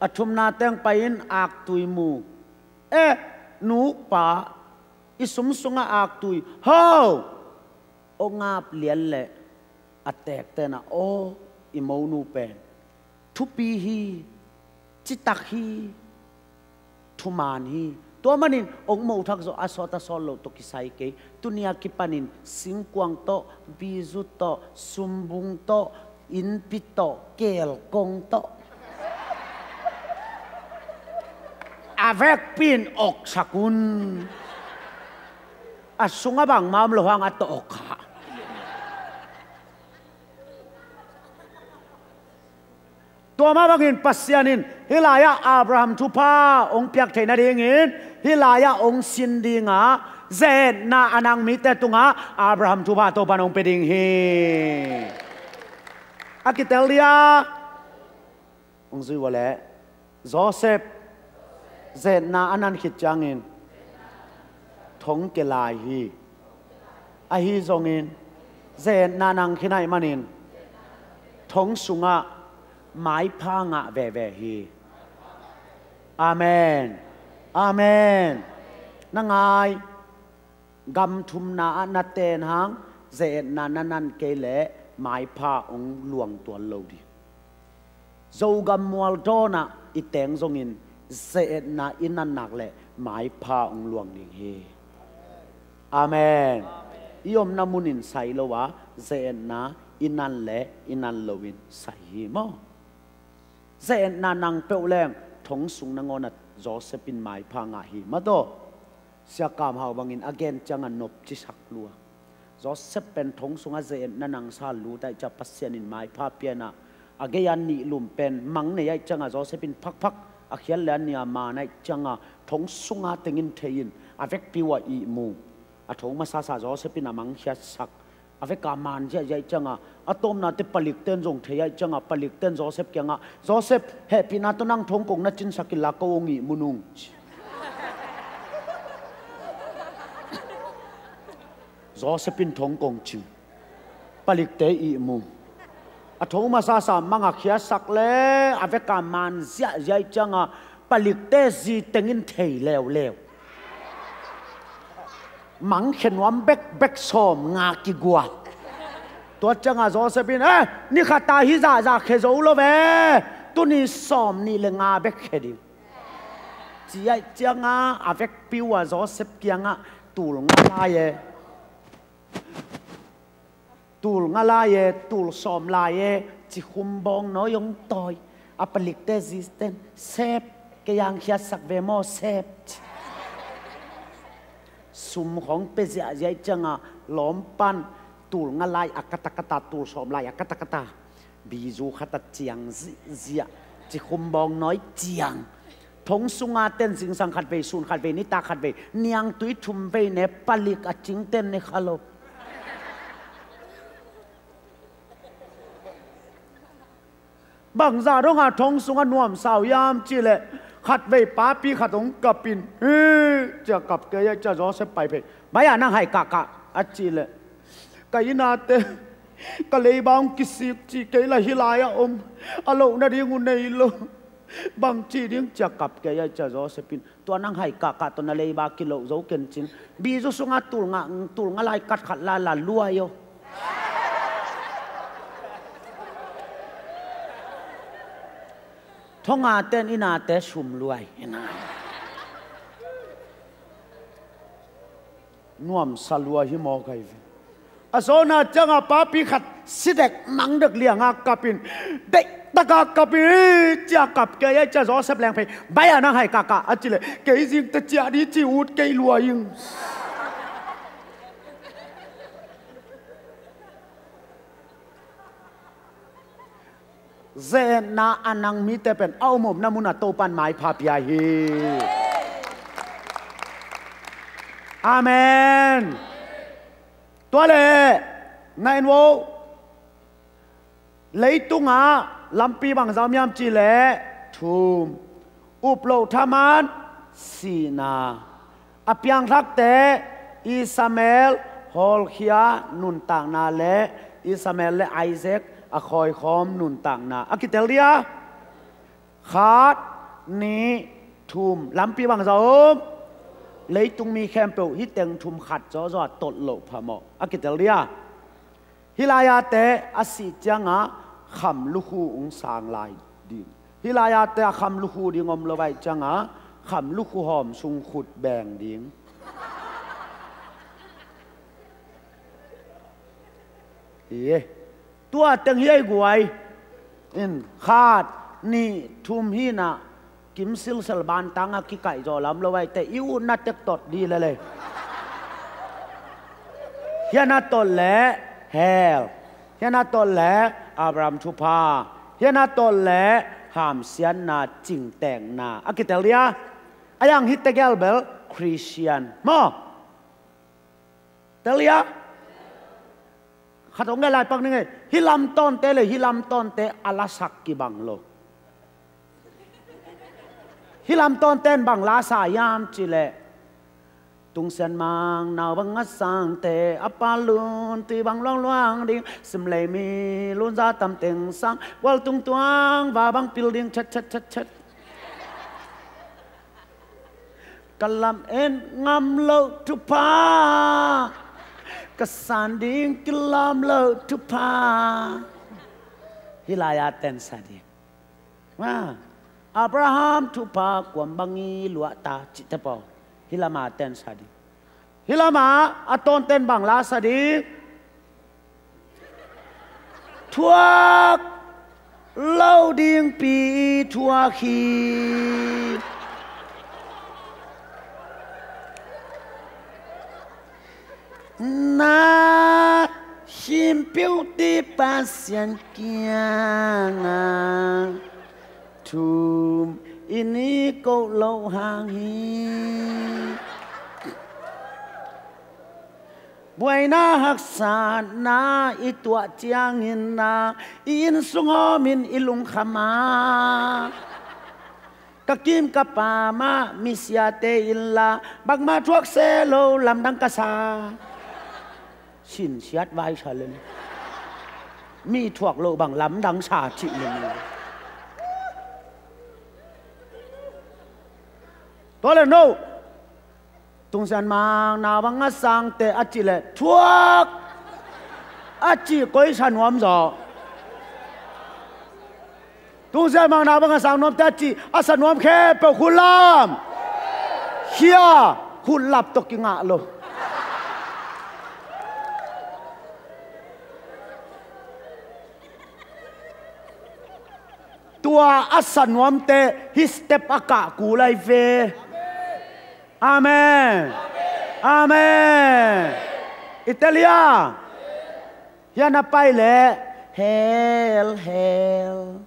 A thumna teng pai-in aktui mu. Eh, nupa i sum sungah aktui ho. Aw ngap lian leh a tekten ah aw i monu pen thupi hi, citak hi, thuman hi. Tua manin ong mothak zawh a sawt a sawt loh tawh kisai kei. Tunia kipanin singkuang tawh, bizu tawh, sumbung tawh, innpi tawh, kelkong tawh a vekpi-in oksak un. A sungah bangmah om lo hang a tawh kha. Tua mah bangin Pasian in hih lai-ah Abraham thupha hong piak theih nadingin hih lai-ah hong sin dingah ze-etna a nang mite tungah Abraham thupha Topa'n hong pia ding hi. A kitel dia hong zui ua leh Joseph ze-etna a nan khit ciangin thong ke lai hi. Ahi zongin ze-etna nang khin ahih manin thong sungah maipha ngah veve hi. Amen. Amen. Na ngai, gam thumna ah na ten hang ze-etna na nan kei leh maipha hong luang tuan lo ding. Zogam mual dawnah i teng zongin ze-etna i nan nak leh maipha hong luang ding hi. Amen. I omna munin sai lo a, ze-etna i nan leh i nan loin sai hi maw? Ze-etna nang peuh leng thong sung nangawnah Joseph in maipha ngah hi maw taw. Sia Kam Hau bangin a gen ciangah nopci sak lua. Joseph pen thong sungah ze-etna nang sa lut ahih ciang Pasian in maipha pia-in ah, a gei-a nih lum pen mang nei ahih ciangah Joseph in phakphak a khiat leh a nih a man ahih ciangah thong sungah tengin thei-in a vekpi uh a ihmu. A thong masasa Joseph in a mangkhiatsak, a vek a man ziahziah ahih ciangah a tawpna teh palikte'n zong thei ahih ciangah palikte'n Joseph kiangah, "Joseph, hehpihna tawh nang thong kong na cinsak inla ko hong ihmu nung," ci. Joseph in thong kong cing, palikte ihmu. A thong masasa mang a khiatsak leh a vek a man ziahziah ahih ciangah palikte zi tengin thei leuleu. Mangkhia nuam bekbek sawmnga kigual. Tua ciangah Joseph in, "Eh, ni khat a hih zahzah khia zo lo ve. Tuni sawmnih leh nga bek khia ding," ci ahih ciangah a vekpi uh a Joseph kiangah tul nga lai e, tul nga lai e, tul sawm lai e, cikhum bawngnawi hong tawi. A palikte zite'n, "Sep, kei hong khiatsak ve maw, Sep," ci. Sum khawng pia ziahziah ahih ciangah lawm pan tul nga lai a kata kata, tul sawm lai a kata kata, bizu khat a ciang zihziah, cikhum bawngnawi ciang. Thong sunga te'n zingsang khat vei, sun khat vei, nitak khat vei, niangtui thum vei ne palik a cingte'n ne kha lo. Bangzah dong a thong sungah nuamsa uh hiam cih leh khat vei papi khat hong kap in, "Hi," ci-a kap kei ahih ciang Joseph pai phei. "Bang a nang hai kahkah?" a cih leh, "Ka inn ate ka leiba hong kisik cih kei la hih lai-ah om, a loh nading uh nei lo. Bang cih ding?" ci-a kap kei ahih ciang Joseph in, "Tua nang hai kahkah tawh na leiba kiloh zo ken cin. Bizu sungah tul nga, tul nga lai kat khat la la luai aw." Thong a te'n inn ate sum luai. Nuamsa lua hi maw kai ve. A zawhna ciangah papi khat sidek mangdek lianga kap in, deihtakin kap in, "Hi," ci-a kap kei ahih ciang Joseph leng phei, "Bang a nang hai kahkah?" a cih leh, "Kei zingteh ciah ding ci ut kei lua ing." Ze-etna a nang mite pen a om omna munah Topa'n maipha pia hi. Amen. Tua leh na en vo. Leitungah lampi bangzah om hiam cih leh thum. Up loh thaman sihna. A piangthakte Ishmael hawlkhia nuntakna leh Ishmael leh Isaac a khawikhawm nuntakna. A kitel dia? Khat, nih, thum. Lampi bangzah om? Leitung mi khempeuh hih teng thum khat zawzaw a tot loh phamawh. A kitel dia? Hih lai-ate a sih ciangah kham lukhu hong sang lai ding. Hih lai-ate a kham lukhu ding om lo ahih ciangah kham lukhu hawm sung khut beng ding. Hi e. Tua teng hi ei guai. In khat, nih, thum hi-in ah, kim silsel bantang a kikaih zaw lam lo ahih teh i utna tek tot dih lel ei. Hiah na tawh le hell. Hiah na tawh le Abraham thupha. Hiah na tawh le hamsiatna, cingtekna a kitel dia. A yang hi tegel bel Christian maw? Tel dia. Khat hong ngai lai pak ning ei. Hih lamtawnte le hih lamtawnte a lasak kibang lo. Hih lamtawnte in bang lasa hiam cih leh, Tungsian Mang Nau Bang Ngasangte a pa lun ti bang luangluang ding, sim lei mi lun za tam teng sang, gual tung tuang va bang pil ding chat chat chat chat. Ka lam en ngam lo thupha, ka san ding kilawm lo thupha. Hih lai-a tensa ding. Abraham thupha kuam bang i luah ta cihte pawl hih lam-a tensa ding. Hih lamah a tawnten bang lasa ding? Thuak lo dingpi thuak hi. Na him piuhti Pasian kiangah thum i ni koh loh hang hi. Buaina haksatna i tuah ciangin na i inn sung hawmin i lungkham a, ka kim ka pam ah misiate in la bangmah thuak se lo lamdang ka sa. Sinsiat vai sa lel. Mi thuak loh bang lamdang sa cih lel. Tua le no. Tungsian Mang Nau Bang Ngasangte a cih leh thuak a cih koi sa nuam zaw? Tungsian Mang Nau Bang Ngasang nuamte a cih a sa nuam khempeuh khut lam. Khia, khut lap tawh kingah lo. Tua a sa nuamte hih step a kah kul lai ve. Amen. Amen. Italia. Hiah na pai leh hell, hell.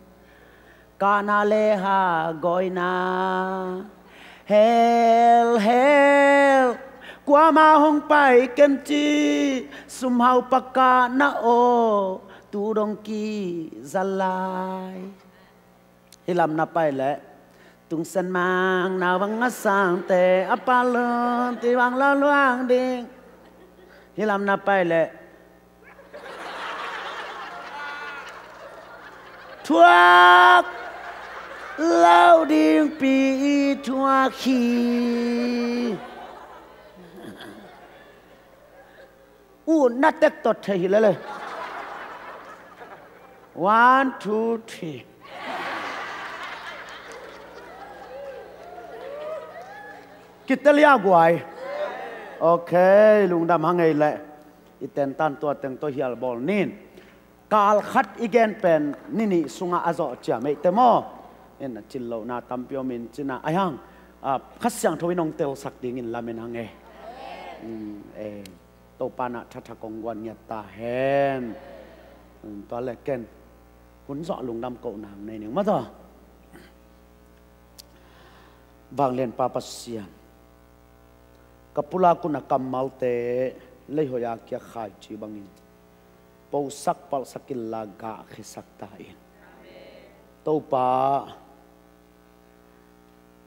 Kahna le hagawina. Hell, hell. Kuamah hong pai ken ci. Sumhau pakahna aw. Tu dong kiza lai. Hih lam na pai leh Tungsian Mang Nau Bang Ngasangte a pa lun ti bang luangluang ding. Hih lam na pai leh thuak lo dingpi thuak hi. Uh, na tek tawh thei hi lele. One, two, three. Kitelia guai. Ok, lungdam hang ei leh. I tentan tua teng tawh hial bawl nin. Kal khat i gen pen ni nih sungah a zawh ciam ei te maw? In a cin lohna tampi om in cina a hiang. A, Kha Siangtho in hong telsak dingin lamen hang ei. Mm, ei. Topa na thatha kong guan ngiat ta hen. Tua le ken hun zawh lungdam koh nang nei ning mataw. Vanglian Pa Pasian, ka pulak un a kammalte leihoih a kiak khaici bangin posak palhsak inla gahkhiasak ta in. Topa,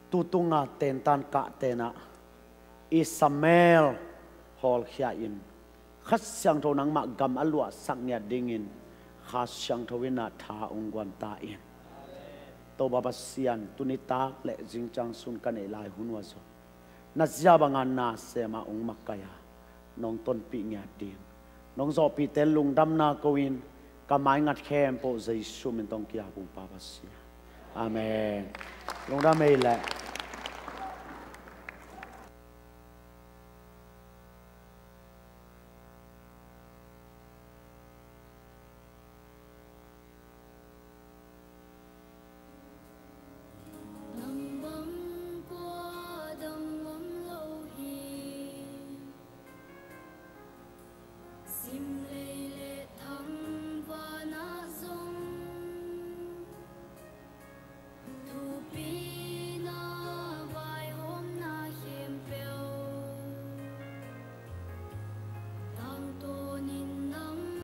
tutunga tentan kah tenah i Samuel hawlkhia in Kha Siangtho nangmah gam a luahsak ngiat dingin Kha Siangtho in a tha ung guan ta in. Topa Pasian, tuni tak le zingciang sun ka neih lai hun uh a zong na zia banga na sem a ung makaih a nong tonpih ngiat ding nong zawhpihte lungdamna ko in ka maingat khempeuh Jesu min tawh kiap ung Pa Pasian. Amen. Lungdam ei leh.